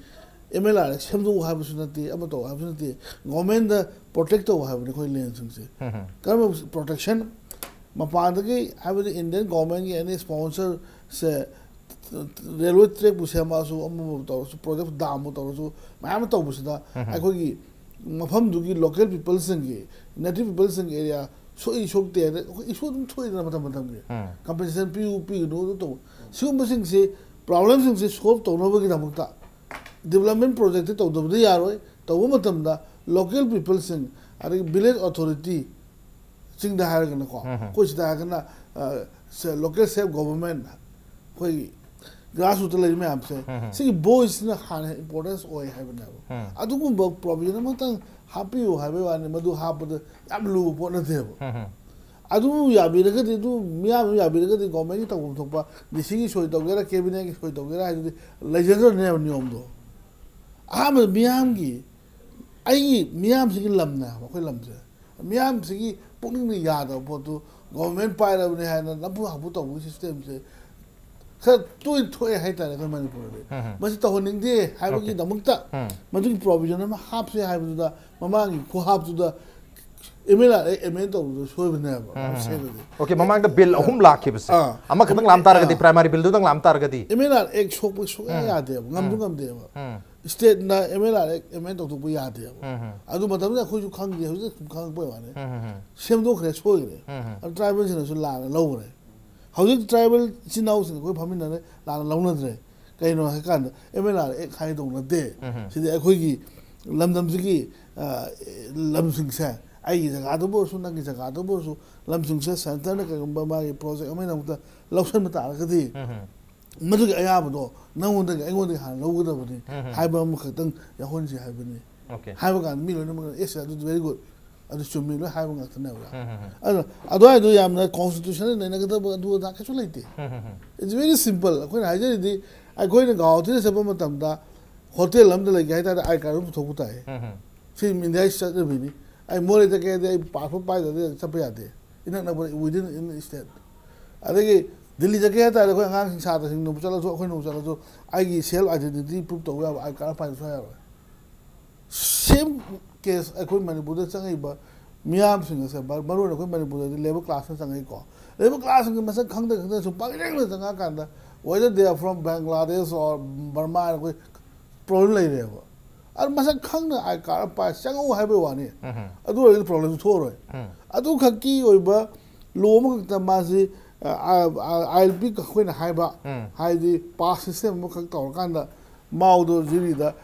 ꯑꯦꯝ ꯑꯦꯜ ꯑꯥꯔ ꯁꯦꯝꯗꯣꯛꯎ ꯍꯥꯏꯕꯁꯨ ꯅꯠꯇꯦ, ꯑꯃ ꯇꯧ ꯍꯥꯏꯕꯁꯨ ꯅꯠꯇꯦ, ꯒꯣꯔꯃꯦꯟꯗ ꯄ꯭ꯔꯣꯇꯦꯛ ꯇꯧ ꯍꯥꯏꯕꯅꯤ ꯑꯩꯈꯣꯏ ꯂꯦꯟꯁꯤꯡꯁꯦ꯫ ꯀꯔꯝꯕ ꯄ꯭ꯔꯣꯇꯦꯛꯁꯟ? ꯃꯄꯥꯟꯗꯒꯤ ꯍꯥꯏꯕꯗꯤ ꯏꯟꯗꯤꯌꯟ ꯒꯣꯔꯃꯦꯟꯒꯤ ꯑꯦꯅꯤ ꯁ꯭ꯄꯣꯟꯁꯔꯁꯦ ꯔꯦꯜꯋꯦ ꯇ꯭ꯔꯦꯛꯄꯨ ꯁꯦꯝꯃꯛꯑꯁꯨ, ꯑꯃꯕꯨ ꯇꯧꯔꯁꯨ, ꯄ꯭ꯔꯣꯖꯦꯛ ꯗꯥꯝꯕꯨ ꯇꯧꯔꯁꯨ, ꯃꯌꯥꯝ ꯑꯃ ꯇꯧꯕꯁꯤꯗ ꯑꯩꯈꯣꯏꯒꯤ ꯃꯐꯝꯗꯨꯒꯤ ꯂꯣꯀꯦꯜ ꯄꯤꯄꯜꯁꯤꯡꯒꯤ, ꯅꯦꯇꯤꯚ ꯄꯤꯄꯜꯁꯤꯡꯒꯤ ꯑꯦꯔꯤꯌꯥ ꯁꯣꯛꯏ ꯁꯣꯛꯇꯦ ꯍꯥꯏꯅ ꯑꯩꯈꯣꯏ ꯏꯁꯨ ꯑꯗꯨꯝ ꯊꯣꯛꯏꯗꯅ ꯃꯇꯝ ꯃꯇꯝꯒꯤ꯫ ꯀꯝꯄꯦꯟꯁꯦꯁꯟ ꯄꯤꯌꯨ ꯄꯤꯒꯅꯨ ꯑꯗꯨ ꯇꯧꯕ, ꯁꯤꯒꯨꯝꯕꯁꯤꯡꯁꯤ, ꯄ꯭ꯔꯣꯕ꯭ꯂꯦꯝꯁꯤꯡꯁꯤ ꯁꯣꯜꯕ ꯇꯧꯅꯕꯒꯤꯗꯃꯛꯇ ꯗꯤꯕꯂꯞꯃꯦꯟ ꯄ꯭ꯔꯣꯖꯦꯛꯇꯤ ꯇꯧꯗꯕꯗꯤ ꯌꯥꯔꯣꯏ꯫ ꯇꯧꯕ ꯃꯇꯝꯗ ꯂꯣꯀꯦꯜ ꯄꯤꯄꯜꯁꯤꯡ, ꯑꯗꯒꯤ ꯚꯤꯂꯦꯖ ꯑꯣꯊꯣꯔꯤꯇꯤ, ꯆꯤꯡꯗ ꯍꯥꯏꯔꯒꯅꯀꯣ, ꯑꯩꯈꯣꯏ ꯁꯤꯗ ꯍꯥꯏꯔꯒꯅ ꯂꯣꯀꯦꯜ ꯁꯦꯜꯐ ꯒꯣꯚꯔꯟꯃꯦꯟ, ꯑꯩꯈꯣꯏꯒꯤ ꯒ꯭ꯔꯥꯁꯔꯨꯠꯇ ꯂꯩꯔꯤ ꯃꯌꯥꯝꯁꯦ, ꯁꯤꯒꯤ ꯚꯣꯏꯁꯁꯤꯅ ꯍꯥꯟꯅ ꯏꯝꯄꯣꯔꯇꯦꯟꯁ ꯑꯣꯏ ꯍꯥꯏꯕꯅꯦꯕ꯫ ꯑꯗꯨꯒꯨꯝꯕ ꯄ꯭ꯔꯣꯕꯤꯖꯟ ꯑꯃꯇꯪ ꯍꯥꯞꯄꯤꯌꯨ ꯍꯥꯏꯕꯒꯤ ꯋꯥꯅꯤ, ꯃꯗꯨ ꯍꯥꯞꯄꯗ ꯌꯥꯝ ꯂꯨꯕ ꯄꯣꯠ ꯅꯠꯇꯦꯕ꯫ ꯑꯗꯨꯕꯨ ꯌꯥꯕꯤꯔꯒꯗꯤ, ꯑꯗꯨ ꯃꯤꯌꯥꯝꯅ ꯌꯥꯕꯤꯔꯒꯗꯤ ꯒꯣꯔꯃꯦꯟꯒꯤ ꯇꯧꯐꯝ ꯊꯣꯛꯄ, ꯗꯤ ꯁꯤꯒꯤ ꯁꯣꯏ ꯇꯧꯒꯦꯔꯥ, ꯀꯦꯕꯤꯅꯦꯠꯀꯤ ꯁꯣꯏ ꯇꯧꯒꯦꯔꯥ ꯍꯥꯏꯗꯨꯗꯤ ꯂꯩꯖꯗ꯭ꯔꯅꯦꯕ ꯅꯤꯌꯣꯝꯗꯣ꯫ ꯑꯍꯥꯟꯕꯗ ꯃꯤꯌꯥꯝꯒꯤ, ꯑꯩꯒꯤ ꯃꯤꯌꯥꯝꯁꯤꯒꯤ ꯂꯝꯅꯦ ꯍꯥꯏꯕ, ꯑꯩꯈꯣꯏ ꯂꯝꯁꯦ꯫ ꯃꯤꯌꯥꯝꯁꯤꯒꯤ ꯄꯨꯛꯅꯤꯡꯗ ꯌꯥꯗꯕ ꯄꯣꯠꯇꯨ ꯒꯣꯔꯃꯦꯟ ꯄꯥꯏꯔꯕꯅꯦ ꯍꯥꯏꯅ ꯅꯝꯐꯨ ꯍꯥꯐꯨ ꯇꯧꯕꯒꯤ ꯁꯤꯁꯇꯦꯝꯁꯦ ꯈꯔ ꯇꯣꯏꯅ ꯊꯣꯛꯑꯦ ꯍꯥꯏꯇꯥꯔꯦ ꯑꯩꯈꯣꯏ ꯃꯅꯤꯄꯨꯔꯗꯗꯤ꯫ ꯃꯁꯤ ꯇꯧꯍꯟꯅꯤꯡꯗꯦ ꯍꯥꯏꯕꯒꯤꯗꯃꯛꯇ ꯃꯗꯨꯒꯤ ꯄ꯭ꯔꯣꯕꯤꯖꯟ ꯑꯃ ꯍꯥꯞꯁꯦ ꯍꯥꯏꯕꯗꯨꯗ, ꯃꯃꯥꯡꯒꯤ ꯈꯨꯍꯥꯞꯇꯨꯗ ꯑꯦꯝ ꯑꯦꯜ ꯑꯥꯔ ꯑꯦꯛ ꯑꯦꯃꯦꯟ ꯇꯧꯕꯗꯣ ꯁꯣꯏꯕꯅꯦꯕ, ꯌꯥꯝ ꯁꯦꯡꯅꯗꯤ꯫ ꯑꯣꯀꯦ, ꯃꯃꯥꯡꯗ ꯕꯤꯜ ꯑꯍꯨꯝ ꯂꯥꯛꯈꯤꯕꯁꯦ, ꯑꯥ꯫ ꯑꯃꯈꯛꯇꯪ ꯂꯥꯛꯑꯝ ꯇꯥꯔꯒꯗꯤ, ꯄ꯭ꯔꯥꯏꯃꯥꯔꯤ ꯕꯤꯜꯗꯨꯗꯪ ꯂꯥꯛꯑꯝ ꯇꯥꯔꯒꯗꯤ꯫ ꯑꯦꯝ ꯑꯦꯜ ꯑꯥꯔ ꯑꯦꯛ ꯁꯣꯛꯄ ꯁꯨꯡꯌꯥ ꯌꯥꯗꯦꯕ, ꯉꯝꯁꯨ ꯉꯝꯗꯦꯕ꯫ ꯏꯁꯇꯦꯠꯅ ꯑꯦꯝ ꯑꯦꯜ ꯑꯥꯔ ꯑꯦꯛ ꯑꯦꯃꯦꯟ ꯇꯧꯊꯣꯛꯄ ꯌꯥꯗꯦꯕ꯫ ꯑꯗꯨ ꯃꯇꯝꯗ ꯑꯩꯈꯣꯏꯁꯨ ꯈꯪꯗꯦ, ꯍꯧꯖꯤꯛ ꯁꯨꯝ ꯈꯪꯉꯛꯄꯩ ꯋꯥꯅꯤ꯫ ꯁꯦꯝꯗꯣꯛꯈ꯭ꯔꯦ, ꯁꯣꯏꯈ꯭ꯔꯦ꯫ ꯑꯗꯨ ꯇ꯭ꯔꯥꯏꯕꯦꯜꯁꯤꯡꯅꯁꯨ ꯂꯥꯟꯅ ꯂꯧꯈ꯭ꯔꯦ꯫ ꯍꯧꯖꯤꯛ ꯇ꯭ꯔꯥꯏꯕꯦꯜ ꯏꯆꯤꯟ ꯏꯅꯥꯎꯁꯤꯡ ꯑꯩꯈꯣꯏ ꯐꯝꯃꯤꯟꯅꯔꯦ, ꯂꯥꯟꯅ ꯂꯧꯅꯗ꯭ꯔꯦ꯫ ꯀꯩꯅꯣ ꯍꯥꯏꯀꯥꯟꯗ ꯑꯦꯝ ꯑꯦꯜ ꯑꯥꯔ ꯑꯦꯛ ꯍꯥꯏꯗꯧ ꯅꯠꯇꯦ꯫ ꯁꯤꯗꯤ ꯑꯩꯈꯣꯏꯒꯤ ꯂꯝꯗꯝꯁꯤꯒꯤ, ꯑ, ꯂꯝꯁꯤꯡꯁꯦ, ꯑꯩꯒꯤ ꯖꯒꯥꯗꯕꯨ ꯑꯣꯏꯔꯁꯨ, ꯅꯪꯒꯤ ꯖꯒꯥꯗꯕꯨ ꯑꯣꯏꯔꯁꯨ, ꯂꯝꯁꯤꯡꯁꯦ ꯁꯦꯟꯇꯔꯅ ꯀꯩꯒꯨꯝꯕ ꯃꯥꯒꯤ ꯄ꯭ꯔꯣꯖꯦꯛ ꯑꯃꯒꯤꯗꯃꯛꯇ ꯂꯧꯁꯤꯟꯕ ꯇꯥꯔꯒꯗꯤ, ꯃꯗꯨꯒꯤ ꯑꯌꯥꯕꯗꯣ ꯅꯪꯉꯣꯟꯗꯒꯤ, ꯑꯩꯉꯣꯟꯗꯒꯤ ꯍꯥꯟꯅ ꯂꯧꯒꯗꯕꯅꯤ ꯍꯥꯏꯕ ꯑꯃꯈꯛꯇꯪ ꯌꯥꯎꯍꯟꯁꯤ ꯍꯥꯏꯕꯅꯤ꯫ ꯑꯣꯀꯦ꯫ ꯍꯥꯏꯕ ꯀꯥꯟꯗ ꯃꯤ ꯂꯣꯏꯅꯃꯛꯅ, "ꯑꯦꯁ, ꯑꯗꯨꯗꯤ very good, ꯑꯗꯨ ꯆꯨꯝꯃꯤ, ꯂꯣꯏ ꯍꯥꯏꯕ ꯉꯥꯛꯇꯅꯦꯕ"꯫ ꯑꯗꯨꯅ ꯑꯗꯨꯋꯥꯏꯗꯣ ꯌꯥꯝꯅ ꯀꯣꯟꯁꯇꯤꯇ꯭ꯌꯨꯁꯟꯗ ꯅꯩꯅꯒꯗꯕ ꯑꯗꯨ ꯑꯗꯥ ꯀꯩꯁꯨ ꯂꯩꯇꯦ꯫ It's very simple꯫ ꯑꯩꯈꯣꯏꯅ ꯍꯥꯏꯖꯔꯤꯗꯤ, ꯑꯩꯈꯣꯏꯅ ꯒꯧꯍꯥꯇꯤꯗ ꯆꯠꯄ ꯃꯇꯝꯗ ꯍꯣꯇꯦꯜ ꯑꯃꯗ ꯂꯩꯒꯦ ꯍꯥꯏꯇꯥꯔꯗꯤ ꯑꯥꯏ ꯀꯥꯔꯗ ꯑꯃ ꯄꯨꯊꯣꯛꯄ ꯇꯥꯏ꯫ ꯁꯤ ꯏꯟꯗꯤꯌꯥꯒꯤ ꯆꯠꯅꯕꯤꯅꯤ꯫ ꯑꯩ ꯃꯣꯔꯦ ꯆꯠꯀꯦ ꯍꯥꯏꯗꯤ ꯑꯩ ꯄꯥꯁꯄꯣꯔꯠ ꯄꯥꯏꯗ꯭ꯔꯗꯤ ꯆꯠꯄ ꯌꯥꯗꯦ꯫ ꯏꯅꯛ ꯅꯛꯄꯗ, within in state꯫ ꯑꯗꯒꯤ ꯗꯤꯜꯂꯤ ꯆꯠꯀꯦ ꯍꯥꯏ ꯇꯥꯔꯗꯤ ꯑꯩꯈꯣꯏ ꯑꯉꯥꯡꯁꯤꯡ, ꯁꯥꯇ꯭ꯔꯁꯤꯡꯅꯕꯨ ꯆꯠꯂꯁꯨ, ꯑꯩꯈꯣꯏꯅꯕꯨ ꯆꯠꯂꯁꯨ, ꯑꯩꯒꯤ ꯁꯦꯜꯐ ꯑꯥꯏꯗꯦꯟꯇꯤꯇꯤ ꯄ꯭ꯔꯨꯐ ꯇꯧꯕ ꯌꯥꯕ ꯑꯥꯏ ꯀꯥꯔꯗ ꯄꯥꯏꯗꯕ ꯁꯨꯡꯌꯥ ꯌꯥꯔꯣꯏ꯫ ꯁꯦꯝ ꯀꯦꯁ ꯑꯩꯈꯣꯏ ꯃꯅꯤꯄꯨꯔꯗ ꯆꯪꯉꯛꯏꯕ ꯃꯤꯌꯥꯝꯁꯤꯡ ꯑꯁꯦ, ꯃꯔꯨ ꯑꯣꯏꯅ ꯑꯩꯈꯣꯏ ꯃꯅꯤꯄꯨꯔꯗꯗꯤ ꯂꯦꯕꯔ ꯀ꯭ꯂꯥꯁꯅ ꯆꯪꯉꯛꯏꯀꯣ꯫ ꯂꯦꯕꯔ ꯀ꯭ꯂꯥꯁꯁꯤꯡꯁꯦ ꯃꯁꯛ ꯈꯪꯗ ꯈꯪꯗꯅ ꯁꯨꯝ ꯄꯪꯂꯦꯡꯗ ꯆꯪꯉꯛꯑꯀꯥꯟꯗ, whether they are from Bangladesh or Burma ꯍꯥꯏꯅ ꯑꯩꯈꯣꯏ ꯄ꯭ꯔꯣꯕ꯭ꯂꯦꯝ ꯂꯩꯔꯦꯕ꯫ ꯑꯗꯨ ꯃꯁꯛ ꯈꯪꯅ ꯑꯥꯏ ꯀꯥꯔꯗ ꯄꯥꯏ ꯆꯪꯉꯛꯎ ꯍꯥꯏꯕꯩ ꯋꯥꯅꯤ꯫ ꯑꯗꯨ ꯑꯣꯏꯔꯒꯗꯤ ꯄ꯭ꯔꯣꯕ꯭ꯂꯦꯝꯁꯨ ꯊꯣꯛꯑꯔꯣꯏ꯫ ꯑꯗꯨ ꯈꯛꯀꯤ ꯑꯣꯏꯕ ꯂꯣ ꯑꯃꯈꯛꯇ ꯃꯥꯁꯤ, ꯑꯥꯏ ꯑꯦꯜ ꯄꯤ ꯑꯩꯈꯣꯏꯅ ꯍꯥꯏꯕ, ꯍꯥꯏꯗꯤ ꯄꯥꯁ ꯁꯤꯁꯇꯦꯝ ꯑꯃꯈꯛ ꯇꯧꯔꯀꯥꯟꯗ ꯃꯥꯎꯗꯣ ꯖꯤꯔꯤꯗ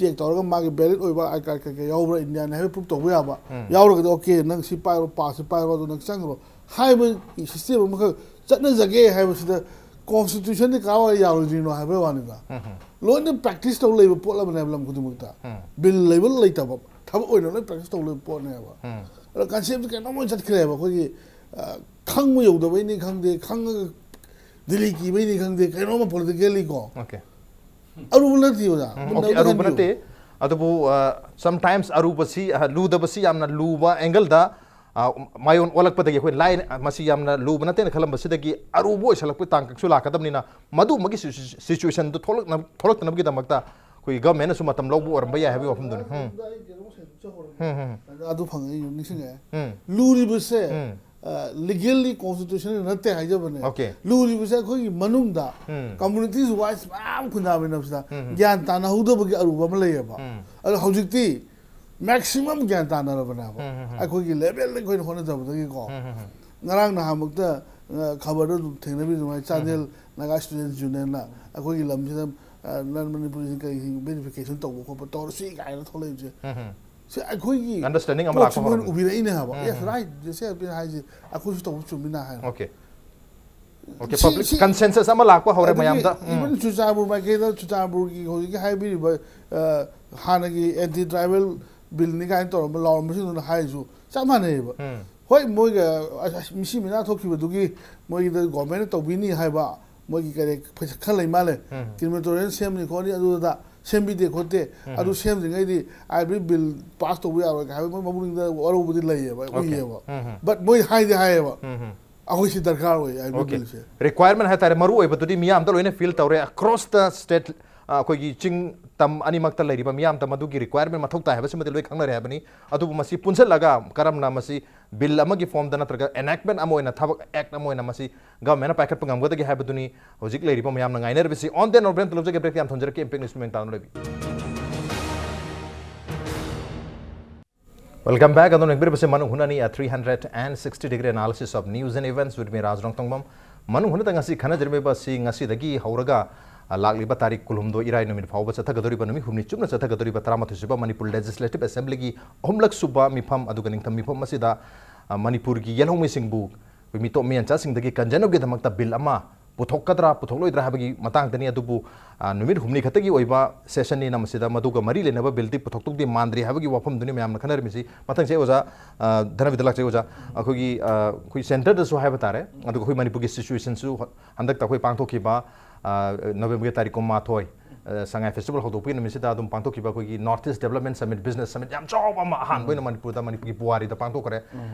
ꯇꯦꯛ ꯇꯧꯔꯒ ꯃꯥꯒꯤ ꯚꯦꯂꯤꯠ ꯑꯣꯏꯕ ꯑꯥꯏ ꯀꯥꯔꯗ ꯀꯩꯀꯩ ꯌꯥꯎꯕ꯭ꯔꯥ ꯏꯟꯗꯤꯌꯥꯅꯤ ꯍꯥꯏꯕ ꯄ꯭ꯔꯨꯞ ꯇꯧꯕ ꯌꯥꯕ ꯌꯥꯎꯔꯒꯗꯤ ꯑꯣꯀꯦ, ꯅꯪ ꯁꯤ ꯄꯥꯏꯔꯣ, ꯄꯥꯁꯁꯤ ꯄꯥꯏꯔꯣ, ꯑꯗꯣ ꯅꯪ ꯆꯪꯈ꯭ꯔꯣ ꯍꯥꯏꯕꯒꯤ ꯁꯤꯁꯇꯦꯝ ꯑꯃꯈꯛ ꯆꯠꯅꯖꯒꯦ ꯍꯥꯏꯕꯁꯤꯗ ꯀꯣꯟꯁꯇꯤꯇ꯭ꯌꯨꯁꯟꯗꯤ ꯀꯔꯥꯏꯋꯥꯏ ꯌꯥꯔꯣꯏꯗ꯭ꯔꯤꯅꯣ ꯍꯥꯏꯕꯒꯤ ꯋꯥꯅꯤꯗ꯫ ꯂꯣꯏꯅ ꯄ꯭ꯔꯦꯛꯇꯤꯁ ꯇꯧ ꯂꯩꯕ ꯄꯣꯠ ꯑꯃꯅꯦꯕ ꯂꯝ ꯈꯨꯗꯤꯡꯃꯛꯇ꯫ ꯕꯤꯜ ꯂꯩꯕ ꯂꯩꯇꯕ ꯊꯕꯛ ꯑꯣꯏꯅ ꯂꯣꯏ ꯄ꯭ꯔꯦꯛꯇꯤꯁ ꯇꯧ ꯂꯩꯕ ꯄꯣꯠꯅꯦꯕ꯫ ꯑꯗꯣ ꯀꯟꯁꯦꯞꯇ ꯀꯩꯅꯣꯝ ꯑꯣꯏꯅ ꯆꯠꯈ꯭ꯔꯦꯕ ꯑꯩꯈꯣꯏꯒꯤ, ꯑ, ꯈꯪꯕ ꯌꯧꯗꯕꯩꯅꯤ ꯈꯪꯗꯦ, ꯈꯪꯉꯒ ꯗꯤꯜꯂꯤ ꯀꯤꯕꯩꯅꯤ ꯈꯪꯗꯦ, ꯀꯩꯅꯣꯝꯃ ꯄꯣꯂꯤꯇꯤꯀꯦꯜꯂꯤ ꯀꯣ꯫ ꯑꯣꯀꯦ ꯑꯔꯨꯕ ꯅꯠꯇꯦ ꯑꯣꯖꯥ꯫ ꯑꯣꯀꯦ ꯑꯔꯨꯕ ꯅꯠꯇꯦ꯫ ꯑꯗꯨꯕꯨ ꯁꯝꯇꯥꯏꯝꯁ ꯑꯔꯨꯕꯁꯤ ꯑ, ꯂꯨꯗꯕꯁꯤ ꯌꯥꯝꯅ ꯂꯨꯕ ꯑꯦꯡꯒꯜꯗ ꯃꯥꯏꯌꯣꯟ ꯑꯣꯜꯂꯛꯄꯗꯒꯤ ꯑꯩꯈꯣꯏ ꯂꯥꯏ ꯃꯁꯤ ꯌꯥꯝꯅ ꯂꯨꯕ ꯅꯠꯇꯦꯅ ꯈꯜꯂꯝꯕꯁꯤꯗꯒꯤ ꯑꯔꯨꯕ ꯑꯣꯏꯁꯜꯂꯛꯄ ꯇꯥꯡꯀꯛꯁꯨ ꯂꯥꯛꯀꯗꯕꯅꯤꯅ ꯃꯗꯨꯃꯒꯤ ꯁꯤꯆꯨꯋꯦꯁꯟꯗꯨ ꯊꯣꯛꯂꯛꯇꯅꯕꯒꯤꯗꯃꯛꯇ ꯑꯩꯈꯣꯏꯒꯤ ꯒꯚꯔꯟꯃꯦꯟꯅꯁꯨ ꯃꯇꯝ ꯂꯧꯕ ꯑꯣꯏꯔꯝꯕ ꯌꯥꯏ ꯍꯥꯏꯕꯒꯤ ꯋꯥꯐꯝꯗꯨꯅꯤ꯫ ꯑꯗꯨ ꯐꯪꯉꯦ ꯑꯩ ꯅꯤꯡꯁꯤꯡꯉꯛꯑꯦ꯫ ꯂꯨꯔꯤꯕꯁꯦ ꯂꯤꯒꯦꯜꯂꯤ ꯀꯣꯟꯁꯇꯤꯇ꯭ꯌꯨꯁꯅꯦꯜ ꯅꯠꯇꯦ ꯍꯥꯏꯖꯕꯅꯦ꯫ ꯑꯣꯀꯦ꯫ ꯂꯨꯔꯤꯕꯁꯦ ꯑꯩꯈꯣꯏꯒꯤ ꯃꯅꯨꯡꯗ ꯀꯝꯃꯨꯅꯤꯇꯤꯁ ꯋꯥꯏꯁ ꯃꯌꯥꯝ ꯈꯨꯟꯗꯥꯃꯤꯟꯅꯕꯁꯤꯗ ꯒ꯭ꯌꯥꯟ ꯇꯥꯅꯍꯧꯗꯕꯒꯤ ꯑꯔꯨꯕ ꯑꯃ ꯂꯩꯌꯦꯕ꯫ ꯑꯗꯣ ꯍꯧꯖꯤꯛꯇꯤ ꯃꯦꯛꯁꯤꯃꯝ ꯒ꯭ꯌꯥꯟ ꯇꯥꯅꯔꯕꯅꯦꯕ꯫ ꯑꯩꯈꯣꯏꯒꯤ ꯂꯦꯚꯦꯜꯗ ꯑꯩꯈꯣꯏꯅ ꯍꯣꯠꯅꯖꯕꯗꯒꯤꯀꯣ꯫ ꯉꯔꯥꯡ ꯅꯍꯥꯟꯃꯛꯇ ꯈꯕꯔꯗ ꯑꯗꯨꯝ ꯊꯦꯡꯅꯕꯤ ꯑꯗꯨꯃꯥꯏꯅ ꯆꯥꯟꯗꯦꯜ ꯅꯥꯒꯥ ꯁ꯭ꯇꯨꯗꯦꯟꯠꯁ ꯌꯨꯅꯤꯌꯟꯅ ꯑꯩꯈꯣꯏꯒꯤ ꯂꯝꯁꯤꯗ ꯅꯟ ꯃꯅꯤꯄꯨꯔꯤꯁꯤꯡ ꯀꯔꯤ ꯚꯦꯔꯤꯐꯤꯀꯦꯁꯟ ꯇꯧꯕ ꯈꯣꯠꯄ ꯇꯧꯔꯁꯤ ꯀꯥꯏꯅ ꯊꯣꯛꯂꯛꯏꯕꯁꯦ꯫ ꯁꯤ ꯑꯩꯈꯣꯏꯒꯤ ꯑꯟꯗꯔꯁꯇꯦꯟꯗꯤꯡ ꯑꯃ ꯄꯣꯠꯁꯤ ꯂꯥꯛꯄ ꯃꯣꯏꯅ ꯍꯧꯔꯝꯃꯤ꯫ ꯎꯕꯤꯔꯛꯏꯅꯦ ꯍꯥꯏꯕ꯫ Um, yes um. Right J C R P ꯍꯥꯏꯁꯦ ꯑꯩꯈꯣꯏꯁꯨ ꯇꯧꯕ ꯆꯨꯝꯃꯤꯅ ꯍꯥꯏꯅ꯫ ꯑꯣꯀꯦ ꯑꯣꯀꯦ ꯁꯤ- ꯄꯕ꯭ꯂꯤꯛ ꯁꯤ- ꯀꯟꯁꯦꯟꯁꯁ ꯑꯃ ꯂꯥꯛꯄ ꯍꯧꯔꯦ ꯑꯗꯒꯤ ꯃꯌꯥꯝꯗ꯫ ꯎꯝ꯫ ꯏꯚꯟ ꯆꯨꯔꯆꯥꯟꯄꯨꯔ ꯃꯥꯏꯀꯩꯗ ꯆꯨꯔꯆꯥꯟꯄꯨꯔꯒꯤ ꯍꯧꯖꯤꯛꯀꯤ ꯍꯥꯏꯕꯤꯔꯤꯕ ꯑ, ꯍꯥꯟꯅꯒꯤ ꯑꯦꯟꯇꯤ ꯇ꯭ꯔꯥꯏꯕꯦꯜ ꯕꯤꯜꯅꯤ ꯀꯥꯏꯅ ꯇꯧꯔꯝꯕ ꯂꯥꯎꯔꯝꯕꯁꯤꯡꯗꯨꯅ ꯍꯥꯏꯔꯤꯁꯨ ꯆꯞ ꯃꯥꯟꯅꯩꯌꯦꯕ꯫ ꯎꯝ꯫ ꯍꯣꯏ ꯃꯣꯏꯒ ꯑꯁ, ꯑꯁ, ꯃꯤꯁꯤ ꯃꯤꯅꯥ ꯊꯣꯛꯈꯤꯕꯗꯨꯒꯤ ꯃꯣꯏꯒꯤꯗ ꯒꯣꯔꯃꯦꯟꯅ ꯇꯧꯕꯤꯅꯤ ꯍꯥꯏꯕ ꯃꯣꯏꯒꯤ ꯀꯔꯤ ꯄꯩꯁꯥ ꯈꯔ ꯂꯩ ꯃꯥꯜꯂꯦ꯫ ꯎꯝ꯫ ꯀ꯭ꯔꯤꯃꯦꯇꯣꯔꯤꯌꯝ ꯁꯦꯝꯅꯤ ꯈꯣꯠꯅꯤ ꯑꯗꯨꯗ ꯁꯦꯝꯕꯤꯗꯦ ꯈꯣꯠꯇꯦ꯫ ꯑꯗꯨ ꯁꯦꯝꯗ꯭ꯔꯤꯉꯩꯗꯤ ꯑꯥꯏ ꯕꯤ ꯕꯤꯜ ꯄꯥꯁ ꯇꯧꯕ ꯌꯥꯔꯣꯏ ꯍꯥꯏꯕ ꯃꯣꯏ ꯃꯕꯨꯛꯅꯤꯡꯗ ꯋꯥꯔꯧꯕꯗꯤ ꯂꯩꯌꯦꯕ ꯑꯣꯀꯦ꯫ ꯎꯏꯌꯦꯕ꯫ Um, um. ꯕꯠ ꯃꯣꯏ ꯍꯥꯏꯗꯤ ꯍꯥꯏꯌꯦꯕ ꯎꯝ, ꯎꯝ꯫ ꯑꯩꯈꯣꯏ ꯁꯤ ꯗꯔꯀꯥꯔ ꯑꯣꯏ ꯑꯥꯏ ꯕꯤ ꯑꯣꯀꯦ꯫ ꯕꯤꯜꯁꯦ꯫ ꯔꯤꯀ꯭ꯋꯥꯏꯔꯃꯦꯟ ꯍꯥꯏꯇꯥꯔꯦ ꯃꯔꯨ ꯑꯣꯏꯕꯗꯨꯗꯤ ꯃꯤꯌꯥꯝꯗ ꯂꯣꯏꯅ ꯐꯤꯜ ꯇꯧꯔꯦ ꯑꯦꯀ꯭ꯔꯣꯁ ꯗ ꯁ꯭ꯇꯦꯠ꯫ ꯑꯩꯈꯣꯏꯒꯤ ꯆꯤꯡ ꯇꯝ ꯑꯅꯤꯃꯛꯇ ꯂꯩꯔꯤꯕ ꯃꯤꯌꯥꯝꯗ ꯃꯗꯨꯒꯤ ꯔꯤꯀ꯭ꯋꯥꯏꯔꯃꯦꯟ ꯃꯊꯧ ꯇꯥꯏ ꯍꯥꯏꯕꯁꯤꯃꯗꯤ ꯂꯣꯏ ꯈꯪꯅꯔꯦ ꯍꯥꯏꯕꯅꯤ꯫ ꯑꯗꯨꯕꯨ ꯃꯁꯤ ꯄꯨꯟꯁꯤꯜꯂꯒ ꯀꯔꯝꯅ ꯃꯁꯤ ꯕꯤꯜ ꯑꯃꯒꯤ ꯐꯣꯝꯗ ꯅꯠꯇ꯭ꯔꯒ ꯑꯦꯅꯦꯛꯃꯦꯟ ꯑꯃ ꯑꯣꯏꯅ ꯊꯕꯛ ꯑꯦꯛ ꯑꯃ ꯑꯣꯏꯅ ꯃꯁꯤ ꯒꯚꯔꯟꯃꯦꯟꯅ ꯄꯥꯏꯈꯠꯄ ꯉꯝꯒꯗꯒꯦ ꯍꯥꯏꯕꯗꯨꯅꯤ ꯍꯧꯖꯤꯛ ꯂꯩꯔꯤꯕ ꯃꯌꯥꯝꯅ ꯉꯥꯏꯅꯔꯤꯕꯁꯤ꯫ On the note, ꯕ꯭ꯔꯦꯛ ꯂꯧꯖꯒꯦ꯫ ꯕ꯭ꯔꯦꯛꯇ ꯌꯥꯝ ꯊꯝꯖꯔꯛꯀꯦ꯫ ꯏꯝꯄꯦꯛ ꯅ꯭ꯌꯨꯁ ꯃꯦꯡ ꯇꯥꯅ ꯂꯩꯕꯤ꯫ Welcome back. ꯑꯗꯨꯝ ꯌꯦꯡꯕꯤꯔꯤꯕꯁꯤ ꯃꯅꯨꯡ ꯍꯨꯠꯅꯅꯤ, a three hundred and sixty degree analysis of news and events with me, ꯔꯥꯖ ꯔꯣꯡꯊꯣꯡꯕꯝ꯫ ꯃꯅꯨꯡ ꯍꯨꯠꯅꯗ ꯉꯁꯤ ꯈꯟꯅꯖꯔꯝꯃꯤꯕ ꯑꯁꯤ ꯉꯁꯤꯗꯒꯤ ꯍꯧꯔꯒ, ꯑ, ꯂꯥꯛꯂꯤꯕ ꯇꯥꯔꯤꯛ ꯀꯨꯟꯍꯨꯝꯗꯣꯏ ꯏꯔꯥꯏ ꯅꯨꯃꯤꯠ ꯐꯥꯎꯕ ꯆꯠꯊꯒꯗꯧꯔꯤꯕ, ꯅꯨꯃꯤꯠ ꯍꯨꯝꯅꯤ ꯆꯨꯞꯅ ꯆꯠꯊꯒꯗꯧꯔꯤꯕ ꯇꯔꯥꯃꯥꯊꯣꯏ ꯁꯨꯕ ꯃꯅꯤꯄꯨꯔ ꯂꯦꯖꯤꯁꯂꯦꯇꯤꯚ ꯑꯦꯁꯦꯝꯕ꯭ꯂꯤꯒꯤ ꯑꯍꯨꯝꯂꯛ ꯁꯨꯕ ꯃꯤꯐꯝ ꯑꯗꯨꯒ ꯅꯤꯡꯊꯝ ꯃꯤꯐꯝ ꯑꯁꯤꯗ, ꯑ, ꯃꯅꯤꯄꯨꯔꯒꯤ ꯌꯦꯜꯍꯧꯃꯤꯁꯤꯡꯕꯨ ꯑꯩꯈꯣꯏ ꯃꯤꯇꯣꯞ ꯃꯤꯌꯥꯟꯆꯥꯁꯤꯡꯗꯒꯤ ꯀꯟꯖꯅꯕꯒꯤꯗꯃꯛꯇ ꯕꯤꯜ ꯑꯃ ꯄꯨꯊꯣꯛꯀꯗ꯭ꯔꯥ ꯄꯨꯊꯣꯛꯂꯣꯏꯗ꯭ꯔꯥ ꯍꯥꯏꯕꯒꯤ ꯃꯇꯥꯡꯗꯅꯤ꯫ ꯑꯗꯨꯕꯨ, ꯑ, ꯅꯨꯃꯤꯠ ꯍꯨꯝꯅꯤ ꯈꯛꯇꯒꯤ ꯑꯣꯏꯕ ꯁꯦꯁꯟꯅꯤꯅ ꯃꯁꯤꯗ ꯃꯗꯨꯒ ꯃꯔꯤ ꯂꯩꯅꯕ ꯕꯤꯜꯗꯤ ꯄꯨꯊꯣꯛꯇꯧꯗꯤ ꯃꯥꯟꯗ꯭ꯔꯤ ꯍꯥꯏꯕꯒꯤ ꯋꯥꯐꯝꯗꯨꯅꯤ ꯃꯌꯥꯝꯅ ꯈꯟꯅꯔꯝꯃꯤꯁꯤ꯫ ꯃꯊꯪꯁꯦ ꯑꯣꯖꯥ, ꯑ, ꯙꯅꯕꯤꯗ ꯂꯥꯛꯆꯩ ꯑꯣꯖꯥ꯫ ꯑꯩꯈꯣꯏꯒꯤ, ꯑ, ꯑꯩꯈꯣꯏ ꯁꯦꯟꯇꯔꯗꯁꯨ ꯍꯥꯏꯕ ꯇꯥꯔꯦ, ꯑꯗꯨꯒ ꯑꯩꯈꯣꯏ ꯃꯅꯤꯄꯨꯔꯒꯤ ꯁꯤꯆꯨꯋꯦꯁꯟꯁꯨ ꯍ-, ꯍꯟꯗꯛꯇ ꯑꯩꯈꯣꯏ ꯄꯥꯡꯊꯣꯛꯈꯤꯕ, ꯑ, ꯅꯕꯦꯝꯕꯔꯒꯤ ꯇꯥꯔꯤꯛ ꯀꯨꯟꯃꯥꯊꯣꯏ, ꯑ, ꯁꯉꯥꯏ ꯐꯦꯁꯇꯤꯚꯦꯜ ꯍꯧꯗꯣꯛꯄꯒꯤ ꯅꯨꯃꯤꯠꯁꯤꯗ ꯑꯗꯨꯝ ꯄꯥꯡꯊꯣꯛꯈꯤꯕ ꯑꯩꯈꯣꯏꯒꯤ North East Development Summit, Business Summit ꯌꯥꯝ ꯆꯥꯎꯕ ꯑꯃ ꯑꯍꯥꯟꯕ ꯑꯣꯏꯅ ꯃꯅꯤꯄꯨꯔꯗ, ꯃꯅꯤꯄꯨꯔꯒꯤ ꯄꯨꯋꯥꯔꯤꯗ ꯄꯥꯡꯊꯣꯛꯈ꯭ꯔꯦ꯫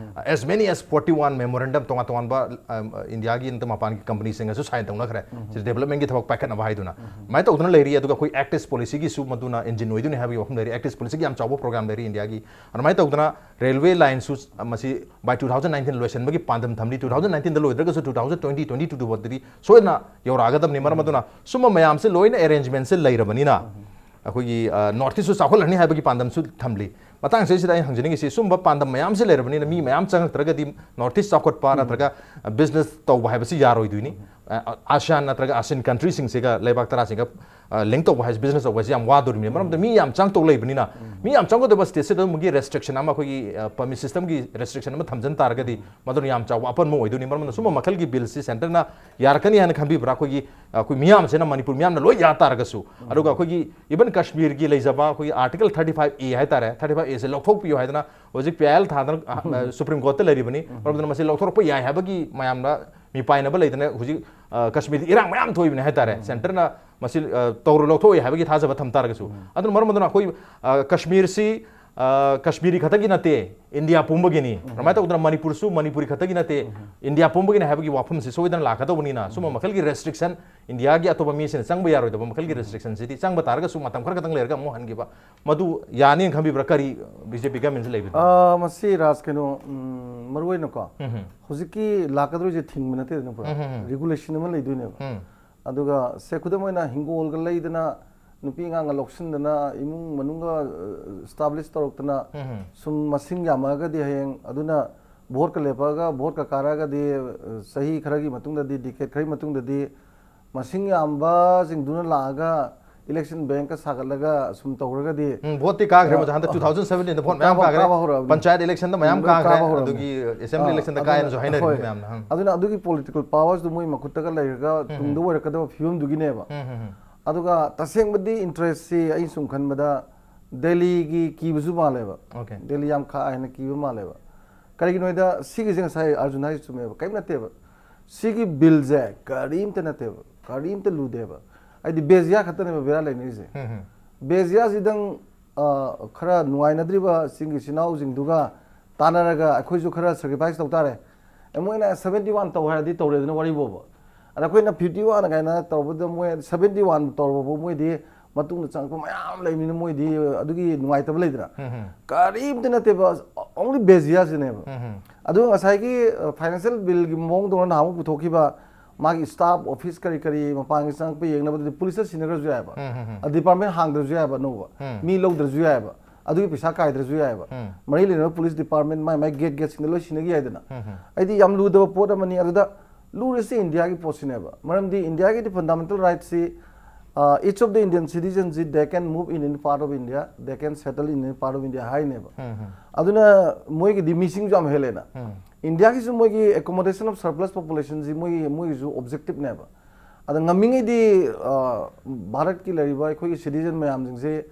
As many as forty one memorandum ꯇꯣꯉꯥꯟ ꯇꯣꯉꯥꯟꯕ, ꯑ, ꯏꯟꯗꯤꯌꯥꯒꯤ ꯅꯠꯇ꯭ꯔ ꯃꯄꯥꯟꯒꯤ ꯀꯝꯄꯅꯤꯁꯤꯡꯒꯁꯨ ꯁꯥꯏꯟ ꯇꯧꯅꯈ꯭ꯔꯦ꯫ ꯁꯤꯗ ꯗꯦꯕꯂꯞꯃꯦꯟꯒꯤ ꯊꯕꯛ ꯄꯥꯏꯈꯠꯅꯕ ꯍꯥꯏꯗꯨꯅ꯫ ꯑꯗꯨꯃꯥꯏꯅ ꯇꯧꯗꯨꯅ ꯂꯩꯔꯤ꯫ ꯑꯗꯨꯒ ꯑꯩꯈꯣꯏ ꯑꯦꯛꯇꯤꯁ ꯄꯣꯂꯤꯁꯤꯒꯤꯁꯨ ꯃꯗꯨꯅ ꯏꯟꯖꯤꯟ ꯑꯣꯏꯗꯣꯏꯅꯤ ꯍꯥꯏꯕꯒꯤ ꯋꯥꯐꯝ ꯂꯩꯔꯤ꯫ ꯑꯦꯛꯇꯤꯁ ꯄꯣꯂꯤꯁꯤꯒꯤ ꯌꯥꯝ ꯆꯥꯎꯕ ꯄ꯭ꯔꯣꯒ꯭ꯔꯥꯝ ꯂꯩꯔꯤ ꯏꯟꯗꯤꯌꯥꯒꯤ꯫ ꯑꯗꯨꯃꯥꯏꯅ ꯇꯧꯗꯅ ꯔꯦꯜꯋꯦ ꯂꯥꯏꯟꯁꯨ ꯃꯁꯤ by two thousand nineteen ꯂꯣꯏꯁꯤꯟꯕꯒꯤ ꯄꯥꯟꯗꯝ ꯊꯝꯂꯤ꯫ Two thousand nineteenꯗ ꯂꯣꯏꯗ꯭ꯔꯒꯁꯨ two thousand twenty twenty twoꯐꯥꯎꯗꯗꯤ ꯁꯣꯏꯗꯅ ꯌꯧꯔꯛꯑꯒꯗꯕꯅꯤ꯫ ꯃꯔꯝ ꯑꯗꯨꯅ ꯁꯨꯝꯕ ꯃꯌꯥꯝꯁꯦ ꯂꯣꯏꯅ ꯑꯦꯔꯦꯟꯖꯃꯦꯟꯁꯦ ꯂꯩꯔꯕꯅꯤꯅ ꯑꯩꯈꯣꯏꯒꯤ, ꯑ, North Eastꯁꯨ ꯆꯥꯎꯈꯠꯂꯅꯤ ꯍꯥꯏꯕꯒꯤ ꯄꯥꯟꯗꯝꯁꯨ ꯊꯝꯂꯤ꯫ ꯃꯇꯥꯡꯁꯤꯗꯩꯁꯤꯗ ꯑꯩꯅ ꯍꯪꯖꯅꯤꯡꯉꯤꯁꯤ, ꯁꯨꯝꯕ ꯄꯥꯟꯗꯝ ꯃꯌꯥꯝꯁꯦ ꯂꯩꯔꯕꯅꯤꯅ ꯃꯤ ꯃꯌꯥꯝ ꯆꯪꯉꯛꯇ꯭ꯔꯒꯗꯤ North East ꯆꯥꯎꯈꯠꯄ ꯅꯠꯇ꯭ꯔꯒ, ꯑ, ꯕꯤꯖꯤꯅꯦꯁ ꯇꯧꯕ ꯍꯥꯏꯕꯁꯤ ꯌꯥꯔꯣꯏꯗꯣꯏꯅꯤ꯫ ꯑ, ꯑ, ꯑꯁꯤꯌꯥꯟ ꯅꯠꯇ꯭ꯔꯒ ꯑꯁꯤꯌꯥꯟ ꯀꯟꯇ꯭ꯔꯤꯁꯤꯡꯁꯤꯒ, ꯂꯩꯕꯥꯛ ꯇꯔꯥꯁꯤꯒ, ꯑ, ꯂꯤꯡ ꯇꯧꯕ ꯍꯥꯏꯁꯤ, ꯕꯤꯖꯤꯅꯦꯁ ꯇꯧꯕ ꯍꯥꯏꯁꯤ ꯌꯥꯝ ꯋꯥꯗꯣꯔꯤꯕꯅꯤ꯫ ꯃꯔꯝꯗꯤ ꯃꯤ ꯌꯥꯝ ꯆꯪꯉꯛꯇꯧ ꯂꯩꯕꯅꯤꯅ, ꯃꯤ ꯌꯥꯝ ꯆꯪꯒꯗꯧꯕ ꯁ꯭ꯇꯦꯠꯁꯤꯗ ꯑꯃꯒꯤ ꯔꯦꯁꯇ꯭ꯔꯤꯛꯁꯟ ꯑꯃ, ꯑꯩꯈꯣꯏꯒꯤ, ꯑ, ꯄꯔꯃꯤꯠ ꯁꯤꯁꯇꯝꯒꯤ ꯔꯦꯁꯇ꯭ꯔꯤꯛꯁꯟ ꯑꯃ ꯊꯝꯖꯤꯟ ꯇꯥꯔꯒꯗꯤ ꯃꯗꯨꯅ ꯌꯥꯝ ꯆꯥꯎꯕ ꯑꯄꯟꯕ ꯑꯣꯏꯗꯣꯏꯅꯤ꯫ ꯃꯔꯝ ꯑꯗꯨꯅ ꯁꯨꯝꯕ ꯃꯈꯜꯒꯤ ꯕꯤꯜꯁꯤ ꯁꯦꯟꯇꯔꯅ ꯌꯥꯔꯛꯀꯅꯤ ꯍꯥꯏꯅ ꯈꯟꯕꯤꯕ꯭ꯔꯥ? ꯑꯩꯈꯣꯏꯒꯤ, ꯑ, ꯑꯩꯈꯣꯏ ꯃꯤꯌꯥꯝꯁꯤꯅ, ꯃꯅꯤꯄꯨꯔ ꯃꯤꯌꯥꯝꯅ ꯂꯣꯏ ꯌꯥ ꯇꯥꯔꯒꯁꯨ, ꯑꯗꯨꯒ ꯑꯩꯈꯣꯏꯒꯤ even ꯀꯥꯁꯃꯤꯔꯒꯤ ꯂꯩꯖꯕ ꯑꯩꯈꯣꯏꯒꯤ Article thirty five A ꯍꯥꯏꯇꯥꯔꯦ, thirty five Aꯁꯦ ꯂꯧꯊꯣꯛꯄꯤꯌꯨ ꯍꯥꯏꯗꯅ ꯍꯧꯖꯤꯛ ꯄꯤ ꯑꯥꯏ ꯑꯦꯜ ꯊꯥꯗꯅ, ꯑ, ꯑ, ꯁꯨꯄ꯭ꯔꯤꯝ ꯀꯣꯔꯠꯇ ꯂꯩꯔꯤꯕꯅꯤ꯫ ꯃꯔꯝ ꯑꯗꯨꯅ ꯃꯁꯤ ꯂꯧꯊꯣꯔꯛꯄ ꯌꯥꯏ ꯍꯥꯏꯕꯒꯤ ꯃꯌꯥꯝꯅ ꯃꯤꯄꯥꯏꯅꯕ ꯂꯩꯗꯅ ꯍꯧꯖꯤꯛ, ꯑ, ꯀꯥꯁꯃꯤꯔꯗ ꯏꯔꯥꯡ ꯃꯌꯥꯝ ꯊꯣꯛꯏꯕꯅꯤ ꯍꯥꯏꯇꯥꯔꯦ꯫ ꯁꯦꯟꯇꯔꯅ ꯃꯁꯤ, ꯑ, ꯇꯧꯔ ꯂꯧꯊꯣꯛꯑꯣꯏ ꯍꯥꯏꯕꯒꯤ ꯊꯥꯖꯕ ꯊꯝ ꯇꯥꯔꯒꯁꯨ꯫ ꯑꯗꯨꯅ ꯃꯔꯝ ꯑꯗꯨꯅ ꯑꯩꯈꯣꯏ, ꯑ, ꯀꯥꯁꯃꯤꯔꯁꯤ, ꯑ, ꯀꯥꯁꯃꯤꯔꯤ ꯈꯛꯇꯒꯤ ꯅꯠꯇꯦ, ꯏꯟꯗꯤꯌꯥ ꯄꯨꯝꯕꯒꯤꯅꯤ꯫ ꯑꯗꯨꯃꯥꯏꯅ ꯇꯧꯗꯅ ꯃꯅꯤꯄꯨꯔꯁꯨ ꯃꯅꯤꯄꯨꯔꯤ ꯈꯛꯇꯒꯤ ꯅꯠꯇꯦ, ꯏꯟꯗꯤꯌꯥ ꯄꯨꯝꯕꯒꯤꯅꯤ ꯍꯥꯏꯕꯒꯤ ꯋꯥꯐꯝꯁꯤ ꯁꯣꯏꯗꯅ ꯂꯥꯛꯀꯗꯧꯕꯅꯤꯅ ꯁꯨꯝꯕ ꯃꯈꯜꯒꯤ ꯔꯦꯁꯇ꯭ꯔꯤꯛꯁꯟ ꯏꯟꯗꯤꯌꯥꯒꯤ ꯑꯇꯣꯞꯄ ꯃꯤꯁꯤꯡꯅ ꯆꯪꯕ ꯌꯥꯔꯣꯏꯗꯕ ꯃꯈꯜꯒꯤ ꯔꯦꯁꯇ꯭ꯔꯤꯛꯁꯟꯁꯤꯗꯤ ꯆꯪꯕ ꯇꯥꯔꯒꯁꯨ ꯃꯇꯝ ꯈꯔ ꯈꯛꯇꯪ ꯂꯩꯔꯒ ꯑꯃꯨꯛ ꯍꯟꯈꯤꯕ, ꯃꯗꯨ ꯌꯥꯅꯤꯅ ꯈꯟꯕꯤꯕ꯭ꯔꯥ? ꯀꯔꯤ ꯕꯤ ꯖꯦ ꯄꯤ ꯒꯃꯦꯟꯁꯤ ꯂꯩꯕꯤꯕ꯭ꯔꯥ? ꯑ, ꯃꯁꯤ ꯔꯥꯖ, ꯀꯩꯅꯣ, ꯎꯝ, ꯃꯔꯨ ꯑꯣꯏꯅꯀꯣ, ꯍꯧꯖꯤꯛꯀꯤ ꯂꯥꯛꯀꯗꯧꯔꯤꯁꯦ ꯊꯤꯡꯕ ꯅꯠꯇꯦꯗꯅ, ꯄꯨꯔꯥ ꯔꯤꯒꯨꯂꯦꯁꯟ ꯑꯃ ꯂꯩꯗꯣꯏꯅꯦꯕ꯫ ꯑꯗꯨꯒ ꯁꯦ, ꯈꯨꯗꯝ ꯑꯣꯏꯅ, ꯍꯤꯡꯒꯣꯜꯒ ꯂꯩꯗꯅ, ꯅꯨꯄꯤ ꯑꯉꯥꯡꯒ ꯂꯧꯁꯤꯟꯗꯅ, ꯏꯃꯨꯡ ꯃꯅꯨꯡꯒ, ꯑ, establish ꯇꯧꯔꯛꯇꯅ, ꯁꯨꯝ ꯃꯁꯤꯡ ꯌꯥꯝꯃꯛꯑꯒꯗꯤ ꯍꯌꯦꯡ ꯑꯗꯨꯅ ꯚꯣꯠꯀ ꯂꯦꯞꯄꯛꯑꯒ, ꯚꯣꯠꯀ ꯀꯥꯔꯛꯑꯒꯗꯤ, ꯑ, ꯆꯍꯤ ꯈꯔꯒꯤ ꯃꯇꯨꯡꯗꯗꯤ, decade ꯈꯔꯒꯤ ꯃꯇꯨꯡꯗꯗꯤ ꯃꯁꯤꯡ ꯌꯥꯝꯕꯁꯤꯡꯗꯨꯅ ꯂꯥꯛꯑꯒ election bank ꯀ ꯁꯥꯒꯠꯂꯒ ꯁꯨꯝ ꯇꯧꯔꯒꯗꯤ ꯎꯝ, vote ꯇꯤ ꯀꯥꯈ꯭ꯔꯦ ꯃꯣꯖꯥ, ꯍꯟꯗꯛ two thousand seventeen ꯗ vote ꯃꯌꯥꯝ ꯀꯥꯕ- ꯀꯥꯈ꯭ꯔꯦ꯫ ꯀꯥꯕ ꯍꯧꯔꯕꯅꯤ꯫ Panchayat election ꯗ ꯃꯌꯥꯝ ꯂꯣꯏ ꯀꯥꯈ꯭ꯔꯦ꯫ ꯀꯥꯕ ꯍꯧꯔꯕꯅꯤ꯫ ꯑꯗꯨꯒꯤ assembly ꯑꯥ, election ꯗ ꯑꯗꯨꯅ- ꯀꯥꯏꯅꯁꯨ ꯍꯥꯏꯅꯔꯤ ꯍꯣꯏ꯫ ꯃꯌꯥꯝꯅ꯫ ꯎꯝ꯫ ꯑꯗꯨꯅ ꯑꯗꯨꯒꯤ political powers ꯗꯨ ꯃꯣꯏ ꯃꯈꯨꯠꯇꯒ ꯂꯩꯔꯒ ꯇꯨꯡꯗ ꯑꯣꯏꯔꯛꯀꯗꯕ ꯐꯤꯕꯝꯗꯨꯒꯤꯅꯦꯕ꯫ ꯎꯝ, ꯎꯝ, ꯎꯝ꯫ ꯑꯗꯨꯒ ꯇꯁꯦꯡꯕꯗꯤ interest ꯁꯤ ꯑꯩ ꯁꯨꯝ ꯈꯟꯕꯗ ꯗꯦꯜꯂꯤꯒꯤ ꯀꯤꯕꯁꯨ ꯃꯥꯜꯂꯦꯕ꯫ Okay꯫ ꯗꯦꯜꯂꯤ ꯌꯥꯝ ꯈꯥ ꯍꯦꯟꯅ ꯀꯤꯕ ꯃꯥꯜꯂꯦꯕ꯫ ꯀꯔꯤꯒꯤꯅꯣ ꯍꯥꯏꯗ ꯁꯤꯒꯤꯁꯦ ꯉꯁꯥꯏ ꯑꯥꯔꯖꯨꯟ ꯍꯥꯏꯁꯦ ꯆꯨꯝꯃꯦꯕ, ꯀꯔꯤꯝ ꯅꯠꯇꯦꯕ꯫ ꯁꯤꯒꯤ bill ꯁꯦ ꯀꯔꯤꯝꯇ ꯅꯠꯇꯦꯕ, ꯀꯔꯤꯝꯇ ꯂꯨꯗꯦꯕ꯫ ꯍꯥꯏꯗꯤ ꯕꯦꯖꯤꯌꯥ ꯈꯛꯇꯅꯦꯕ ꯕꯦꯔꯥ ꯂꯩꯅꯔꯤꯁꯦ꯫ ꯎꯝ, ꯎꯝ꯫ ꯕꯦꯖꯤꯌꯥꯁꯤꯗꯪ, ꯑ, ꯈꯔ ꯅꯨꯡꯉꯥꯏꯅꯗ꯭ꯔꯤꯕ ꯆꯤꯡꯒꯤ ꯏꯆꯤꯟ ꯏꯅꯥꯎꯁꯤꯡꯗꯨꯒ ꯇꯥꯟꯅꯔꯒ ꯑꯩꯈꯣꯏꯁꯨ ꯈꯔ sacrifice ꯇꯧ ꯇꯥꯔꯦ꯫ ꯑꯦ, ꯃꯣꯏꯅ seventy one ꯇꯧ ꯍꯥꯏꯔꯗꯤ ꯇꯧꯔꯦꯗꯅ ꯋꯥꯔꯤ ꯐꯥꯎꯕ꯫ ꯑꯗ ꯑꯩꯈꯣꯏꯅ fifty one ꯀꯥꯏꯅ ꯇꯧꯕꯗ ꯃꯣꯏ seventy one ꯇꯧꯔꯕꯕꯨ ꯃꯣꯏꯗꯤ ꯃꯇꯨꯡꯗ ꯆꯪꯉꯛꯄ ꯃꯌꯥꯝ ꯂꯩꯕꯅꯤꯅ ꯃꯣꯏꯗꯤ ꯑꯗꯨꯒꯤ ꯅꯨꯡꯉꯥꯏꯇꯕ ꯂꯩꯗꯅ꯫ ꯎꯝ, ꯎꯝ꯫ ꯀꯔꯤꯝꯇ ꯅꯠꯇꯦꯕ, only ꯕꯦꯖꯤꯌꯥꯁꯤꯅꯦꯕ꯫ ꯎꯝ, ꯎꯝ꯫ ꯑꯗꯨꯒ ꯉꯁꯥꯏꯒꯤ, ꯑ, financial bill ꯒꯤ ꯃꯑꯣꯡꯗꯧꯅ ꯅꯍꯥꯟꯃꯨꯛ ꯄꯨꯊꯣꯛꯈꯤꯕ ꯃꯥꯒꯤ staff office ꯀꯔꯤ ꯀꯔꯤ ꯃꯄꯥꯟꯒꯤ ꯆꯪꯉꯛꯄ ꯌꯦꯡꯅꯕꯗꯗꯤ police ꯇ ꯁꯤꯟꯅꯈ꯭ꯔꯁꯨ ꯌꯥꯏꯕ꯫ ꯎꯝ, ꯎꯝ, ꯎꯝ꯫ ꯑ, department ꯍꯥꯡꯗ꯭ꯔꯁꯨ ꯌꯥꯏꯕ ꯑꯅꯧꯕ꯫ ꯎꯝ꯫ ꯃꯤ ꯂꯧꯗ꯭ꯔꯁꯨ ꯌꯥꯏꯕ꯫ ꯑꯗꯨꯒꯤ ꯄꯩꯁꯥ ꯀꯥꯏꯗ꯭ꯔꯁꯨ ꯌꯥꯏꯕ꯫ ꯎꯝ꯫ ꯃꯔꯤ ꯂꯩꯅꯕ police department ꯃꯥꯏ ꯃꯥꯏ gate gate ꯁꯤꯡꯗ ꯂꯣꯏ ꯁꯤꯟꯅꯈꯤ ꯌꯥꯏꯗꯅ꯫ ꯎꯝ, ꯎꯝ꯫ ꯑꯩꯗꯤ ꯌꯥꯝ ꯂꯨꯗꯕ ꯄꯣꯠ ꯑꯃꯅꯤ꯫ ꯑꯗꯨꯗ ꯂꯨꯔꯤꯁꯤ ꯏꯟꯗꯤꯌꯥꯒꯤ ꯄꯣꯠꯁꯤꯅꯦꯕ꯫ ꯃꯔꯝꯗꯤ ꯏꯟꯗꯤꯌꯥꯒꯤꯗꯤ fundamental right ꯁꯤ, ꯑ, each of the Indian citizen ꯁꯤ they can move in any part of India, they can settle in any part of India ꯍꯥꯏꯅꯦꯕ꯫ ꯎꯝ, ꯎꯝ꯫ ꯑꯗꯨꯅ ꯃꯣꯏꯒꯤꯗꯤ ꯃꯤꯁꯤꯡꯁꯨ ꯌꯥꯝ ꯍꯦꯜꯂꯦꯅ꯫ ꯎꯝ꯫ ꯏꯟꯗꯤꯌꯥꯒꯤꯁꯨ ꯃꯣꯏꯒꯤ accommodation of surplus population ꯁꯤ ꯃꯣꯏꯒꯤ, ꯃꯣꯏꯒꯤꯁꯨ objective ꯅꯦꯕ꯫ ꯑꯗ ꯉꯝꯃꯤꯉꯩꯗꯤ, ꯑ, ꯚꯥꯔꯠꯀꯤ ꯂꯩꯔꯤꯕ ꯑꯩꯈꯣꯏꯒꯤ citizen ꯃꯌꯥꯝꯁꯤꯡꯁꯦ,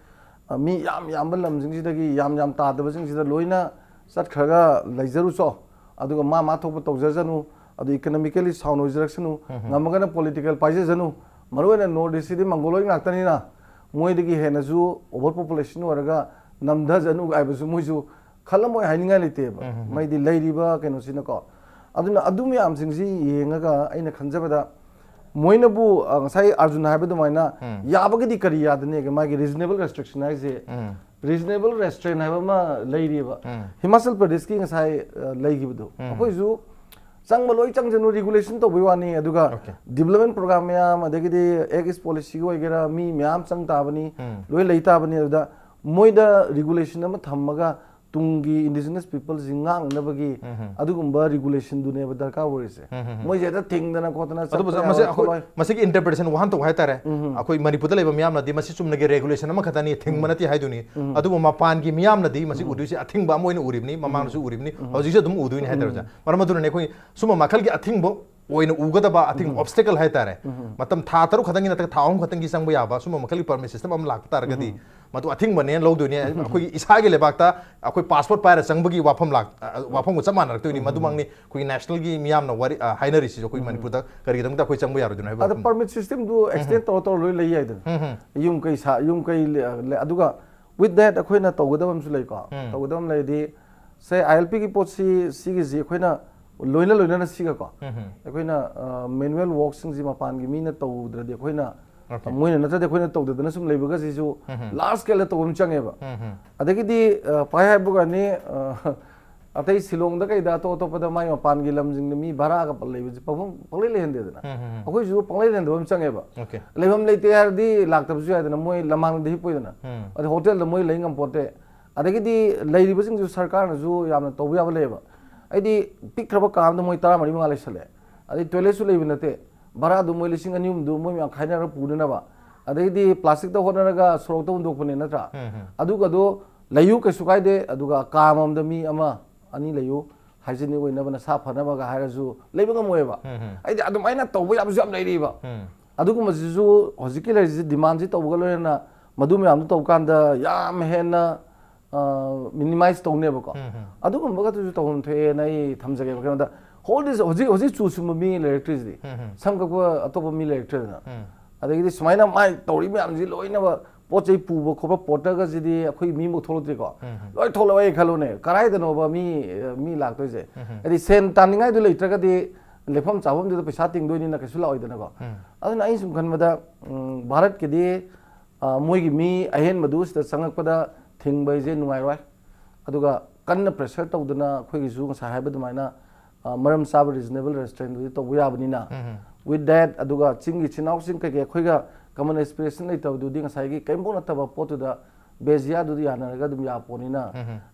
ꯑ, ꯃꯤ ꯌꯥꯝ ꯌꯥꯝꯕ ꯂꯝꯁꯤꯡꯁꯤꯗꯒꯤ ꯌꯥꯝ ꯌꯥꯝ ꯇꯥꯗꯕꯁꯤꯡꯁꯤꯗ ꯂꯣꯏꯅ ꯆꯠꯈ꯭ꯔꯒ ꯂꯩꯖꯔꯨꯆꯣ꯫ ꯑꯗꯨꯒ ꯃꯥ ꯃꯥ ꯊꯣꯛꯄ ꯇꯧꯖꯔꯖꯅꯨ꯫ ꯑꯗꯨ economically sound ꯑꯣꯏꯖꯔꯛꯁꯅꯨ꯫ ꯉꯝꯃꯒꯅ political ꯄꯥꯏꯖꯁꯅꯨ꯫ ꯃꯔꯨꯑꯣꯏꯅ North East ꯁꯤꯗꯤ Mongoloid ꯉꯥꯛꯇꯅꯤꯅ ꯃꯣꯏꯗꯒꯤ ꯍꯦꯟꯅꯁꯨ over population ꯑꯣꯏꯔꯒ ꯅꯝꯊꯖꯅꯨ ꯍꯥꯏꯕꯁꯨ ꯃꯣꯏꯁꯨ ꯈꯜꯂꯝꯃꯣꯏ ꯍꯥꯏꯅꯤꯡꯉꯥꯏ ꯂꯩꯇꯦꯕ꯫ ꯃꯩꯗꯤ ꯂꯩꯔꯤꯕ ꯀꯩꯅꯣꯁꯤꯅꯀꯣ꯫ ꯑꯗꯨꯅ ꯑꯗꯨ ꯃꯌꯥꯝꯁꯤꯡꯁꯤ ꯌꯦꯡꯉꯒ ꯑꯩꯅ ꯈꯟꯖꯕꯗ ꯃꯣꯏꯅꯕꯨ, ꯑ, ꯉꯁꯥꯏ ꯑꯥꯔꯖꯨꯟ ꯍꯥꯏꯕ ꯑꯗꯨꯃꯥꯏꯅ ꯌꯥꯕꯒꯗꯤ ꯀꯔꯤ ꯌꯥꯗꯅꯦꯒ ꯃꯥꯒꯤ reasonable restriction ꯍꯥꯏꯁꯦ, ꯎꯝ꯫ reasonable restraint ꯍꯥꯏꯕ ꯑꯃ ꯂꯩꯔꯤꯕ꯫ ꯎꯝ꯫ ꯍꯤꯃꯥꯆꯜ ꯄ꯭ꯔꯗꯦꯁꯀꯤ ꯉꯁꯥꯏ, ꯑ, ꯂꯩꯈꯤꯕꯗꯣ꯫ ꯑꯩꯈꯣꯏꯁꯨ ꯆꯪꯕ ꯂꯣꯏ ꯆꯪꯖꯅꯨ, regulation ꯇꯧꯕꯩ ꯋꯥꯅꯤ꯫ ꯑꯗꯨꯒ Okay꯫ Development program ꯃꯌꯥꯝ, ꯑꯗꯒꯤꯗꯤ Act East policy ꯒꯤ ꯑꯣꯏꯒꯦꯔꯥ, ꯃꯤ ꯃꯌꯥꯝ ꯆꯪ ꯇꯥꯕꯅꯤ, ꯎꯝ꯫ ꯂꯣꯏ ꯂꯩ ꯇꯥꯕꯅꯤ꯫ ꯑꯗꯨꯗ ꯃꯣꯏꯗ regulation ꯑꯃ ꯊꯝꯃꯒ ꯇꯨꯡꯒꯤ indigenous peopleꯁꯤꯡ ꯉꯥꯛꯅꯅꯕꯒꯤ ꯑꯗꯨꯒꯨꯝꯕ regulationꯗꯨꯅꯦꯕ ꯗꯔꯀꯥꯔ ꯑꯣꯏꯔꯤꯁꯦ꯫ ꯃꯣꯏꯁꯦ ꯍꯦꯛꯇ ꯊꯤꯡꯗꯅ ꯈꯣꯠꯇꯅ ꯑꯗꯨꯕꯨ ꯆꯠꯄ ꯃꯁꯤ ꯌꯥꯔꯣꯏ ꯑꯩꯈꯣꯏ ꯈꯣꯠꯂꯣꯏ꯫ ꯃꯁꯤꯒꯤ interpretation ꯋꯥꯍꯟꯊꯣꯛ ꯍꯥꯏꯇꯥꯔꯦ꯫ ꯑꯩꯈꯣꯏ ꯃꯅꯤꯄꯨꯔꯗ ꯂꯩꯕ ꯃꯤꯌꯥꯝꯅꯗꯤ ꯃꯁꯤ ꯆꯨꯝꯅꯒꯤ regulation ꯑꯃꯈꯛꯇꯅꯤ, ꯊꯤꯡꯕ ꯅꯠꯇꯦ ꯍꯥꯏꯗꯨꯅꯤ꯫ ꯑꯗꯨꯕꯨ ꯃꯄꯥꯟꯒꯤ ꯃꯤꯌꯥꯝꯅꯗꯤ ꯃꯁꯤ ꯎꯗꯣꯏꯁꯦ ꯑꯊꯤꯡꯕ ꯑꯃ ꯑꯣꯏꯅ ꯎꯔꯤꯕꯅꯤ, ꯃꯃꯥꯡꯗꯁꯨ ꯎꯔꯤꯕꯅꯤ, ꯍꯧꯖꯤꯛꯁꯨ ꯑꯗꯨꯝ ꯎꯗꯣꯏꯅꯤ ꯍꯥꯏꯇꯥꯔꯦ ꯑꯣꯖꯥ꯫ ꯃꯔꯝ ꯑꯗꯨꯅꯅꯦ ꯑꯩꯈꯣꯏ ꯁꯨꯝꯕ ꯃꯈꯜꯒꯤ ꯑꯊꯤꯡꯕ ꯑꯣꯏꯅ ꯎꯒꯗꯕ ꯑꯊꯤꯡꯕ obstacle ꯍꯥꯏꯇꯥꯔꯦ꯫ ꯃꯇꯝ ꯊꯥ ꯇꯔꯨꯛ ꯈꯛꯇꯪꯒꯤ ꯅꯠꯇ꯭ꯔꯒ ꯊꯥ ꯑꯍꯨꯝ ꯈꯛꯇꯪꯒꯤ ꯆꯪꯕ ꯌꯥꯕ ꯁꯨꯝꯕ ꯃꯈꯜꯒꯤ permit system ꯑꯃ ꯂꯥꯛꯄ ꯇꯥꯔꯒꯗꯤ ꯃꯗꯨ ꯑꯊꯤꯡꯕꯅꯦꯅ ꯂꯧꯗꯣꯏꯅꯦ꯫ ꯑꯩꯈꯣꯏꯒꯤ ꯏꯁꯥꯒꯤ ꯂꯩꯕꯥꯛꯇ ꯑꯩꯈꯣꯏ passport ꯄꯥꯏꯔ ꯆꯪꯕꯒꯤ ꯋꯥꯐꯝ ꯂꯥꯛ-, ꯑ, ꯋꯥꯐꯝꯒ ꯆꯞ ꯃꯥꯟꯅꯔꯛꯇꯣꯏꯅꯤ꯫ ꯃꯗꯨꯃꯛꯅꯤ ꯑꯩꯈꯣꯏꯒꯤ nationalꯒꯤ ꯃꯤꯌꯥꯝꯅ ꯋꯥꯔꯤ, ꯑ, ꯍꯥꯏꯅꯔꯤꯁꯤꯁꯨ꯫ ꯑꯩꯈꯣꯏ ꯃꯅꯤꯄꯨꯔꯗ ꯀꯔꯤꯒꯤꯗꯃꯛꯇ ꯑꯩꯈꯣꯏ ꯆꯪꯕ ꯌꯥꯔꯣꯏꯗꯣꯏꯅꯣ ꯍꯥꯏꯕ ꯑꯗ ꯋꯥꯐꯝ꯫ Permit systemꯗꯨ extend ꯇꯧꯔ ꯇꯧꯔ ꯂꯣꯏ ꯂꯩ ꯌꯥꯏꯗꯅ꯫ ꯌꯨꯝ ꯀꯩ ꯁꯥ, ꯌꯨꯝ ꯀꯩ ꯂꯩ-, ꯂꯩ-, ꯑꯗꯨꯒ with that ꯑꯩꯈꯣꯏꯅ ꯇꯧꯒꯗꯕ ꯑꯃꯁꯨ ꯂꯩꯀꯣ꯫ ꯇꯧꯒꯗꯕ ꯑꯃ ꯂꯩꯔꯗꯤ, say, ILPꯒꯤ ꯄꯣꯠꯁꯤ, ꯁꯤꯒꯤꯁꯤ ꯑꯩꯈꯣꯏꯅ ꯂꯣꯏꯅ ꯂꯣꯏꯅꯅ ꯁꯤꯒꯀꯣ, ꯑꯩꯈꯣꯏꯅ, ꯑ, manual workꯁꯤꯡꯁꯤ ꯃꯄꯥꯟꯒꯤ ꯃꯤꯅ ꯇꯧꯗ꯭ꯔꯗꯤ ꯑꯩꯈꯣꯏꯅ, Okay. ꯃꯣꯏꯅ ꯅꯠꯇ꯭ꯔꯗꯤ ꯑꯩꯈꯣꯏꯅ ꯇꯧꯗꯗꯅ ꯁꯨꯝ ꯂꯩꯕꯒꯁꯤꯁꯨ large scaleꯗ ꯇꯧꯕ ꯑꯃ ꯆꯪꯉꯦꯕ꯫ ꯑꯗꯒꯤꯗꯤ, ꯑ, ꯄꯥꯏ ꯍꯥꯏꯕꯒꯅꯤ, ꯑ, ꯑꯇꯩ ꯁꯤꯂꯣꯡꯗ ꯀꯩꯗ ꯑꯇꯣꯞ ꯑꯇꯣꯞꯄꯗ ꯃꯥꯏ ꯃꯄꯥꯟꯒꯤ ꯂꯝꯁꯤꯡꯗ ꯃꯤ ꯚꯔꯥꯒ ꯂꯩꯕꯁꯦ ꯄꯪꯐꯝ-, ꯄꯪꯂꯩ ꯂꯩꯍꯟꯗꯦꯗꯅ꯫ ꯑꯩꯈꯣꯏꯁꯨ ꯄꯪꯂꯩ ꯂꯩꯍꯟꯗꯕ ꯑꯃ ꯆꯪꯉꯦꯕ꯫ Okay. ꯂꯩꯐꯝ ꯂꯩꯇꯦ ꯍꯥꯏꯔꯗꯤ ꯂꯥꯛꯇꯕꯁꯨ ꯌꯥꯏꯗꯅ, ꯃꯣꯏ ꯂꯃꯥꯡꯗ ꯍꯤꯞꯄꯣꯏꯗꯅ꯫ ꯑꯗꯩ ꯍꯣꯇꯦꯜꯗ ꯃꯣꯏ ꯂꯩ ꯉꯝꯄꯣꯠꯇꯦ꯫ ꯑꯗꯒꯤꯗꯤ ꯂꯩꯔꯤꯕꯁꯤꯡꯁꯨ ꯁꯔꯀꯥꯔꯅꯁꯨ ꯌꯥꯝꯅ ꯇꯧꯕ ꯌꯥꯕ ꯂꯩꯌꯦꯕ꯫ ꯑꯩꯗꯤ ꯄꯤꯛꯈ꯭ꯔꯕ ꯀꯥ ꯑꯃꯗ ꯃꯣꯏ ꯇꯔꯥꯃꯔꯤ ꯃꯉꯥ ꯂꯩꯁꯜꯂꯦ꯫ ꯑꯗꯩ toiletꯁꯨ ꯂꯩꯕ ꯅꯠꯇꯦ꯫ ꯚꯔꯥꯗꯨ ꯃꯣꯏ ꯂꯤꯁꯤꯡ ꯑꯅꯤ ꯑꯍꯨꯝꯗꯨ ꯃꯣꯏ ꯃꯌꯥꯝ ꯈꯥꯏꯅꯔꯒ ꯄꯨꯅꯅꯕ꯫ ꯑꯗꯩꯗꯤ plasticꯇ ꯍꯣꯠꯅꯔꯒ ꯁꯣꯔꯣꯛꯇ ꯍꯨꯟꯗꯣꯛꯄꯅꯦ ꯅꯠꯇ꯭ꯔꯥ? ꯑꯗꯨꯒꯗꯣ ꯂꯩꯌꯨ ꯀꯩꯁꯨ ꯀꯥꯏꯗꯦ, ꯑꯗꯨꯒ ꯀꯥ ꯑꯃꯃꯝꯗ ꯃꯤ ꯑꯃ ꯑꯅꯤ ꯂꯩꯌꯨ, hygienic ꯑꯣꯏꯅꯕ, ꯅꯁꯥ ꯐꯅꯕꯒ ꯍꯥꯏꯔꯁꯨ ꯂꯩꯕ ꯉꯝꯃꯣꯏꯕ꯫ ꯑꯩꯗꯤ ꯑꯗꯨꯃꯥꯏꯅ ꯇꯧꯕ ꯌꯥꯕꯁꯨ ꯌꯥꯝ ꯂꯩꯔꯤꯕ꯫ ꯑꯗꯨꯒꯨꯝꯕꯁꯤꯁꯨ ꯍꯧꯖꯤꯛꯀꯤ ꯂꯩꯔꯤꯁꯤ demandꯁꯤ ꯇꯧꯕꯒ ꯂꯣꯏꯅꯅ ꯃꯗꯨ ꯃꯌꯥꯝꯗꯨ ꯇꯧꯕ ꯀꯥꯟꯗ ꯌꯥꯝ ꯍꯦꯟꯅ, ꯑ, minimize ꯇꯧꯅꯦꯕꯀꯣ꯫ ꯑꯗꯨꯒꯨꯝꯕꯒꯗꯨꯁꯨ ꯇꯧꯐꯝ ꯊꯣꯛꯑꯦꯅ ꯑꯩ ꯊꯝꯖꯒꯦꯕ꯫ ꯀꯩꯅꯣꯗ ꯍꯣꯜꯗꯤꯁ ꯍꯧꯖꯤꯛ, ꯍꯧꯖꯤꯛ ꯆꯨ ꯁꯨꯝꯕ ꯃꯤ ꯂꯩꯔꯛꯇ꯭ꯔꯤꯁꯤꯗꯤ, ꯁꯝ ꯀꯛꯄ ꯑꯇꯣꯞꯄ ꯃꯤ ꯂꯩꯔꯛꯇ꯭ꯔꯦꯗꯅ꯫ ꯑꯗꯒꯤꯗꯤ ꯁꯨꯃꯥꯏꯅ ꯃꯥꯏ ꯇꯧꯔꯤ ꯃꯌꯥꯝꯁꯤ ꯂꯣꯏꯅꯃꯛ ꯄꯣꯠ ꯆꯩ ꯄꯨꯕ ꯈꯣꯠꯄ ꯄꯣꯔꯇꯔꯒꯁꯤꯗꯤ ꯑꯩꯈꯣꯏ ꯃꯤꯃꯨꯛ ꯊꯣꯛꯂꯛꯇ꯭ꯔꯤꯀꯣ꯫ ꯂꯣꯏ ꯊꯣꯛꯂꯛꯑꯦ ꯈꯜꯂꯣꯅꯦ, ꯀꯗꯥꯏꯗꯅꯣꯕ ꯃꯤ, ꯃꯤ ꯂꯥꯛꯇꯣꯏꯁꯦ? ꯍꯥꯏꯗꯤ ꯁꯦꯟ ꯇꯥꯅꯤꯡꯉꯥꯏꯗꯨ ꯂꯩꯇ꯭ꯔꯒꯗꯤ ꯂꯦꯛꯐꯝ ꯆꯥꯐꯝꯗꯨꯗ ꯄꯩꯁꯥ ꯇꯤꯡꯗꯣꯏꯅꯤꯅ ꯀꯩꯁꯨ ꯂꯥꯛꯑꯣꯏꯗꯅꯀꯣ꯫ ꯑꯗꯨꯅ ꯑꯩꯅ ꯁꯨꯝ ꯈꯟꯕꯗ, ꯎꯝ, ꯚꯥꯔꯠꯀꯤꯗꯤ, ꯑ, ꯃꯣꯏꯒꯤ ꯃꯤ ꯑꯍꯦꯟꯕꯗꯨ ꯁꯤꯗ ꯆꯪꯉꯛꯄꯗ ꯊꯤꯡꯕ ꯍꯥꯏꯁꯦ ꯅꯨꯡꯉꯥꯏꯔꯣꯏ꯫ ꯑꯗꯨꯒ ꯀꯟꯅ pressure ꯇꯧꯗꯅ ꯑꯩꯈꯣꯏꯒꯤꯁꯨ ꯉꯁꯥꯏ ꯍꯥꯏꯕ ꯑꯗꯨꯃꯥꯏꯅ, ꯑ, ꯃꯔꯝ ꯆꯥꯕ reasonable restraintꯗꯨꯗꯤ ꯇꯧꯕ ꯌꯥꯕꯅꯤꯅ, with that, ꯑꯗꯨꯒ ꯆꯤꯡꯒꯤ ꯏꯆꯤꯟ ꯏꯅꯥꯎꯁꯤꯡ ꯀꯩꯀꯩ ꯑꯩꯈꯣꯏꯒ common aspiration ꯂꯩꯇꯕꯗꯨꯗꯤ ꯉꯁꯥꯏꯒꯤ ꯀꯔꯤꯝꯐꯥꯎ ꯅꯠꯇꯕ ꯄꯣꯠꯇꯨꯗ ꯕꯦꯖꯤꯌꯥꯗꯨꯗꯤ ꯌꯥꯅꯔꯒ ꯑꯗꯨꯝ ꯌꯥꯄꯣꯠꯅꯤꯅ,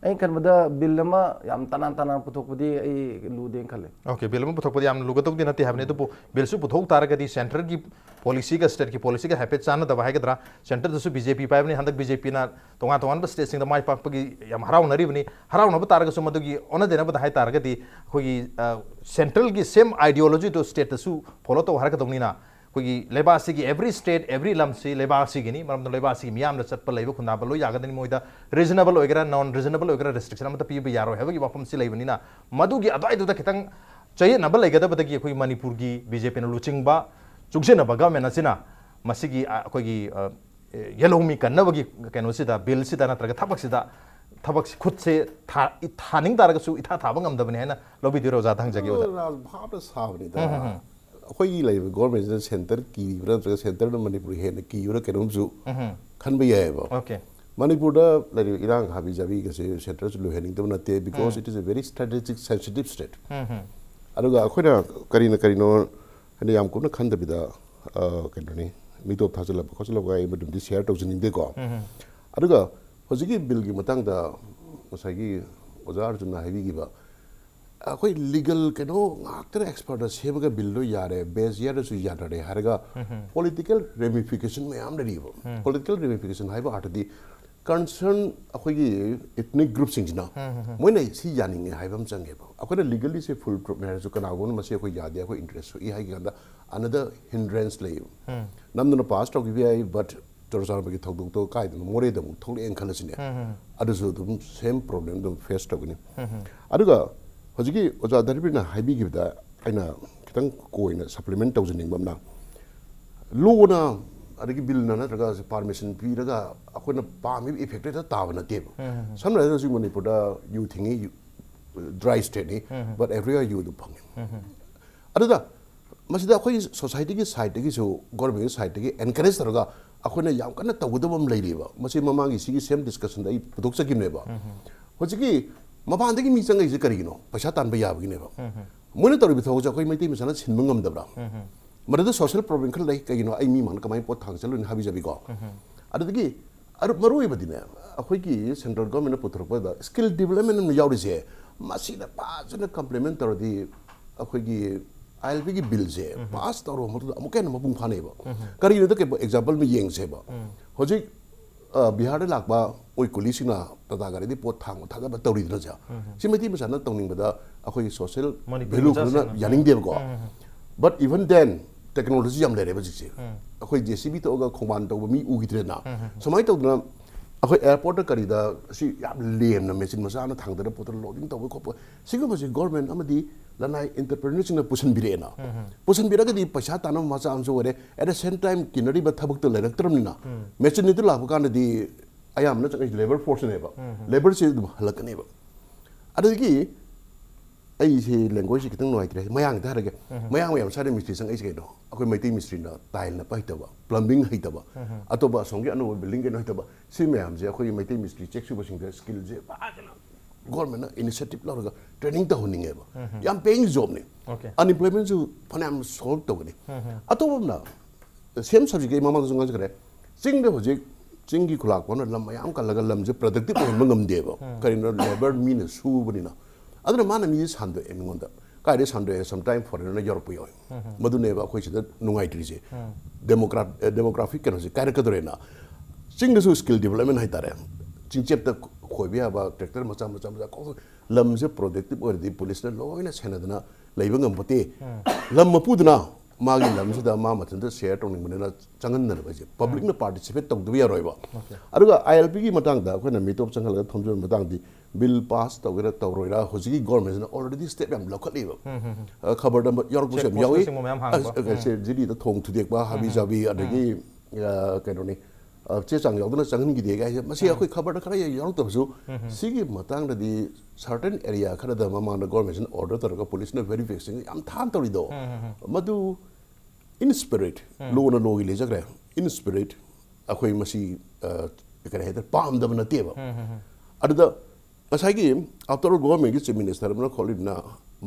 ꯑꯩꯅ ꯈꯟꯕꯗ ꯕꯤꯜ ꯑꯃ ꯌꯥꯝ ꯇꯅꯥꯟ ꯇꯅꯥꯟ ꯄꯨꯊꯣꯛꯄꯗꯤ ꯑꯩ ꯂꯨꯗꯦꯅ ꯈꯜꯂꯦ꯫ ꯑꯣꯀꯦ, ꯕꯤꯜ ꯑꯃ ꯄꯨꯊꯣꯛꯄꯗꯤ ꯌꯥꯝ ꯂꯨꯒꯗꯧꯗꯤ ꯅꯠꯇꯦ ꯍꯥꯏꯕꯅꯤ꯫ ꯑꯗꯨꯕꯨ ꯕꯤꯜꯁꯨ ꯄꯨꯊꯣꯛ ꯇꯥꯔꯒꯗꯤ ꯁꯦꯟꯇꯔꯒꯤ ꯄꯣꯂꯤꯁꯤꯒ ꯁ꯭ꯇꯦꯠꯀꯤ ꯄꯣꯂꯤꯁꯤꯒ ꯍꯥꯏꯐꯦꯠ ꯆꯥꯟꯅꯗꯕ ꯍꯥꯏꯒꯗ꯭ꯔꯥ, ꯁꯦꯟꯇꯔꯗꯁꯨ ꯕꯤ ꯖꯦ ꯄꯤ ꯄꯥꯏꯕꯅꯤ, ꯍꯟꯗꯛ ꯕꯤ ꯖꯦ ꯄꯤꯅ ꯇꯣꯉꯥꯟ ꯇꯣꯉꯥꯟꯕ ꯁ꯭ꯇꯦꯠꯁꯤꯡꯗ ꯃꯥꯏ ꯄꯥꯛꯄꯒꯤ ꯌꯥꯝ ꯍꯔꯥꯎꯅꯔꯤꯕꯅꯤ꯫ ꯍꯔꯥꯎꯅꯕ ꯇꯥꯔꯒꯁꯨ ꯃꯗꯨꯒꯤ ꯑꯣꯟꯅ ꯇꯩꯅꯕꯗ ꯍꯥꯏ ꯇꯥꯔꯒꯗꯤ ꯑꯩꯈꯣꯏꯒꯤ ꯁꯦꯟꯇ꯭ꯔꯦꯜꯒꯤ ꯁꯦꯝ ꯑꯥꯏꯗꯤꯌꯣꯂꯣꯖꯤꯗꯣ ꯁ꯭ꯇꯦꯠꯇꯁꯨ ꯐꯣꯂꯣ ꯇꯧ ꯍꯥꯏꯔꯛꯀꯗꯧꯅꯤꯅ, ꯑꯩꯈꯣꯏꯒꯤ ꯂꯩꯕꯥꯛ ꯑꯁꯤꯒꯤ every state, every ꯂꯝꯁꯤ ꯂꯩꯕꯥꯛ ꯑꯁꯤꯒꯤꯅꯤ, ꯃꯔꯝꯗꯤ ꯂꯩꯕꯥꯛ ꯑꯁꯤꯒꯤ ꯃꯤꯌꯥꯝꯅ ꯆꯠꯄ ꯂꯩꯕ ꯈꯨꯟꯗꯥꯕ ꯂꯣꯏ ꯌꯥꯒꯗꯅꯤ꯫ ꯃꯣꯏꯗ ꯔꯤꯖꯅꯦꯕꯜ ꯑꯣꯏꯒꯦꯔꯥ ꯅꯣꯟ ꯔꯤꯖꯅꯦꯕꯜ ꯑꯣꯏꯒꯦꯔꯥ ꯔꯦꯁꯇ꯭ꯔꯤꯛꯁꯟ ꯑꯃꯠꯇ ꯄꯤꯕ ꯌꯥꯔꯣꯏ ꯍꯥꯏꯕꯒꯤ ꯋꯥꯐꯝꯁꯤ ꯂꯩꯕꯅꯤꯅ, ꯃꯗꯨꯒꯤ ꯑꯗꯨꯋꯥꯏꯗꯨꯗ ꯈꯤꯇꯪ ꯆꯌꯦꯠꯅꯕ ꯂꯩꯒꯗꯕꯗꯒꯤ ꯑꯩꯈꯣꯏ ꯃꯅꯤꯄꯨꯔꯒꯤ ꯕꯤ ꯖꯦ ꯄꯤꯅ ꯂꯨꯆꯤꯡꯕ ꯆꯨꯡꯁꯤꯟꯅꯕ ꯒꯚꯔꯟꯃꯦꯟ ꯑꯁꯤꯅ ꯃꯁꯤꯒꯤ, ꯑ, ꯑꯩꯈꯣꯏꯒꯤ, ꯑ, ꯌꯦꯜꯍꯧꯃꯤ ꯀꯟꯅꯕꯒꯤ ꯀꯩꯅꯣꯁꯤꯗ, ꯕꯤꯜꯁꯤꯗ ꯅꯠꯇ꯭ꯔꯒ ꯊꯕꯛꯁꯤꯗ, ꯊꯕꯛꯁꯤ ꯈꯨꯠꯁꯦ ꯊꯥ-, ꯊꯥꯅꯤꯡ ꯇꯥꯔꯒꯁꯨ ꯏꯊꯥ ꯊꯥꯕ ꯉꯝꯗꯕꯅꯤ ꯍꯥꯏꯅ ꯂꯧꯕꯤꯗꯣꯏꯔꯣ ꯑꯣꯖꯥ? ꯊꯝꯖꯒꯦ ꯑꯣꯖꯥ꯫ ꯔꯥꯖ ꯚꯥꯞꯅ ꯁꯥꯕꯅꯤꯗ꯫ ꯑꯩꯈꯣꯏꯒꯤ ꯂꯩꯔꯤꯕ ꯒꯣꯔꯃꯦꯟꯁꯤꯅ ꯁꯦꯟꯇꯔ ꯀꯤꯔꯤꯕ꯭ꯔꯥ ꯅꯠꯇ꯭ꯔꯒ ꯁꯦꯟꯇꯔꯅ ꯃꯅꯤꯄꯨꯔ ꯍꯦꯟꯅ ꯀꯤꯕ꯭ꯔꯥ ꯀꯩꯅꯣꯝꯁꯨ ꯎꯝ꯫ ꯈꯟꯕ ꯌꯥꯏꯑꯕ꯫ ꯑꯣꯀꯦ꯫ ꯃꯅꯤꯄꯨꯔꯗ ꯂꯩꯔꯤꯕ ꯏꯔꯥꯡ ꯍꯥꯕꯤ ꯖꯥꯕꯤꯒꯁꯦ ꯁꯦꯟꯇꯔꯁꯨ ꯂꯣꯏꯍꯟꯅꯤꯡꯗꯕ ꯅꯠꯇꯦ, because um. It is a very strategic sensitive state꯫ ꯎꯝ, ꯎꯝ꯫ ꯑꯗꯨꯒ ꯑꯩꯈꯣꯏꯅ ꯀꯔꯤꯅ ꯀꯔꯤꯅꯣ ꯍꯥꯏꯅ ꯌꯥꯝ ꯀꯨꯞꯅ ꯈꯟꯗꯕꯤꯗ, ꯑ, ꯀꯩꯅꯣꯅꯤ, ꯃꯤꯇꯣꯞ ꯊꯥꯖꯤꯜꯂꯛꯄ ꯈꯣꯠꯆꯤꯜꯂꯛꯄ ꯑꯩ ꯃꯗꯨꯝꯗꯤ ꯁꯤꯌꯥꯔ ꯇꯧꯖꯅꯤꯡꯗꯦꯀꯣ꯫ ꯎꯝ, ꯎꯝ꯫ ꯑꯗꯨꯒ ꯍꯧꯖꯤꯛꯀꯤ ꯕꯤꯜꯒꯤ ꯃꯇꯥꯡꯗ ꯉꯁꯥꯏꯒꯤ ꯑꯣꯖꯥ ꯑꯔꯖꯨꯟꯅ ꯍꯥꯏꯕꯤꯈꯤꯕ, ꯑꯩꯈꯣꯏ ꯂꯤꯒꯜ ꯀꯩꯅꯣ ꯉꯥꯛꯇꯅ ꯑꯦꯛꯁꯄꯔꯠꯅ ꯁꯦꯝꯃꯒ ꯕꯤꯜꯗꯣ ꯌꯥꯔꯦ, ꯕꯦꯖꯤꯌꯥꯗꯁꯨ ꯌꯥꯅꯔꯦ ꯍꯥꯏꯔꯒ ꯄꯣꯂꯤꯇꯤꯀꯦꯜ ꯔꯦꯃꯤꯐꯤꯀꯦꯁꯟ ꯃꯌꯥꯝ ꯂꯩꯔꯤꯕ꯫ ꯄꯣꯂꯤꯇꯤꯀꯦꯜ ꯔꯦꯃꯤꯐꯤꯀꯦꯁꯟ ꯍꯥꯏꯕ ꯑꯥꯔꯊꯗꯤ ꯀꯟꯁꯔꯟ ꯑꯩꯈꯣꯏꯒꯤ ꯏꯊꯅꯤꯛ ꯒ꯭ꯔꯨꯞꯁꯤꯡꯁꯤꯅ ꯃꯣꯏꯅ ꯁꯤ ꯌꯥꯅꯤꯡꯉꯦ ꯍꯥꯏꯕ ꯑꯃ ꯆꯪꯉꯦꯕ꯫ ꯑꯩꯈꯣꯏꯅ ꯂꯤꯒꯜꯂꯤ ꯁꯦ ꯐꯨꯜ ꯄ꯭ꯔꯨꯐꯅꯦ ꯍꯥꯏꯔꯁꯨ ꯀꯅꯥꯒꯨꯝꯕꯅ ꯃꯁꯤ ꯑꯩꯈꯣꯏ ꯌꯥꯗꯦ, ꯑꯩꯈꯣꯏ ꯏꯟꯇꯔꯦꯁ ꯁꯣꯛꯏ ꯍꯥꯏꯒꯤ ꯀꯥꯟꯗ another hindrance ꯂꯩꯌꯦꯕ꯫ ꯅꯝꯗꯨꯅ ꯄꯥꯁ ꯇꯧꯈꯤꯕ ꯌꯥꯏ, ꯕꯠ ꯆꯨꯔꯆꯥꯟꯄꯨꯔꯒꯤ ꯊꯧꯗꯣꯛꯇꯣ ꯀꯥꯏꯗꯅꯣ ꯃꯣꯔꯦꯗ ꯑꯃꯨꯛ ꯊꯣꯛꯂꯛꯑꯦꯅ ꯈꯜꯂꯁꯤꯅꯦ, ꯑꯗꯨꯁꯨ ꯑꯗꯨꯝ ꯁꯦꯝ ꯄ꯭ꯔꯣꯕ꯭ꯂꯦꯝ ꯑꯗꯨꯝ ꯐꯦꯁ ꯇꯧꯒꯅꯤ꯫ ꯑꯗꯨꯒ ꯍꯧꯖꯤꯛꯀꯤ ꯑꯣꯖꯥ ꯙꯔꯃꯕꯤꯔꯅ ꯍꯥꯏꯕꯤꯈꯤꯕꯗ ꯑꯩꯅ ꯈꯤꯇꯪ ꯀꯣꯏꯅ ꯁꯄ꯭ꯂꯤꯃꯦꯟ ꯇꯧꯖꯅꯤꯡꯕ ꯑꯃꯅ, ꯂꯣꯅ ꯑꯗꯒꯤ ꯕꯤꯜꯅ ꯅꯠꯇ꯭ꯔꯒ ꯄꯥꯔꯃꯤꯁꯟ ꯄꯤꯔꯒ ꯑꯩꯈꯣꯏꯅ ꯄꯥꯝꯃꯤꯕ ꯏꯐꯦꯛꯇꯨ ꯍꯦꯛꯇ ꯇꯥꯕ ꯅꯠꯇꯦꯕ꯫ ꯁꯝꯅ ꯍꯥꯏꯔꯕꯗ ꯍꯧꯖꯤꯛ ꯃꯅꯤꯄꯨꯔꯗ ꯌꯨ ꯊꯤꯡꯉꯤ, ꯗ꯭ꯔꯥꯏ ꯁ꯭ꯇꯦꯠꯅꯤ, ꯕꯠ ꯑꯦꯕ꯭ꯔꯤꯋꯦꯌꯔ ꯌꯨ ꯑꯗꯨꯝ ꯐꯪꯉꯤ꯫ ꯑꯗꯨꯗ ꯃꯁꯤꯗ ꯑꯩꯈꯣꯏꯒꯤ ꯁꯣꯁꯥꯏꯇꯤꯒꯤ ꯁꯥꯏꯠꯇꯒꯤꯁꯨ, ꯒꯣꯔꯃꯦꯟꯒꯤ ꯁꯥꯏꯠꯇꯒꯤ ꯑꯦꯟꯀꯔꯦꯖ ꯇꯧꯔꯒ ꯑꯩꯈꯣꯏꯅ ꯌꯥꯝ ꯀꯟꯅ ꯇꯧꯒꯗꯕ ꯑꯃ ꯂꯩꯔꯤꯕ꯫ ꯃꯁꯤ ꯃꯃꯥꯡꯒꯤ ꯁꯤꯒꯤ ꯁꯦꯝ ꯗꯤꯁꯀꯁꯟꯗ ꯑꯩ ꯄꯨꯊꯣꯛꯆꯈꯤꯕꯅꯦꯕ꯫ ꯍꯧꯖꯤꯛꯀꯤ ꯃꯄꯥꯟꯗꯒꯤ ꯃꯤ ꯆꯪꯉꯛꯏꯁꯦ ꯀꯔꯤꯒꯤꯅꯣ? ꯄꯩꯁꯥ ꯇꯥꯟꯕ ꯌꯥꯕꯒꯤꯅꯦꯕ꯫ ꯃꯣꯏꯅ ꯇꯧꯔꯤꯕ ꯊꯕꯛꯁꯦ ꯑꯩꯈꯣꯏ ꯃꯩꯇꯩ ꯃꯆꯥꯅ ꯁꯤꯟꯕ ꯉꯝꯗꯕ꯭ꯔꯥ? ꯃꯗꯨꯗ ꯁꯣꯁꯤꯌꯦꯜ ꯄ꯭ꯔꯣꯕ꯭ꯂꯦꯝ ꯈꯔ ꯂꯩ꯫ ꯀꯩꯒꯤꯅꯣ? ꯑꯩ ꯃꯤ ꯃꯥꯡꯗ ꯀꯃꯥꯏꯅ ꯄꯣꯠ ꯊꯥꯡ ꯆꯠꯂꯨꯅꯤ ꯍꯥꯏꯕꯤꯖꯕꯤꯀꯣ꯫ ꯑꯗꯨꯗꯒꯤ ꯑꯗꯨ ꯃꯔꯨ ꯑꯣꯏꯕꯗꯤꯅꯦ, ꯑꯩꯈꯣꯏꯒꯤ central government ꯅ ꯄꯨꯊꯣꯔꯛꯄꯗ skill development ꯑꯃ ꯌꯥꯎꯔꯤꯁꯦ, ꯃꯁꯤꯅ ꯐꯖꯅ complement ꯇꯧꯔꯗꯤ ꯑꯩꯈꯣꯏꯒꯤ ILP ꯒꯤ bill ꯁꯦ pass ꯇꯧꯔꯕ ꯃꯇꯨꯡꯗ ꯑꯃꯨꯛꯀ ꯍꯦꯟꯅ ꯃꯄꯨꯡ ꯐꯥꯅꯩꯕ꯫ ꯀꯔꯤꯒꯤꯅꯣꯗ ꯀꯩ example ꯑꯃ ꯌꯦꯡꯁꯦꯕ꯫ ꯍꯧꯖꯤꯛ ꯑ, ꯕꯤꯍꯥꯔꯗ ꯂꯥꯛꯄ ꯑꯩꯈꯣꯏ ꯀꯨꯂꯤꯁꯤꯡꯅ ꯇꯥꯇꯥ ꯒꯥꯔꯤꯗꯤ ꯄꯣꯠ ꯊꯥꯡꯕ ꯊꯥꯒꯠꯄ ꯇꯧꯔꯤꯗꯅ ꯁꯦ꯫ ꯁꯤ ꯃꯩꯇꯩ ꯃꯆꯥꯅ ꯇꯧꯅꯤꯡꯕꯗ ꯑꯩꯈꯣꯏꯒꯤ social ꯃꯅꯤꯄꯨꯔꯤ value ꯈꯔꯅ ꯃꯆꯥꯁꯤꯡꯅ꯫ ꯌꯥꯅꯤꯡꯗꯦꯕꯀꯣ꯫ But even then, technology ꯌꯥꯝ ꯂꯩꯔꯦꯕ ꯍꯧꯖꯤꯛꯁꯦ꯫ ꯑꯩꯈꯣꯏ JCB ꯊꯣꯛꯑꯒ ꯈꯣꯡꯕꯥꯟ ꯇꯧꯕ ꯃꯤ ꯎꯈꯤꯗ꯭ꯔꯦꯅ꯫ ꯁꯨꯃꯥꯏꯅ ꯇꯧꯗꯅ ꯑꯩꯈꯣꯏ airport ꯇ ꯀꯔꯤꯗ ꯁꯤ ꯌꯥꯝ ꯂꯦꯝꯅ machine ꯃꯆꯥ ꯑꯃ ꯊꯥꯡꯗꯅ ꯄꯣꯠꯇ loading ꯇꯧꯕ ꯈꯣꯠꯄ ꯁꯤꯒꯨꯝꯕꯁꯦ government ꯑꯃꯗꯤ ꯂꯅꯥꯏ entrepreneur ꯁꯤꯡꯅ ꯄꯨꯁꯟꯕꯤꯔꯛꯑꯦꯅ꯫ ꯄꯨꯁꯟꯕꯤꯔꯒꯗꯤ ꯄꯩꯁꯥ ꯇꯥꯟꯅꯕ ꯃꯆꯥ ꯑꯃꯁꯨ ꯑꯣꯏꯔꯦ꯫ At the same time, ꯀꯤꯟꯅꯔꯤꯕ ꯊꯕꯛꯇ ꯂꯩꯔꯛꯇ꯭ꯔꯕꯅꯤꯅ, machine ꯗꯨ ꯂꯥꯛꯄ ꯀꯥꯟꯗꯗꯤ ꯑꯌꯥꯝꯕꯅ ꯆꯪꯉꯛꯏꯁꯦ labour force ꯅꯦꯕ꯫ Labour ꯁꯦ ꯑꯗꯨꯝ ꯍꯜꯂꯛꯀꯅꯦꯕ꯫ ꯑꯗꯨꯗꯒꯤ ꯑꯩꯁꯦ language ꯁꯦ ꯈꯤꯇꯪ ꯅꯨꯡꯉꯥꯏꯇ꯭ꯔꯦ, ꯃꯌꯥꯡꯒꯤꯗ ꯍꯥꯏꯔꯒꯦ꯫ ꯃꯌꯥꯡ ꯃꯌꯥꯝ ꯁ꯭ꯋꯥꯏꯗ ꯃꯤꯁꯇ꯭ꯔꯤ ꯆꯪꯉꯛꯏꯁꯦ ꯀꯩꯅꯣ? ꯑꯩꯈꯣꯏ ꯃꯩꯇꯩ ꯃꯤꯁꯇ꯭ꯔꯤꯅ tile ꯅꯞꯄ ꯍꯩꯇꯕ, plumbing ꯍꯩꯇꯕ, ꯑꯇꯣꯞꯄ ꯑꯁꯣꯝꯒꯤ ꯑꯅꯧꯕ building ꯀꯩꯅꯣ ꯍꯩꯇꯕ, ꯁꯤ ꯃꯌꯥꯝꯁꯦ ꯑꯩꯈꯣꯏꯒꯤ ꯃꯩꯇꯩ ꯃꯤꯁꯇ꯭ꯔꯤ ꯆꯦꯛ ꯁꯨꯕꯁꯤꯡꯗ skill ꯁꯦ ꯐꯖꯅ government ꯅ initiative ꯂꯧꯔꯒ training ꯇꯧꯍꯟꯅꯤꯡꯉꯦꯕ꯫ ꯌꯥꯝ paying job ꯅꯤ꯫ Okay. Unemployment ꯁꯨ ꯐꯅꯌꯥꯝ solve ꯇꯧꯒꯅꯤ꯫ ꯑꯇꯣꯞꯄ ꯑꯃꯅ, same subject ꯀꯤ ꯑꯩ ꯃꯃꯥꯡꯗꯁꯨ ꯉꯥꯡꯖꯈ꯭ꯔꯦ, ꯆꯤꯡꯗ ꯍꯧꯖꯤꯛ ꯆꯤꯡꯒꯤ ꯈꯨꯂꯥꯛꯄꯅ ꯂꯝ ꯃꯌꯥꯝ ꯀꯜꯂꯒ ꯂꯝꯁꯦ productive ꯑꯣꯏꯍꯟꯕ ꯉꯝꯗꯦꯕ꯫ ꯀꯔꯤꯒꯤꯅꯣ? Labour ꯃꯤꯅ ꯁꯨꯕꯅꯤꯅ꯫ ꯑꯗꯨꯅ ꯃꯥꯅ ꯃꯤꯁꯦ ꯁꯟꯗꯣꯛꯑꯦ ꯃꯤꯉꯣꯟꯗ꯫ ꯀꯥꯏꯗꯩ ꯁꯟꯗꯣꯛꯑꯦ? Sometime foreigner ꯅ ꯌꯧꯔꯛꯄ ꯌꯥꯎꯋꯤ꯫ ꯃꯗꯨꯅꯦꯕ ꯑꯩꯈꯣꯏ ꯁꯤꯗ ꯅꯨꯡꯉꯥꯏꯇ꯭ꯔꯤꯁꯦ꯫ Demograph-, ꯑꯦ, demographic ꯀꯩꯅꯣꯁꯦ ꯀꯥꯏꯔꯛꯀꯗꯧꯔꯦꯅ꯫ ꯆꯤꯡꯗꯁꯨ skill development ꯍꯥꯏꯇꯥꯔꯦ꯫ ꯆꯤꯡꯆꯦꯞꯇ ꯈꯣꯏꯕ ꯌꯥꯕ tractor ꯃꯆꯥ ꯃꯆꯥ ꯃꯆꯥ ꯀꯣ-, ꯂꯝꯁꯦ productive ꯑꯣꯏꯔꯗꯤ police ꯅ ꯂꯣꯏꯅ ꯁꯦꯟꯅꯗꯅ ꯂꯩꯕ ꯉꯝꯄꯣꯠꯇꯦ꯫ ꯂꯝ ꯃꯄꯨꯗꯨꯅ ꯃꯥꯒꯤ ꯂꯝꯁꯤꯗ ꯃꯥ ꯃꯊꯟꯇ share ꯇꯧꯅꯤꯡꯕꯅꯤꯅ ꯆꯪꯍꯟꯗꯅꯕ ꯍꯥꯏꯁꯦ, public ꯅ participate ꯇꯧꯗꯕ ꯌꯥꯔꯣꯏꯕ꯫ Okay. ꯑꯗꯨꯒ ILP ꯒꯤ ꯃꯇꯥꯡꯗ ꯑꯩꯈꯣꯏꯅ ꯃꯤꯇꯣꯞ ꯆꯪꯍꯜꯂꯒ ꯊꯣꯝꯖꯤꯟꯕ ꯃꯇꯥꯡꯗꯤ, bill pass ꯇꯧꯒꯦꯔꯥ ꯇꯧꯔꯣꯏꯔꯥ, ꯍꯧꯖꯤꯛꯀꯤ government ꯁꯤꯅ already step ꯌꯥꯝ ꯂꯧꯈꯠꯂꯤꯕ꯫ ꯑ, ꯈꯕꯔꯗ ꯌꯥꯎꯔꯛꯄꯁꯨ ꯌꯥꯝ ꯌꯥꯎꯏ꯫ Check post ꯅꯆꯤꯡꯕ ꯃꯌꯥꯝ ꯍꯥꯡꯕ꯫ ꯑꯁ, ꯑ, ꯁꯦ, ꯖꯤꯔꯤꯗ ꯊꯣꯡ ꯊꯨꯗꯦꯛꯄ, ꯍꯥꯕꯤ ꯖꯥꯕꯤ, ꯑꯗꯒꯤ, ꯑ, ꯀꯩꯅꯣꯅꯤ, ꯑ, ꯆꯦ ꯆꯥꯡ ꯌꯥꯎꯗꯅ ꯆꯪꯍꯟꯈꯤꯗꯦ ꯀꯥꯏꯁꯦ, ꯃꯁꯤ ꯑꯩꯈꯣꯏ ꯈꯕꯔꯗ ꯈꯔ ꯌꯥꯎꯔꯛꯇꯕꯁꯨ, ꯁꯤꯒꯤ ꯃꯇꯥꯡꯗꯗꯤ certain area ꯈꯔꯗ ꯃꯃꯥꯡꯗ government ꯁꯤꯅ order ꯇꯧꯔꯒ police ꯅ verification ꯌꯥꯝ ꯊꯥꯅ ꯇꯧꯔꯤꯗꯣ, ꯃꯗꯨ in spirit, law ꯅ law ꯒꯤ ꯂꯩꯖꯈ꯭ꯔꯦ, in spirit ꯑꯩꯈꯣꯏ ꯃꯁꯤ, ꯑ, ꯀꯔꯤ ꯍꯥꯏꯇꯥꯔꯦ, ꯄꯥꯝꯗꯕ ꯅꯠꯇꯦꯕ꯫ ꯑꯗꯨꯗ ꯉꯁꯥꯏꯒꯤ after all government ꯀꯤ chief minister ꯑꯃꯅ ꯈꯣꯠꯂꯤꯕꯅ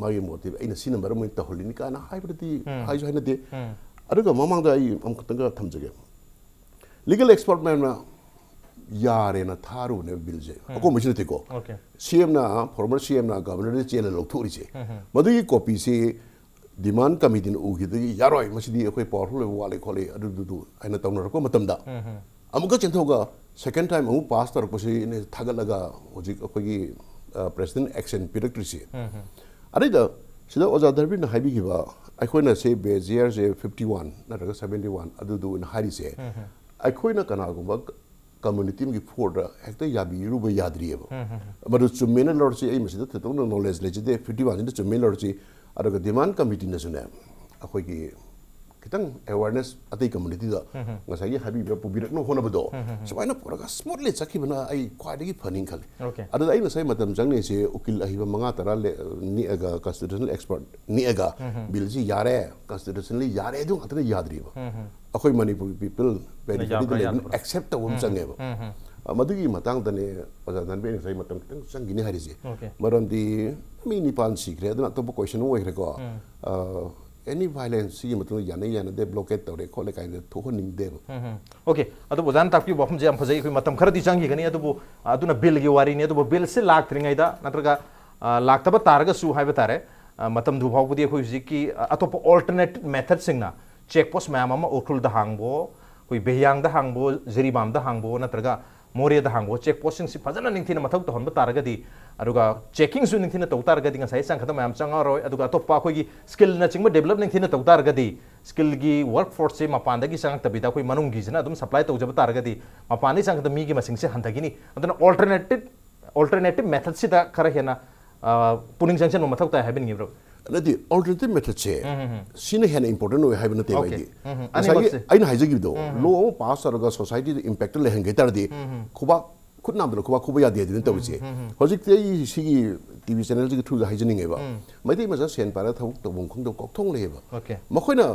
ꯃꯥꯒꯤ motive, ꯑꯩꯅ ꯁꯤꯅ ꯃꯔꯝ ꯑꯣꯏꯅ ꯇꯧꯍꯜꯂꯤꯅꯤ ꯀꯥꯏꯅ ꯍꯥꯏꯕꯗꯗꯤ ꯍꯥꯏꯁꯨ ꯍꯥꯏꯅꯗꯦ꯫ ꯑꯗꯨꯒ ꯃꯃꯥꯡꯗ ꯑꯩ ꯑꯃꯈꯛꯇꯪꯒ ꯊꯝꯖꯒꯦ꯫ Legal expert ꯃꯌꯥꯝꯅ ꯌꯥꯔꯦꯅ ꯊꯥꯔꯨꯕꯅꯦꯕ ꯕꯤꯜꯁꯦ꯫ ꯑꯀꯣꯝꯕꯩꯁꯨ ꯅꯠꯇꯦꯀꯣ꯫ ꯁꯤ ꯑꯦꯝꯅ, ꯐꯣꯔꯃꯔ ꯁꯤ ꯑꯦꯝꯅ ꯒꯕꯔꯅꯔꯗ ꯆꯦꯜꯂ ꯂꯧꯊꯣꯛꯎꯔꯤꯁꯦ꯫ ꯃꯗꯨꯒꯤ ꯀꯣꯄꯤꯁꯤ ꯗꯤꯃꯥꯟ ꯀꯃꯤꯇꯤꯅ ꯎꯈꯤꯕꯗꯒꯤ, "ꯌꯥꯔꯣꯏ, ꯃꯁꯤꯗꯤ ꯑꯩꯈꯣꯏ ꯄꯥꯋꯔꯐꯨꯜ ꯑꯣꯏꯕ ꯋꯥꯠꯂꯤ ꯈꯣꯠꯂꯤ ꯑꯗꯨꯗꯨꯗꯨ" ꯍꯥꯏꯅ ꯇꯧꯅꯔꯛꯄ ꯃꯇꯝꯗ, ꯑꯃꯨꯛꯀ ꯆꯦꯟꯊꯣꯛꯑꯒ ꯁꯦꯀꯦꯟ ꯇꯥꯏꯝ ꯑꯃꯨꯛ ꯄꯥꯁ ꯇꯧꯔꯛꯄꯁꯤꯅꯦ ꯊꯥꯒꯠꯂꯒ ꯍꯧꯖꯤꯛ ꯑꯩꯈꯣꯏꯒꯤ ꯄ꯭ꯔꯦꯁꯤꯗꯦꯟ ꯑꯦꯛꯁꯟ ꯄꯤꯔꯛꯇ꯭ꯔꯤꯁꯤ꯫ ꯑꯗꯩꯗ ꯁꯤꯗ ꯑꯣꯖꯥ ꯙꯔꯃꯦꯟꯅ ꯍꯥꯏꯕꯤꯈꯤꯕ, ꯑꯩꯈꯣꯏꯅ ꯁꯦ ꯕꯦꯁ ꯌꯔꯁꯦ ꯐꯤꯐꯇꯤ ꯋꯥꯟ ꯅꯠꯇ꯭ꯔꯒ ꯁꯕꯦꯟꯇꯤ ꯋꯥꯟ ꯑꯗꯨꯗꯨ ꯑꯣꯏꯅ ꯍꯥꯏꯔꯤꯁꯦ, ꯑꯩꯈꯣꯏꯅ ꯀꯅꯥꯒꯨꯝꯕ ꯀꯝꯃꯨꯅꯤꯇꯤ ꯑꯃꯒꯤ ꯐꯣꯔꯗ ꯍꯦꯛꯇ ꯌꯥꯕꯤꯔꯨꯕ ꯌꯥꯗ꯭ꯔꯤꯑꯕ꯫ ꯃꯗꯨ ꯆꯨꯝꯃꯦꯅ ꯂꯧꯔꯁꯤ, ꯑꯩ ꯃꯁꯤꯗ ꯊꯣꯏꯗꯣꯛꯅ ꯅꯣꯂꯦꯖ ꯂꯩꯖꯗꯦ, ꯐꯤꯐꯇꯤ ꯋꯥꯟꯁꯤꯅ ꯆꯨꯝꯃꯦꯅ ꯂꯧꯔꯁꯤ꯫ ꯑꯗꯨꯒ ꯗꯤꯃꯥꯟ ꯀꯃꯤꯇꯤꯅꯁꯨꯅꯦ, ꯑꯩꯈꯣꯏꯒꯤ ꯈꯤꯇꯪ ꯑꯦꯋꯥꯔꯅꯦꯁ ꯑꯇꯩ ꯀꯝꯃꯨꯅꯤꯇꯤꯗ ꯉꯁꯥꯏꯒꯤ ꯍꯥꯏꯕꯤꯕ ꯄꯨꯕꯤꯔꯛꯅꯕ ꯍꯣꯠꯅꯕꯗꯣ, ꯁꯨꯃꯥꯏꯅ ꯄꯨꯔꯒ ꯁ꯭ꯃꯨꯠꯂꯤ ꯆꯠꯈꯤꯕꯅ ꯑꯩ ꯈ꯭ꯋꯥꯏꯗꯒꯤ ꯐꯅꯤꯅ ꯈꯜꯂꯤ꯫ ꯑꯗꯨꯗ ꯑꯩ ꯉꯁꯥꯏ ꯃꯇꯝ ꯆꯪꯅꯤꯁꯦ ꯎꯀꯤꯜ ꯑꯍꯩꯕ ꯃꯉꯥ ꯇꯔꯥ ꯂꯦ-, ꯅꯦꯛꯑꯒ, ꯀꯟꯁꯇꯤꯇ꯭ꯌꯨꯁꯅꯦꯜ ꯑꯦꯛꯁꯄꯔꯠ ꯅꯦꯛꯑꯒ, ꯕꯤꯜꯁꯤ ꯌꯥꯔꯦ, ꯀꯟꯁꯇꯤꯇ꯭ꯌꯨꯁꯅꯦꯜꯂꯤ ꯌꯥꯔꯦ, ꯑꯗꯨ ꯉꯥꯛꯇꯅ ꯌꯥꯗ꯭ꯔꯤꯕ꯫ ꯑꯩꯈꯣꯏ ꯃꯅꯤꯄꯨꯔꯒꯤ ꯄꯤꯄꯜ ꯕꯦꯅꯤꯐꯤꯠꯇ ꯌꯥꯕ꯭ꯔꯥ, ꯂꯩꯕꯅ ꯌꯥꯗꯕ꯭ꯔꯥ? ꯑꯦꯛꯁꯦꯞ ꯇꯧꯕ ꯑꯃ ꯆꯪꯉꯦꯕ꯫ ꯑ, ꯃꯗꯨꯒꯤ ꯃꯇꯥꯡꯗꯅꯦ ꯑꯣꯖꯥ ꯙꯟꯕꯤꯔ ꯉꯁꯥꯏ ꯃꯇꯝ ꯈꯤꯇꯪ ꯆꯪꯈꯤꯅꯤ ꯍꯥꯏꯔꯤꯁꯦ꯫ ꯃꯔꯝꯗꯤ ꯃꯤ ꯅꯤꯄꯥꯟ ꯁꯤꯈ꯭ꯔꯦ, ꯑꯗꯨꯅ ꯑꯇꯣꯞꯄ ꯀꯣꯏꯁꯟ ꯑꯃ ꯑꯣꯏꯈ꯭ꯔꯦꯀꯣ꯫ ꯑꯦꯅꯤ ꯚꯥꯏꯂꯦꯟꯁ ꯁꯤꯒꯤ ꯃꯇꯨꯡꯗ ꯌꯥꯅ ꯌꯥꯅꯗꯦ, ꯕ꯭ꯂꯣꯀꯦꯠ ꯇꯧꯔꯦ ꯈꯣꯠꯂꯦ ꯀꯥꯏꯅ ꯊꯣꯛꯍꯟꯅꯤꯡꯗꯦꯕ꯫ ꯑꯣꯀꯦ, ꯑꯗꯨꯕꯨ ꯑꯣꯖꯥꯅ ꯇꯥꯛꯄꯤꯕ ꯋꯥꯐꯝꯁꯦ ꯌꯥꯝ ꯐꯖꯩ꯫ ꯑꯩꯈꯣꯏ ꯃꯇꯝ ꯈꯔꯗꯤ ꯆꯪꯈꯤꯒꯅꯤ, ꯑꯗꯨꯕꯨ, ꯑ, ꯑꯗꯨꯅ ꯕꯤꯜꯒꯤ ꯋꯥꯔꯤꯅꯤ꯫ ꯑꯗꯨꯕꯨ ꯕꯤꯜꯁꯦ ꯂꯥꯛꯇ꯭ꯔꯤꯉꯩꯗ ꯅꯠꯇ꯭ꯔꯒ, ꯑ, ꯂꯥꯛꯇꯕ ꯇꯥꯔꯒꯁꯨ ꯍꯥꯏꯕ ꯇꯥꯔꯦ, ꯑ, ꯃꯇꯝꯗꯨ ꯐꯥꯎꯕꯗꯤ ꯑꯩꯈꯣꯏ ꯍꯧꯖꯤꯛꯀꯤ, ꯑ, ꯑꯇꯣꯞꯄ ꯑꯜꯇꯔꯅꯦꯠ ꯃꯦꯊꯠꯁꯤꯡꯅ ꯆꯦꯛ ꯄꯣꯁ ꯃꯌꯥꯝ ꯑꯃ ꯎꯈ꯭ꯔꯨꯜꯗ ꯍꯥꯡꯕꯣ, ꯑꯩꯈꯣꯏ ꯕꯦꯍꯤꯌꯥꯡꯗ ꯍꯥꯡꯕꯣ, ꯖꯤꯔꯤꯕꯥꯝꯗ ꯍꯥꯡꯕꯣ, ꯅꯠꯇ꯭ꯔꯒ ꯃꯣꯔꯦꯗ ꯍꯥꯡꯕꯣ, ꯆꯦꯛ ꯄꯣꯁꯁꯤꯡꯁꯤ ꯐꯖꯅ ꯅꯤꯡꯊꯤꯅ ꯃꯊꯧ ꯇꯧꯍꯟꯕ ꯇꯥꯔꯒꯗꯤ, ꯑꯗꯨꯒ ꯆꯦꯛꯀꯤꯡꯁꯨ ꯅꯤꯡꯊꯤꯅ ꯇꯧ ꯇꯥꯔꯒꯗꯤ ꯉꯁꯥꯏ ꯆꯪꯒꯗꯕ ꯃꯌꯥꯝ ꯆꯪꯉꯛꯑꯔꯣꯏ꯫ ꯑꯗꯨꯒ ꯑꯇꯣꯞꯄ ꯑꯩꯈꯣꯏꯒꯤ ꯁ꯭ꯀꯤꯜꯅꯆꯤꯡꯕ ꯗꯦꯕꯂꯞ ꯅꯤꯡꯊꯤꯅ ꯇꯧ ꯇꯥꯔꯒꯗꯤ, ꯁ꯭ꯀꯤꯜꯒꯤ ꯋꯥꯔꯛ ꯐꯣꯔꯁꯁꯦ ꯃꯄꯥꯟꯗꯒꯤ ꯆꯪꯉꯛꯇꯕꯤꯗ ꯑꯩꯈꯣꯏ ꯃꯅꯨꯡꯒꯤꯁꯤꯅ ꯑꯗꯨꯝ ꯁꯄ꯭ꯂꯥꯏ ꯇꯧꯖꯕ ꯇꯥꯔꯒꯗꯤ, ꯃꯄꯥꯟꯗꯒꯤ ꯆꯪꯉꯛꯇꯕ ꯃꯤꯒꯤ ꯃꯁꯤꯡꯁꯦ ꯍꯟꯊꯈꯤꯅꯤ꯫ ꯑꯗꯨꯅ ꯑꯜꯇꯔꯅꯦꯇꯤꯞ ꯑꯜꯇꯔꯅꯦꯇꯤꯞ ꯃꯦꯊꯠꯁꯤꯗ ꯈꯔ ꯍꯦꯟꯅ, ꯑ, ꯄꯨꯛꯅꯤꯡ ꯆꯪꯁꯤꯟꯕ ꯃꯊꯧ ꯇꯥꯏ ꯍꯥꯏꯕꯤꯅꯤꯡꯉꯤꯕ꯭ꯔꯣ? ꯅꯠꯇꯦ, ꯑꯜꯇꯔꯅꯦꯇꯤꯞ ꯃꯦꯊꯠꯁꯦ ꯁꯤꯅ ꯍꯦꯟꯅ ꯏꯝꯄꯣꯔꯇꯦꯟ ꯑꯣꯏ ꯍꯥꯏꯕ ꯅꯠꯇꯦꯕ꯫ ꯑꯣꯀꯦ꯫ ꯑꯩꯗꯤ ꯎꯝ, ꯎꯝ. ꯉꯁꯥꯏꯒꯤ ꯑꯅꯤꯃꯛꯁꯦ. ꯑꯩꯅ ꯍꯥꯏꯖꯈꯤꯕꯗꯣ, ꯂꯣ ꯑꯃ ꯄꯥꯁ ꯇꯧꯔꯒ ꯁꯣꯁꯥꯏꯇꯤꯗ ꯏꯝꯄꯦꯛꯇ ꯂꯩꯍꯟꯒꯦ ꯇꯥꯔꯗꯤ, ꯈꯨꯕꯥꯛ ꯈꯨꯠ ꯅꯥꯝꯗꯅ ꯈꯨꯕꯥꯛ ꯈꯨꯕ ꯌꯥꯗꯦ ꯑꯗꯨꯅ ꯇꯧꯔꯤꯁꯦ꯫ ꯍꯧꯖꯤꯛꯇꯤ ꯑꯩ ꯁꯤꯒꯤ ꯇꯤ ꯚꯤ ꯆꯦꯅꯦꯜꯁꯤꯒꯤ ꯊ꯭ꯔꯨꯗ ꯍꯥꯏꯖꯅꯤꯡꯉꯦꯕ꯫ ꯃꯩꯇꯩ ꯃꯆꯥ ꯁꯦꯟ ꯄꯥꯏꯔꯒ ꯊꯕꯛ ꯇꯧꯐꯝ ꯈꯪꯗꯕ ꯀꯣꯛꯊꯣꯡ ꯂꯩꯌꯦꯕ꯫ ꯑꯣꯀꯦ. ꯃꯈꯣꯏꯅ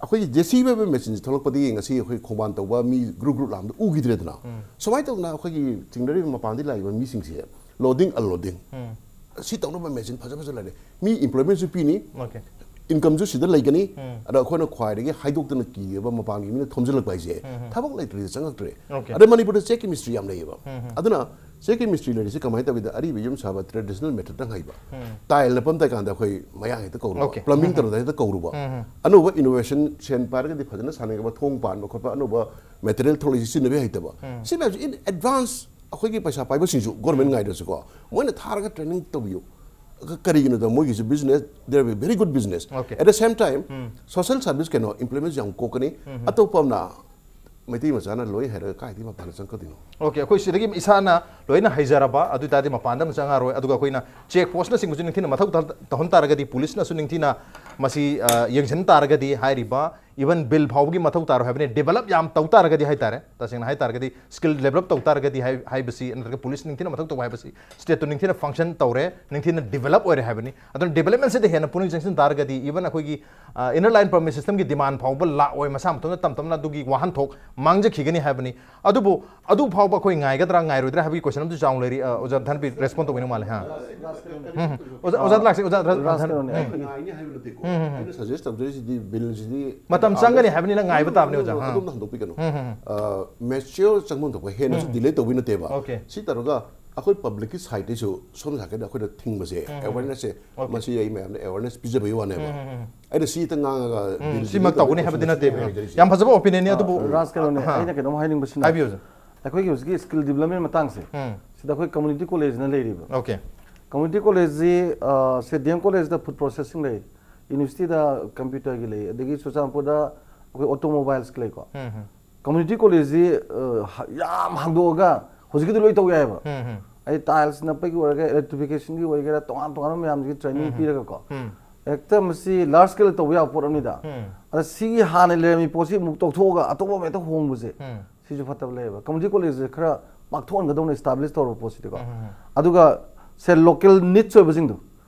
ꯑꯩꯈꯣꯏꯒꯤ ꯖꯦ ꯁꯤ ꯕꯤ ꯍꯥꯏꯕ ꯃꯦꯆꯤꯟꯁꯦ ꯊꯣꯛꯂꯛꯄꯗꯒꯤ ꯉꯁꯤ ꯑꯩꯈꯣꯏ ꯈꯣꯡꯕꯥꯟ ꯇꯧꯕ ꯃꯤ ꯒ꯭ꯔꯨꯞ ꯒ꯭ꯔꯨꯞ ꯂꯥꯛꯑꯝꯗ ꯎꯈꯤꯗ꯭ꯔꯦꯗꯅ꯫ ꯁꯨꯃꯥꯏꯅ ꯇꯧꯗꯅ ꯑꯩꯈꯣꯏꯒꯤ ꯆꯤꯡꯅꯔꯤꯕ ꯃꯄꯥꯟꯗꯒꯤ ꯂꯥꯛꯏꯕ ꯃꯤꯁꯤꯡꯁꯦ ꯂꯣꯗꯤꯡ ꯑꯟꯂꯣꯗꯤꯡ ꯁꯤ ꯇꯧꯅꯕ ꯃꯦꯆꯤꯟ ꯐꯖ ꯐꯖ ꯂꯩꯔꯦ꯫ ꯃꯤ ꯏꯝꯄ꯭ꯂꯣꯏꯃꯦꯟꯁꯨ ꯄꯤꯅꯤ, ꯑꯣꯀꯦ. ꯏꯟꯀꯝꯁꯨ ꯁꯤꯗ ꯂꯩꯒꯅꯤ꯫ ꯑꯗ ꯑꯩꯈꯣꯏꯅ ꯈ꯭ꯋꯥꯏꯗꯒꯤ ꯍꯥꯏꯗꯣꯛꯇꯅ ꯀꯤꯔꯕ ꯃꯄꯥꯟꯒꯤ ꯃꯤꯅ ꯊꯣꯝꯖꯤꯜꯂꯛꯄ ꯍꯥꯏꯁꯦ ꯊꯕꯛ ꯂꯩꯇ꯭ꯔꯗꯤ ꯆꯪꯉꯛꯇ꯭ꯔꯦ꯫ ꯑꯗ ꯃꯅꯤꯄꯨꯔꯗ ꯆꯦꯛꯀꯤ ꯃꯤꯁꯇ꯭ꯔꯤ ꯌꯥꯝ ꯂꯩꯌꯦꯕ꯫ ꯑꯗꯨꯅ ꯆꯦꯛꯀꯤ ꯃꯤꯁꯇ꯭ꯔꯤ ꯂꯩꯔꯤꯁꯦ ꯀꯃꯥꯏꯅ ꯇꯧꯒꯦꯗ, ꯑꯔꯤꯕ ꯌꯨꯝ ꯁꯥꯕ traditional methodꯇꯪ ꯍꯩꯕ, ꯇꯥꯏꯜ ꯅꯞꯄꯝ ꯇꯥꯏ ꯀꯥꯟꯗ ꯑꯩꯈꯣꯏ ꯃꯌꯥꯡ ꯍꯦꯛꯇ ꯀꯧꯔꯨꯕ, Okay. Plumbing ꯇꯧꯔꯝꯗꯥꯏ ꯍꯦꯛꯇ ꯀꯧꯔꯨꯕ, ꯑꯅꯧꯕ innovation ꯁꯦꯟ ꯄꯥꯏꯔꯒꯗꯤ ꯐꯖꯅ ꯁꯥꯅꯤꯡꯉꯕ, ꯊꯣꯡ ꯄꯥꯟꯕ ꯈꯣꯠꯄ, ꯑꯅꯧꯕ material ꯊꯣꯛꯂꯛꯏꯁꯤ ꯁꯤꯖꯤꯟꯅꯕ ꯍꯩꯇꯕ, ꯁꯤ ꯃꯌꯥꯝꯁꯤ in advance ꯑꯩꯈꯣꯏꯒꯤ ꯄꯩꯁꯥ ꯄꯥꯏꯕꯁꯤꯡꯁꯨ, government ꯉꯥꯏꯗ꯭ꯔꯁꯨꯀꯣ, ꯃꯣꯏꯅ ꯊꯥꯔꯒ training ꯇꯧꯕꯤꯌꯨ꯫ ꯀ-, ꯀꯔꯤꯒꯤꯅꯣꯗ ꯃꯣꯏꯒꯤꯁꯨ business, they are very good business. Okay. At the same time, social service ꯀꯩꯅꯣ implement ꯌꯥꯝ ꯀꯣꯛꯀꯅꯤ꯫ ꯑꯇꯣꯞꯄ ꯑꯃꯅ ꯃꯩꯇꯩ ꯃꯆꯥꯅ ꯂꯣꯏ ꯍꯩꯔꯒ ꯀꯥꯏꯗꯒꯤ ꯃꯄꯥꯟꯗ ꯆꯪꯉꯛꯀꯗꯣꯏꯅꯣ? Okay, ꯑꯩꯈꯣꯏ ꯁꯤꯗꯒꯤ ꯏꯁꯥꯅ ꯂꯣꯏꯅ ꯍꯩꯖꯔꯕ, ꯑꯗꯨ ꯑꯣꯏꯇꯥꯔꯗꯤ ꯃꯄꯥꯟꯗ ꯑꯃ ꯆꯪꯉꯛꯑꯔꯣꯏ꯫ ꯑꯗꯨꯒ ꯑꯩꯈꯣꯏꯅ check postꯅꯆꯤꯡꯕꯁꯨ ꯅꯤꯡꯊꯤꯅ ꯃꯊꯧ ꯇꯥ-, ꯇꯧꯍꯟ ꯇꯥꯔꯒꯗꯤ, policeꯅꯁꯨ ꯅꯤꯡꯊꯤꯅ ꯃꯁꯤ, ꯑ, ꯌꯦꯡꯁꯤꯟ ꯇꯥꯔꯒꯗꯤ, ꯍꯥꯏꯔꯤꯕ even bill ꯐꯥꯎꯕꯒꯤ ꯃꯊꯧ ꯇꯥꯔꯣꯏ ꯍꯥꯏꯕꯅꯤ꯫ Develop ꯌꯥꯝ ꯇꯧ ꯇꯥꯔꯒꯗꯤ ꯍꯥꯏꯇꯥꯔꯦ, ꯇꯁꯦꯡꯅ ꯍꯥꯏꯇꯥꯔꯒꯗꯤ, skill develop ꯇꯧ ꯇꯥꯔꯒꯗꯤ ꯍꯥꯏ-, ꯍꯥꯏꯕꯁꯤ, ꯅꯠꯇ꯭ꯔꯒ police ꯅꯤꯡꯊꯤꯅ ꯃꯊꯧ ꯇꯧꯕ ꯍꯥꯏꯕꯁꯤ, stateꯇꯨ ꯅꯤꯡꯊꯤꯅ function ꯇꯧꯔꯦ, ꯅꯤꯡꯊꯤꯅ develop ꯑꯣꯏꯔꯦ ꯍꯥꯏꯕꯅꯤ꯫ ꯑꯗꯨꯅ developmentꯁꯤꯗ ꯍꯦꯟꯅ ꯄꯨꯛꯅꯤꯡ ꯆꯪꯁꯤꯟ ꯇꯥꯔꯒꯗꯤ, even ꯑꯩꯈꯣꯏꯒꯤ, ꯑ, inner line permit systemꯒꯤ demand ꯐꯥꯎꯕ ꯂꯥꯛꯑꯣꯏ, ꯃꯁꯥ ꯃꯇꯣꯝꯇ ꯇꯞ ꯇꯞꯅ ꯑꯗꯨꯒꯤ ꯋꯥꯍꯟꯊꯣꯛ ꯃꯥꯡꯖꯈꯤꯒꯅꯤ ꯍꯥꯏꯕꯅꯤ꯫ ꯑꯗꯨꯕꯨ ꯑꯗꯨ ꯐꯥꯎꯕ ꯑꯩꯈꯣꯏ ꯉꯥꯏꯒꯗ꯭ꯔꯥ ꯉꯥꯏꯔꯣꯏꯗ꯭ꯔꯥ ꯍꯥꯏꯕꯒꯤ question ꯑꯃꯁꯨ ꯆꯥꯎꯅ ꯂꯩꯔꯤ꯫ ꯑ, ꯑꯣꯖꯥ ꯙꯟꯕꯤꯔ respond ꯇꯧꯕꯤꯅꯤꯡ ꯃꯥꯜꯂꯦ, ꯍꯥ? ꯎꯝ, ꯎꯝ꯫ ꯑꯣꯖꯥ, ꯑꯣꯖꯥ ꯂꯥꯛꯁꯤ, ꯑꯣꯖꯥ ꯙꯟ-, ꯔꯥꯖ ꯙꯟ-, ꯀꯩꯅꯣꯅꯦ, ꯎꯝ꯫ ꯑꯩꯈꯣꯏ ꯉꯥꯏꯅꯤ ꯍꯥꯏꯕ ꯅꯠꯇꯦꯀꯣ꯫ ꯎꯝ, ꯎꯝ, ꯎꯝ꯫ ꯑꯩꯅ suggest ꯇꯧꯖꯔꯤꯁꯤꯗꯤ billꯁꯤꯗꯤ ꯃꯇꯝ ꯆꯪꯒꯅꯤ ꯍꯥꯏꯕꯅꯤꯅ ꯉꯥꯏꯕ ꯇꯥꯕꯅꯤ, ꯑꯣꯖꯥ, ꯍꯥ? ꯑꯗꯣꯝꯗ ꯍꯟꯗꯣꯛꯄꯤꯒꯅꯨ꯫ ꯎꯝ, ꯎꯝ, ꯎꯝ꯫ ꯑ, mature ꯆꯪꯐꯝ ꯊꯣꯛꯄ ꯍꯦꯟꯅꯁꯨ ꯎꯝ꯫ Delay ꯇꯧꯕꯤ ꯅꯠꯇꯦꯕ꯫ Okay꯫ ꯁꯤ ꯇꯧꯔꯒ ꯑꯩꯈꯣꯏ publicꯀꯤ sideꯇꯩꯁꯨ ꯁꯣꯝ ꯁꯥꯏꯀꯜꯗ ꯑꯩꯈꯣꯏꯅ ꯊꯤꯡꯕꯁꯦ, ꯎꯝ, ꯎꯝ꯫ Awarenessꯁꯦ, Okay꯫ ꯃꯁꯤ ꯑꯩ ꯃꯌꯥꯝꯗ awareness ꯄꯤꯖꯕꯒꯤ ꯋꯥꯅꯦꯕ꯫ ꯎꯝ, ꯎꯝ, ꯎꯝ꯫ ꯑꯩꯅ ꯁꯤꯇ ꯉꯥꯡꯉꯒ ꯎꯝ, ꯕꯤꯜꯁꯤꯗ ꯁꯤꯃꯛ ꯇꯧꯒꯅꯤ ꯍꯥꯏꯕꯗꯤ ꯅꯠꯇꯦꯕ꯫ ꯍꯥꯏꯖꯔꯤꯁꯦ꯫ ꯌꯥꯝ ꯐꯖꯕ opinionꯅꯤ, ꯑꯗꯨꯕꯨ ꯔꯥꯖ ꯀꯩꯅꯣꯅꯦ, ꯑꯍꯥ꯫ ꯑꯩꯅ ꯀꯩꯅꯣꯝ ꯍꯥꯏꯅꯤꯡꯕꯁꯤꯅ, ꯍꯥꯏꯕꯤꯌꯨ, ꯑꯣꯖꯥ꯫ ꯑꯩꯈꯣꯏꯒꯤ ꯍꯧꯖꯤꯛꯀꯤ skill development ꯃꯇꯥꯡꯁꯦ, ꯎꯝ꯫ ꯁꯤꯗ ꯑꯩꯈꯣꯏ community collegeꯅ ꯂꯩꯔꯤꯕ꯫ Okay꯫ Community collegeꯁꯤ, ꯑ, ꯁꯦ ꯗꯤ ꯑꯦꯝ collegeꯇ food processing ꯂꯩ, universityꯗ computerꯒꯤ ꯂꯩ, ꯑꯗꯒꯤ ꯆꯨꯔꯆꯥꯟꯄꯨꯔꯗ ꯑꯩꯈꯣꯏ automobilesꯀꯤ ꯂꯩꯀꯣ꯫ ꯎꯝ, ꯎꯝ꯫ Community collegeꯁꯤ, ꯑ, ꯍ-, ꯌꯥꯝ ꯍꯥꯡꯗꯣꯛꯑꯒ ꯍꯧꯖꯤꯛꯀꯤꯗꯤ ꯂꯣꯏ ꯇꯧ ꯌꯥꯏꯑꯕ꯫ ꯎꯝ, ꯎꯝ꯫ ꯑꯩ tiles ꯅꯞꯄꯒꯤ ꯑꯣꯏꯔꯒ, electrificationꯒꯤ ꯑꯣꯏꯒꯦꯔꯥ, ꯇꯣꯉꯥꯟ ꯇꯣꯉꯥꯟꯕ ꯃꯌꯥꯝꯁꯤꯒꯤ training ꯎꯝ, ꯎꯝ꯫ ꯄꯤꯔꯒꯀꯣ꯫ ꯎꯝ꯫ ꯍꯦꯛꯇ ꯃꯁꯤ large scale ꯇꯧꯕ ꯌꯥꯕ ꯄꯣꯠ ꯑꯃꯅꯤꯗ꯫ ꯎꯝ꯫ ꯑꯗ ꯁꯤꯒꯤ ꯍꯥꯟꯅ ꯂꯩꯔꯝꯃꯤ ꯄꯣꯠꯁꯤ ꯑꯃꯨꯛ ꯇꯧꯊꯣꯛꯑꯒ ꯑꯇꯣꯞꯄ ꯑꯃ ꯍꯦꯛꯇ ꯍꯣꯡꯕꯁꯦ, ꯎꯝ꯫ ꯁꯤꯁꯨ ꯐꯠꯇꯕ ꯂꯩꯌꯦꯕ꯫ Community collegeꯁꯦ ꯈꯔ ꯄꯥꯛꯊꯣꯛꯍꯟꯒꯗꯧꯅꯤ, establish ꯇꯧꯔꯕ ꯄꯣꯠꯁꯤꯗꯤꯀꯣ꯫ ꯎꯝ, ꯎꯝ, ꯎꯝ꯫ ꯑꯗꯨꯒ ꯁꯦ local needs ꯑꯣꯏꯕꯁꯤꯡꯗꯣ,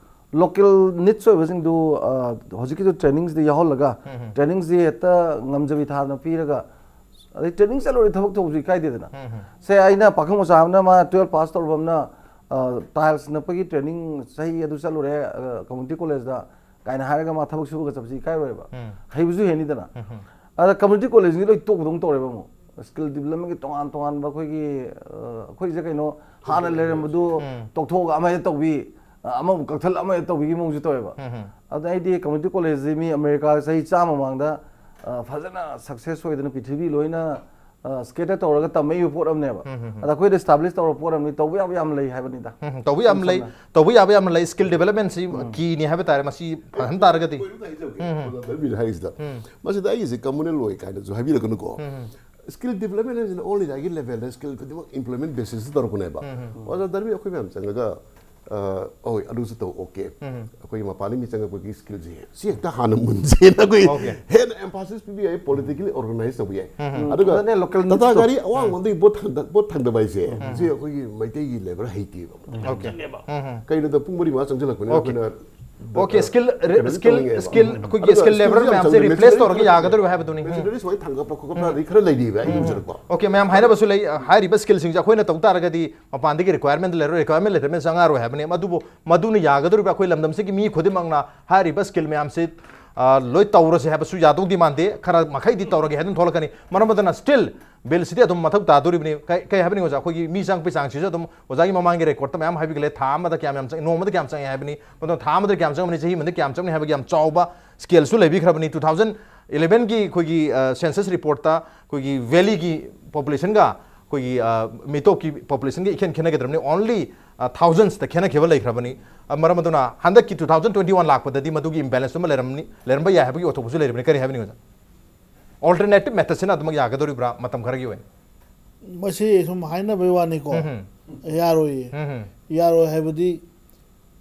local needs ꯑꯣꯏꯕꯁꯤꯡꯗꯨ, ꯑ, ꯍꯧꯖꯤꯛꯀꯤꯗꯨ trainingsꯗ ꯌꯥꯎꯍꯜꯂꯒ, ꯎꯝ, ꯎꯝ꯫ Trainingsꯁꯤ ꯍꯦꯛꯇ ꯉꯝꯖꯕꯤ ꯊꯥꯗꯅ ꯄꯤꯔꯒ, ꯑꯗꯩ training ꯆꯠꯂꯨꯔꯦ, ꯊꯕꯛ ꯇꯧꯕꯁꯨ ꯏꯀꯥꯏꯗꯦꯗꯅ꯫ ꯎꯝ, ꯎꯝ꯫ ꯁꯦ, ꯑꯩꯅ ꯄꯥꯈꯪ ꯃꯆꯥ ꯑꯃꯅ, ꯃꯥ twelve pass ꯇꯧꯔꯕ ꯑꯃꯅ, ꯑ, tiles ꯅꯞꯄꯒꯤ training ꯆꯍꯤ ꯑꯗꯨ ꯆꯠꯂꯨꯔꯦ, ꯑ, community collegeꯇ꯫ ꯀꯥꯏꯅ ꯍꯥꯏꯔꯒ ꯃꯥ ꯊꯕꯛ ꯁꯨꯕꯒ ꯆꯠꯄꯁꯤ ꯏꯀꯥꯏꯔꯣꯏꯕ꯫ ꯎꯝ꯫ ꯍꯩꯕꯁꯨ ꯍꯦꯟꯅꯤꯗꯅ꯫ ꯎꯝ, ꯎꯝ꯫ ꯑꯗ community college ꯁꯤꯡꯁꯤ ꯂꯣꯏ ꯇꯣꯛꯄꯗꯧꯅ ꯇꯧꯔꯦꯕ ꯑꯃꯨꯛ꯫ Skill development ꯀꯤ ꯇꯣꯉꯥꯟ ꯇꯣꯉꯥꯟꯕ ꯑꯩꯈꯣꯏꯒꯤ, ꯑ, ꯑꯩꯈꯣꯏꯁꯦ ꯀꯩꯅꯣ, ꯍꯥꯟꯅ ꯂꯩꯔꯝꯕꯗꯨ ꯎꯝ꯫ ꯇꯣꯛꯊꯣꯛꯑꯒ ꯑꯃ ꯍꯦꯛ ꯇꯧꯕꯤ, ꯑ, ꯑꯃꯃꯨꯛ ꯀꯛꯊꯠꯂ ꯑꯃ ꯍꯦꯛ ꯇꯧꯕꯤꯒꯤ ꯃꯑꯣꯡꯁꯨ ꯇꯧꯋꯦꯕ꯫ ꯎꯝ, ꯎꯝ꯫ ꯑꯗ ꯑꯩꯗꯤ community college ꯁꯤ ꯃꯤ ꯑꯃꯦꯔꯤꯀꯥ ꯆꯍꯤ ꯆꯥꯝꯃ ꯃꯃꯥꯡꯗ, ꯑ, ꯐꯖꯅ success ꯑꯣꯏꯗꯅ ꯄ꯭ꯔꯤꯊꯤꯕꯤ ꯂꯣꯏꯅ, ꯑ, scatter ꯇꯧꯔꯒ ꯇꯝꯃꯛꯏꯕ ꯄꯣꯠ ꯑꯃꯅꯦꯕ꯫ ꯎꯝ, ꯎꯝ, ꯎꯝ꯫ ꯑꯗ ꯑꯩꯈꯣꯏꯗ establish ꯇꯧꯔꯕ ꯄꯣꯠ ꯑꯃꯅꯤ, ꯇꯧꯕ ꯌꯥꯕ ꯌꯥꯝ ꯂꯩ ꯍꯥꯏꯕꯅꯤꯗ꯫ ꯎꯝ, ꯎꯝ꯫ ꯇꯧꯕ ꯌꯥꯝ ꯏꯁꯝ ꯂꯩ, ꯁꯝꯅ꯫ ꯇꯧꯕ ꯌꯥꯕ ꯌꯥꯝ ꯂꯩ, skill development ꯁꯤ ꯎꯝ꯫ Key ꯅꯤ ꯍꯥꯏꯕ ꯇꯥꯔꯦ, ꯃꯁꯤ ꯐꯍꯟ ꯇꯥꯔꯒꯗꯤ꯫ ꯀꯣꯏꯔꯨꯅ ꯍꯥꯏꯖꯧꯒꯦ, ꯎꯝ, ꯎꯝ꯫ ꯑꯣꯖꯥ ꯙꯔꯃꯤꯅ ꯍꯥꯏꯔꯤꯁꯤꯗ꯫ ꯎꯝ꯫ ꯃꯁꯤꯗ ꯑꯩꯒꯤꯁꯦ communal ꯑꯣꯏ ꯀꯥꯏꯅꯁꯨ ꯍꯥꯏꯕꯤꯔꯛꯀꯅꯨꯀꯣ꯫ ꯎꯝ, ꯎꯝ꯫ Skill development ꯍꯥꯏꯁꯤꯅ all Indiaꯒꯤ levelꯗ skill ꯈꯨꯗꯤꯡꯃꯛ implement basisꯇ ꯇꯧꯔꯛꯄꯅꯦꯕ꯫ ꯎꯝ, ꯎꯝ꯫ ꯑꯣꯖꯥ ꯙꯔꯃꯤ ꯑꯩꯈꯣꯏ ꯃꯌꯥꯝ ꯆꯪꯉꯒ, ꯑ, ꯍꯣꯏ, ꯑꯗꯨꯁꯨ ꯇꯧ, okay꯫ ꯎꯝ, ꯎꯝ꯫ ꯑꯩꯈꯣꯏꯒꯤ ꯃꯄꯥꯟꯗ ꯃꯤ ꯆꯪꯉꯛꯄꯒꯤ skillꯁꯦ, ꯁꯤ ꯍꯦꯛꯇ ꯍꯥꯟꯅ ꯃꯨꯟꯁꯦꯅ ꯑꯩꯈꯣꯏ Okay꯫ ꯍꯦꯟꯅ emphasis ꯄꯤꯕ ꯌꯥꯏ, politically organize ꯇꯧꯕ ꯌꯥꯏ꯫ ꯎꯝ, ꯎꯝ꯫ ꯑꯗꯨꯒ ꯑꯗꯨꯅꯦ local ꯇꯥꯇꯥ needs ꯒꯥꯔꯤ ꯎꯝ꯫ ꯑꯋꯥꯡꯕꯗꯒꯤ ꯄꯣꯠ ꯊꯥꯡꯗ-, ꯄꯣꯠ ꯊꯥꯡꯗꯕ ꯍꯥꯏꯁꯦ, ꯎꯝ꯫ ꯁꯤ ꯑꯩꯈꯣꯏꯒꯤ ꯃꯩꯇꯩꯒꯤ level ꯍꯩꯇꯦꯕ꯫ Okay꯫ ꯎꯝ, ꯎꯝ꯫ ꯀꯩꯅꯣꯗ ꯄꯨꯡ ꯃꯔꯤ ꯃꯉꯥ ꯆꯪꯁꯤꯜꯂꯛꯄꯅꯤꯅ Okay꯫ ꯑꯩꯈꯣꯏꯅ Okay, skill, ꯀꯩꯅꯣꯗꯤ skill, ꯇꯧꯅꯤꯡꯉꯦꯕ꯫ Skill, ꯑꯩꯈꯣꯏꯒꯤ ꯑꯗꯨꯒ skill level skillꯁꯨ ꯌꯥꯝ ꯃꯌꯥꯝꯁꯦ ꯆꯪꯗꯦ, replace machinery ꯇꯧꯔꯒ ꯈꯔ ꯌꯥꯒꯗꯧꯔꯤꯕ ꯍꯥꯏꯕꯗꯨꯅꯤ꯫ ꯎꯝ꯫ Machinery ꯁꯨꯃꯥꯏꯅ ꯊꯥꯡꯒꯠꯄ ꯈꯣꯠꯀꯠꯄ ꯎꯝ꯫ ꯈꯔꯗꯤ ꯈꯔ ꯂꯩꯔꯤꯕ ꯑꯩꯒꯤ ꯎꯝ꯫ ꯎꯖꯔꯛꯄ꯫ Okay, ꯃꯌꯥꯝ ꯍꯥꯏꯅꯕꯁꯨ ꯂꯩ, ꯍꯥꯏꯔꯤꯕ skillꯁꯤꯡꯁꯦ ꯑꯩꯈꯣꯏꯅ ꯇꯧ ꯇꯥꯔꯒꯗꯤ ꯃꯄꯥꯟꯗꯒꯤ requirement ꯂꯩꯔꯣꯏ, requirement ꯂꯩꯇ꯭ꯔꯕꯅꯤꯅ ꯆꯪꯉꯛꯑꯔꯣꯏ ꯍꯥꯏꯕꯅꯤ꯫ ꯑꯗꯨꯕꯨ ꯃꯗꯨꯅ ꯌꯥꯒꯗꯧꯔꯤꯕ ꯑꯩꯈꯣꯏ ꯂꯝꯗꯝꯁꯤꯒꯤ ꯃꯤ ꯈꯨꯗꯤꯡꯃꯛꯅ ꯍꯥꯏꯔꯤꯕ skill ꯃꯌꯥꯝꯁꯤ, ꯑ, ꯂꯣꯏ ꯇꯧꯔꯁꯦ ꯍꯥꯏꯕꯁꯨ ꯌꯥꯗꯧꯗꯤ ꯃꯥꯟꯗꯦ꯫ ꯈꯔ ꯃꯈꯩꯗꯤ ꯇꯧꯔꯒꯦ ꯍꯥꯏꯗꯨꯅ ꯊꯣꯛꯂꯛꯀꯅꯤ꯫ ꯃꯔꯝ ꯑꯗꯨꯅ still billꯁꯤꯗꯤ ꯑꯗꯨꯝ ꯃꯊꯧ ꯇꯥꯗꯣꯔꯤꯕꯅꯤ꯫ ꯀꯩ, ꯀꯩ ꯍꯥꯏꯕꯅꯤ ꯑꯣꯖꯥ? ꯑꯩꯈꯣꯏꯒꯤ ꯃꯤ ꯆꯪꯉꯛꯄꯒꯤ ꯆꯥꯡꯁꯤꯁꯨ ꯑꯗꯨꯝ ꯑꯣꯖꯥꯒꯤ ꯃꯃꯥꯡꯒꯤ recordꯇ ꯃꯌꯥꯝ ꯍꯥꯏꯕꯤꯈ꯭ꯔꯦ꯫ ꯊꯥ ꯑꯃꯗ ꯀꯌꯥꯝ ꯌꯥꯝ ꯆꯪꯉꯤ, ꯅꯣꯡꯃꯗ ꯀꯌꯥꯝ ꯆꯪꯉꯤ ꯍꯥꯏꯕꯅꯤ, ꯃꯗꯨꯅ ꯊꯥ ꯑꯃꯗ ꯀꯌꯥꯝ ꯆꯪꯕꯅꯤ, ꯆꯍꯤ ꯑꯃꯗ ꯀꯌꯥꯝ ꯆꯪꯅꯤ ꯍꯥꯏꯕꯒꯤ ꯌꯥꯝ ꯆꯥꯎꯕ scaleꯁꯨ ꯂꯩꯕꯤꯈ꯭ꯔꯕꯅꯤ꯫ Two thousand elevenꯒꯤ ꯑꯩꯈꯣꯏꯒꯤ, ꯑ, census reportꯇ ꯑꯩꯈꯣꯏꯒꯤ valleyꯒꯤ populationꯒ ꯑꯩꯈꯣꯏꯒꯤ, ꯑ, ꯃꯤꯇꯣꯞꯀꯤ populationꯒ ꯏꯈꯦꯟ ꯈꯦꯠꯅꯒꯗ꯭ꯔꯕꯅꯤ꯫ Only, ꯑ, thousandsꯇ ꯈꯦꯠꯅꯈꯤꯕ ꯂꯩꯈ꯭ꯔꯕꯅꯤ꯫ ꯑ, ꯃꯔꯝ ꯑꯗꯨꯅ ꯍꯟꯗꯛꯀꯤ two thousand twenty one ꯂꯥꯛꯄꯗꯗꯤ ꯃꯗꯨꯒꯤ imbalance ꯑꯃ ꯂꯩꯔꯝꯅꯤ, ꯂꯩꯔꯝꯕ ꯌꯥꯏ ꯍꯥꯏꯕꯒꯤ ꯑꯣꯏꯊꯣꯛꯄꯁꯨ ꯂꯩꯔꯕꯅꯤ꯫ ꯀꯔꯤ ꯍꯥꯏꯕꯅꯤ ꯑꯣꯖꯥ? Alternative methodꯁꯤꯅ ꯑꯗꯨꯃꯛ ꯌꯥꯒꯗꯧꯔꯤꯕ꯭ꯔꯥ ꯃꯇꯝ ꯈꯔꯒꯤ ꯑꯣꯏꯅ? ꯃꯁꯤ ꯁꯨꯝ ꯍꯥꯏꯅꯕꯩ ꯋꯥꯅꯤꯀꯣ꯫ ꯎꯝ ꯍꯝ꯫ ꯌꯥꯔꯣꯏꯌꯦ꯫ ꯎꯝ ꯍꯝ꯫ ꯌꯥꯔꯣꯏ ꯍꯥꯏꯕꯗꯤ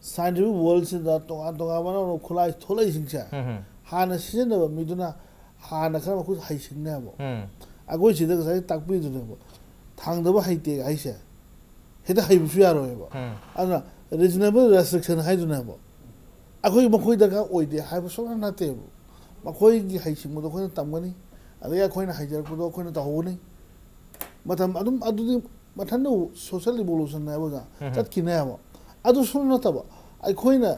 scientific worldꯁꯤꯗ ꯇꯣꯉꯥꯟ ꯇꯣꯉꯥꯟꯕ ꯑꯅꯧꯕ ꯈꯨꯠꯂꯥꯏ ꯊꯣꯛꯂꯛꯏꯁꯤꯡꯁꯦ ꯎꯝ ꯍꯝ꯫ ꯍꯥꯟꯅ ꯁꯤꯖꯤꯟꯅꯕ ꯃꯤꯗꯨꯅ ꯍꯥꯟꯅ ꯈꯔ ꯃꯈꯨꯠ ꯍꯩꯁꯤꯡꯅꯦꯕ꯫ ꯎꯝ꯫ ꯑꯩꯈꯣꯏ ꯁꯤꯗ ꯉꯁꯥꯏ ꯇꯥꯛꯄꯤꯗꯨꯅꯦꯕ, ꯊꯥꯡꯗꯕ ꯍꯩꯇꯦ ꯍꯥꯏꯁꯦ ꯍꯦꯛꯇ ꯍꯩꯕꯁꯨ ꯌꯥꯔꯣꯏꯕ꯫ ꯎꯝ꯫ ꯑꯗꯨꯅ reasonable restriction ꯍꯥꯏꯗꯨꯅꯦꯕ꯫ ꯑꯩꯈꯣꯏ ꯃꯈꯣꯏ ꯗꯔꯀꯥꯔ ꯑꯣꯏꯗꯦ ꯍꯥꯏꯕ ꯁꯨꯡꯅꯠ ꯅꯠꯇꯦꯕ꯫ ꯃꯈꯣꯏꯒꯤ ꯍꯩꯁꯤꯡꯕꯗꯣ ꯑꯩꯈꯣꯏꯅ ꯇꯝꯒꯅꯤ, ꯑꯗꯒꯤ ꯑꯩꯈꯣꯏꯅ ꯍꯩꯖꯔꯛꯄꯗꯣ ꯑꯩꯈꯣꯏꯅ ꯇꯧꯍꯧꯒꯅꯤ꯫ ꯃꯇꯝ ꯑꯗꯨꯝ ꯑꯗꯨꯗꯤ ꯃꯊꯟꯇ social evolution ꯍꯥꯏꯕ ꯑꯣꯖꯥ ꯎꯝ꯫ ꯆꯠꯈꯤꯅꯦ ꯍꯥꯏꯕ꯫ ꯑꯗꯨ ꯁꯨꯡꯅꯠ ꯅꯠꯇꯕ, ꯑꯩꯈꯣꯏꯅ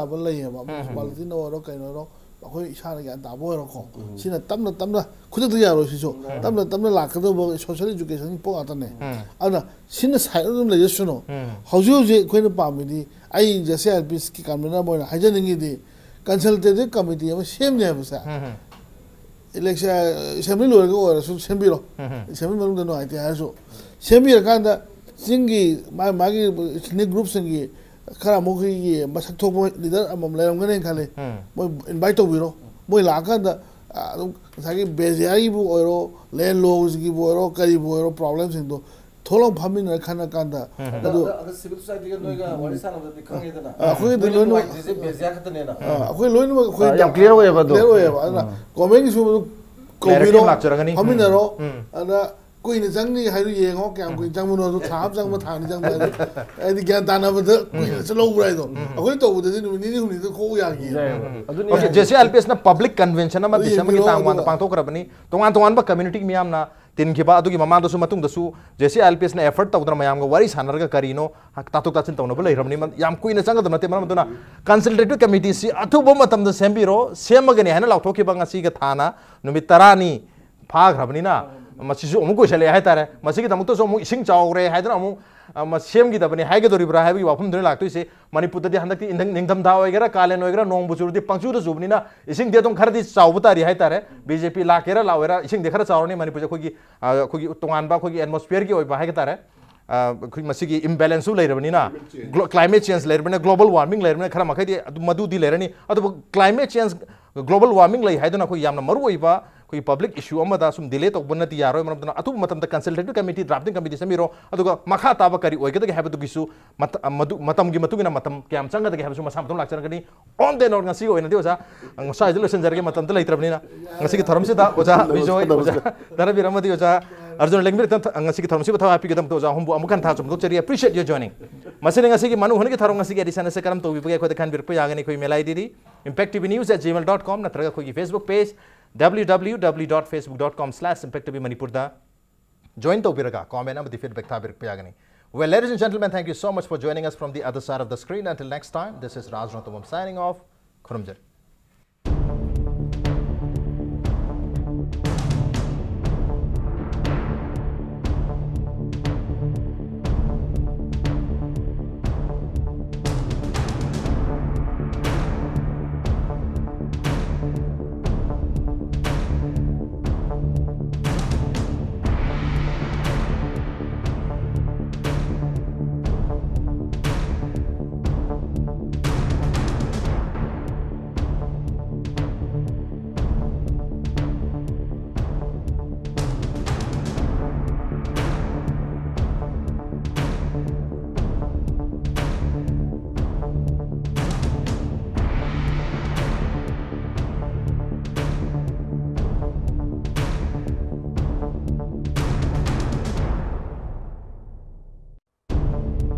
ꯇꯥꯕ ꯂꯩꯌꯦꯕ, ꯃ꯭ꯌꯨꯅꯤꯁꯤꯄꯥꯂꯤꯇꯤꯅ ꯑꯣꯏꯔꯣ ꯀꯩꯅꯣ ꯑꯣꯏꯔꯣ, ꯑꯩꯈꯣꯏ ꯏꯁꯥꯅ ꯒ꯭ꯌꯥꯟ ꯇꯥꯕ ꯑꯣꯏꯔꯣꯀꯣ꯫ ꯁꯤꯅ ꯇꯞꯅ ꯇꯞꯅ, ꯈꯨꯗꯛꯇ ꯌꯥꯔꯣꯏ ꯁꯤꯁꯨ꯫ ꯇꯞꯅ ꯇꯞꯅ ꯂꯥꯛꯀꯗꯧꯕ ꯁꯣꯁꯤꯌꯦꯜ ꯏꯖꯨꯀꯦꯁꯟꯒꯤ ꯄꯣꯠ ꯉꯥꯛꯇꯅꯦ꯫ ꯑꯗꯨꯅ ꯁꯤꯅ ꯁꯥꯏꯠ ꯑꯗꯨꯝ ꯂꯩꯖꯁꯅꯨ꯫ ꯍꯧꯖꯤꯛ ꯍꯧꯖꯤꯛ ꯑꯩꯈꯣꯏꯅ ꯄꯥꯝꯃꯤꯗꯤ, ꯑꯩ ꯖꯦꯁꯤ ꯑꯥꯏ ꯑꯦꯜ ꯄꯤ ꯑꯦꯁꯀꯤ ꯀꯟꯚꯦꯅꯔ ꯑꯃ ꯑꯣꯏꯅ ꯍꯥꯏꯖꯅꯤꯡꯉꯤꯗꯤ, ꯀꯟꯁꯜꯇꯦꯇꯤꯚ ꯀꯃꯤꯇꯤ ꯑꯃ ꯁꯦꯝꯅꯤ ꯍꯥꯏꯕꯁꯦ꯫ ꯏꯂꯦꯛꯁꯟ, ꯑꯦꯁꯦꯝꯕ꯭ꯂꯤ ꯂꯣꯏꯔꯒ ꯑꯣꯏꯔꯁꯨ ꯁꯦꯝꯕꯤꯔꯣ꯫ ꯑꯦꯁꯦꯝꯕ꯭ꯂꯤ ꯃꯅꯨꯡꯗ ꯅꯨꯡꯉꯥꯏꯇꯦ ꯍꯥꯏꯔꯁꯨ, ꯁꯦꯝꯕꯤꯔꯀꯥꯟꯗ ꯆꯤꯡꯒꯤ ꯃꯥ-, ꯃꯥꯒꯤ ꯏꯊꯅꯤꯛ ꯒ꯭ꯔꯨꯞꯁꯤꯡꯒꯤ ꯈꯔ ꯑꯃꯨꯛ ꯑꯩꯈꯣꯏꯒꯤ ꯃꯁꯛ ꯊꯣꯛꯄ ꯂꯤꯗꯔ ꯑꯃꯃꯝ ꯂꯩꯔꯝꯒꯅꯦꯅ ꯈꯜꯂꯤ꯫ ꯃꯣꯏ ꯏꯟꯚꯥꯏꯠ ꯇꯧꯕꯤꯔꯣ꯫ ꯃꯣꯏ ꯂꯥꯛꯑꯀꯥꯟꯗ, ꯑ, ꯑꯗꯨꯝ ꯉꯁꯥꯏꯒꯤ ꯕꯦꯖꯤꯌꯥꯒꯤꯕꯨ ꯑꯣꯏꯔꯣ, ꯂꯦꯟ ꯂꯣꯒꯤꯕꯨ ꯑꯣꯏꯔꯣ, ꯀꯔꯤꯕꯨ ꯑꯣꯏꯔꯣ, ꯄ꯭ꯔꯣꯕ꯭ꯂꯦꯝꯁꯤꯡꯗꯣ ꯊꯣꯛꯂꯥꯎ ꯐꯝꯃꯤꯟꯅꯔ ꯈꯟꯅ ꯀꯥꯟꯗ, ꯑꯗꯣ ꯑꯗꯣ ꯑꯗꯣ ꯁꯤꯚꯤꯜ ꯁꯣꯁꯥꯏꯇꯤꯒ ꯅꯣꯏꯒ ꯋꯥꯔꯤ ꯁꯥꯟꯅꯕꯗꯗꯤ ꯈꯪꯉꯦꯗꯅ꯫ ꯑ, ꯑꯩꯈꯣꯏꯒꯤꯗꯤ ꯃꯣꯏꯅ ꯂꯣꯏꯅꯃꯛ ꯅꯨꯡꯉꯥꯏꯇ꯭ꯔꯤꯁꯦ ꯕꯦꯖꯤꯌꯥ ꯈꯛꯇꯅꯦꯅ꯫ ꯑ, ꯑꯩꯈꯣꯏ ꯂꯣꯏꯅꯃꯛ ꯑꯩꯈꯣꯏ ꯑ, ꯌꯥꯝ clear ꯑꯣꯏꯌꯦꯕ ꯑꯗꯣ꯫ Clear ꯑꯣꯏꯌꯦꯕ꯫ ꯑꯗꯨꯅ ꯎꯝ꯫ ꯒꯣꯔꯃꯦꯟꯒꯤꯁꯨ ꯑꯗꯨꯝ ꯀꯧꯕꯤꯔꯣ, Clarity ꯂꯥꯛꯆꯔꯒꯅꯤ꯫ ꯐꯝꯃꯤꯟꯅꯔꯣ꯫ ꯎꯝ꯫ ꯑꯗ ꯀꯨꯏꯅ ꯆꯪꯅꯤ ꯍꯥꯏꯗꯨ ꯌꯦꯡꯉꯣ, ꯀꯌꯥꯝ ꯀꯨꯏꯅ ꯆꯪꯕꯅꯣ ꯑꯗꯨ, ꯊꯥ ꯑꯃ ꯆꯪꯕ, ꯊꯥ ꯑꯅꯤ ꯆꯪꯕ ꯍꯥꯏꯗꯣ꯫ ꯍꯥꯏꯗꯤ ꯒ꯭ꯌꯥꯟ ꯇꯥꯅꯕꯗ ꯀꯨꯏꯅꯁꯨ ꯂꯧꯕ꯭ꯔꯥ ꯍꯥꯏꯗꯣ꯫ ꯑꯩꯈꯣꯏ ꯇꯧꯕꯗꯗꯤ ꯅꯨꯃꯤꯠ ꯅꯤꯅꯤ ꯍꯍꯨꯝꯅꯤꯗ ꯀꯣꯛ ꯌꯥꯈꯤ꯫ ꯌꯥꯏꯌꯦꯕ꯫ ꯑꯗꯨꯅꯤ Okay, ꯍꯥꯏꯁꯦ꯫ J C I L P ꯑꯦꯁꯅ ꯄꯕ꯭ꯂꯤꯛ ꯀꯟꯚꯦꯟꯁꯟ ꯑꯃ ꯑꯗꯨ ꯗꯤꯁꯦꯝꯕꯔꯒꯤ ꯌꯦꯡꯕꯤꯔꯣ, ꯇꯥꯡ ꯋꯥꯟꯗ ꯑꯗꯨꯒ꯫ ꯄꯥꯡꯊꯣꯛꯈ꯭ꯔꯕꯅꯤ꯫ ꯇꯣꯉꯥꯟ ꯇꯣꯉꯥꯟꯕ ꯀꯝꯃ꯭ꯌꯨꯅꯤꯇꯤ ꯃꯤꯌꯥꯝꯅ ꯇꯤꯟꯈꯤꯕ ꯑꯗꯨꯒꯤ ꯃꯃꯥꯡꯗꯁꯨ ꯃꯇꯨꯡꯗꯁꯨ J C I L P ꯑꯦꯁꯅ effort ꯇꯧꯗꯅ ꯃꯌꯥꯝꯒ ꯋꯥꯔꯤ ꯁꯥꯟꯅꯔꯒ ꯀꯔꯤꯅꯣ ꯇꯥꯊꯣꯛ ꯇꯥꯁꯤꯟ ꯇꯧꯅꯕ ꯂꯩꯈ꯭ꯔꯕꯅꯤ꯫ ꯃ-, ꯌꯥꯝ ꯀꯨꯏꯅ ꯆꯪꯒꯗꯕ ꯅꯠꯇꯦ꯫ ꯃꯔꯝ ꯑꯗꯨꯅ ꯀꯟꯁꯜꯇꯦꯇꯤꯚ ꯀꯃꯤꯇꯤꯁꯤ ꯑꯊꯨꯕ ꯃꯇꯝꯗ ꯁꯦꯝꯕꯤꯔꯣ, ꯁꯦꯝꯃꯒꯅꯤ ꯍꯥꯏꯅ ꯂꯥꯎꯊꯣꯛꯈꯤꯕ ꯉꯁꯤꯒ ꯊꯥꯅ ꯅꯨꯃꯤꯠ ꯇꯔꯥꯅꯤ ꯐꯥꯈ꯭ꯔꯕꯅꯤꯅ ꯃꯁꯤꯁꯨ ꯑꯃꯨꯛ ꯀꯨꯏꯁꯜꯂꯛꯑꯦ ꯍꯥꯏꯇꯥꯔꯦ꯫ ꯃꯁꯤꯒꯤꯗꯃꯛꯇꯁꯨ ꯑꯃꯨꯛ ꯏꯁꯤꯡ ꯆꯥꯎꯈ꯭ꯔꯦ ꯍꯥꯏꯗꯅ ꯑꯃꯨꯛ, ꯑ, ꯃ-, ꯁꯦꯝꯈꯤꯗꯕꯅꯤ ꯍꯥꯏꯒꯗꯧꯔꯤꯕ꯭ꯔꯥ ꯍꯥꯏꯕꯒꯤ ꯋꯥꯐꯝꯗꯨꯅꯤ ꯂꯥꯛꯇꯣꯏꯁꯦ꯫ ꯃꯅꯤꯄꯨꯔꯗꯗꯤ ꯍꯟꯗꯛꯇꯤ ꯏꯟꯊꯝ-, ꯅꯤꯡꯊꯝꯊꯥ ꯑꯣꯏꯒꯦꯔꯥ ꯀꯥꯂꯦꯟ ꯑꯣꯏꯒꯦꯔꯥ ꯅꯣꯡꯕꯨ ꯆꯨꯔꯗꯤ ꯄꯪꯆꯨꯗ ꯆꯨꯕꯅꯤꯅ ꯏꯁꯤꯡꯗꯤ ꯑꯗꯨꯝ ꯈꯔꯗꯤ ꯆꯥꯎꯕ ꯇꯥꯔꯤ ꯍꯥꯏꯇꯥꯔꯦ꯫ ꯕꯤ ꯖꯦ ꯄꯤ ꯂꯥꯛꯀꯦꯔꯥ ꯂꯥꯛꯑꯣꯏꯔꯥ ꯏꯁꯤꯡꯗꯤ ꯈꯔ ꯆꯥꯎꯔꯅꯤ꯫ ꯃꯅꯤꯄꯨꯔꯁꯦ ꯑꯩꯈꯣꯏꯒꯤ, ꯑ, ꯑꯩꯈꯣꯏꯒꯤ ꯇꯣꯉꯥꯟꯕ ꯑꯩꯈꯣꯏꯒꯤ ꯑꯦꯠꯃꯣꯁꯐꯤꯌꯔꯒꯤ ꯑꯣꯏꯕ ꯍꯥꯏꯒꯗꯥꯔꯦ꯫ ꯑ, ꯑꯩꯈꯣꯏ ꯃꯁꯤꯒꯤ ꯏꯝꯕꯦꯂꯦꯟꯁꯁꯨ ꯂꯩꯔꯕꯅꯤꯅ, ꯒ꯭ꯂꯣ-, ꯀ꯭ꯂꯥꯏꯃꯦꯠ ꯆꯦꯟꯖ ꯂꯩꯔꯕꯅꯤꯅ, ꯒ꯭ꯂꯣꯕꯜ ꯋꯥꯔꯃꯤꯡ ꯂꯩꯔꯕꯅꯤꯅ ꯈꯔ ꯃꯈꯩꯗꯤ ꯑꯗꯨ, ꯃꯗꯨꯗꯤ ꯂꯩꯔꯅꯤ꯫ ꯑꯗꯨꯕꯨ ꯀ꯭ꯂꯥꯏꯃꯦꯠ ꯆꯦꯟꯖ, ꯒ꯭ꯂꯣꯕꯜ ꯋꯥꯔꯃꯤꯡ ꯂꯩ ꯍꯥꯏꯗꯨꯅ ꯑꯩꯈꯣꯏ ꯌꯥꯝꯅ ꯃꯔꯨ ꯑꯣꯏꯕ ꯑꯩꯈꯣꯏꯒꯤ ꯄꯕ꯭ꯂꯤꯛ ꯏꯁꯨ ꯑꯃꯗ ꯁꯨꯝ ꯗꯤꯂꯦ ꯇꯧꯕꯅꯗꯤ ꯌꯥꯔꯣꯏ꯫ ꯃꯔꯝ ꯑꯗꯨꯅ ꯑꯊꯨꯕ ꯃꯇꯝꯗ ꯀꯟꯁꯜꯇꯦꯇꯤꯚ ꯀꯃꯤꯇꯤ, ꯗ꯭ꯔꯥꯐꯇꯤꯡ ꯀꯃꯤꯇꯤ ꯁꯦꯝꯕꯤꯔꯣ꯫ ꯑꯗꯨꯒ ꯃꯈꯥ ꯇꯥꯕ ꯀꯔꯤ ꯑꯣꯏꯒꯗꯒꯦ ꯍꯥꯏꯕꯗꯨꯒꯤꯁꯨ ꯃꯇ-, ꯃꯗꯨ, ꯃꯇꯝꯒꯤ ꯃꯇꯨꯡ ꯏꯟꯅ ꯃꯇꯝ ꯀꯌꯥꯝ ꯆꯪꯒꯗꯒꯦ ꯍꯥꯏꯕꯁꯨ ꯃꯁꯥ ꯃꯇꯣꯝ ꯂꯥꯛꯆꯔꯛꯀꯅꯤ꯫ On the note, ꯉꯁꯤꯒꯤ ꯑꯣꯏꯅꯗꯤ ꯑꯣꯖꯥ, ꯉꯁꯥꯏꯗ ꯂꯣꯏꯁꯤꯟꯖꯔꯒꯦ, ꯃꯇꯝꯗ ꯂꯩꯇ꯭ꯔꯕꯅꯤꯅ꯫ ꯉꯁꯤꯒꯤ ꯊꯧꯔꯝꯁꯤꯗ ꯑꯣꯖꯥ ꯕꯤꯖꯣꯏ, ꯑꯣꯖꯥ ꯙꯅꯕꯤꯔ ꯑꯃꯗꯤ ꯑꯣꯖꯥ ꯑꯔꯖꯨꯟ ꯂꯦꯡꯕꯤꯔꯛꯇ ꯉꯁꯤꯒꯤ ꯊꯧꯔꯝꯁꯤꯕꯨ ꯊꯋꯥꯏ ꯍꯥꯞꯄꯤꯒꯗꯕꯗ ꯑꯣꯖꯥ ꯑꯍꯨꯝꯕꯨ ꯑꯃꯨꯛ ꯍꯟꯅ ꯊꯥꯖ ꯐꯣꯡꯗꯣꯛꯆꯔꯤ꯫ Appreciate your joining. ꯃꯁꯤꯅ ꯉꯁꯤꯒꯤ ꯃꯅꯨꯡ ꯍꯨꯠꯅꯒꯤ ꯊꯧꯔꯝ ꯉꯁꯤꯒꯤ ꯑꯦꯗꯤꯁꯟ ꯑꯁꯤ ꯀꯔꯝ ꯇꯧꯕꯤꯕꯒꯦ ꯑꯩꯈꯣꯏꯗ ꯈꯟꯕꯤꯔꯛꯄ ꯌꯥꯒꯅꯤ꯫ ꯑꯩꯈꯣꯏ email I D impacttvnews at gmail dot com ꯅꯠꯇ꯭ꯔꯒ ꯑꯩꯈꯣꯏꯒꯤ Facebook page W W W dot facebook dot com slash impact T V Manipur ꯗ join ꯇꯧꯕꯤꯔꯒ comment ꯑꯃꯗꯤ feedback ꯊꯥꯕꯤꯔꯛꯄ ꯌꯥꯒꯅꯤ꯫ Well, ladies and gentlemen, thank you so much for joining us from the other side of the screen. Until next time, this is Raj Rantomam signing off. ꯈꯨꯔꯨꯝꯖꯔꯤ꯫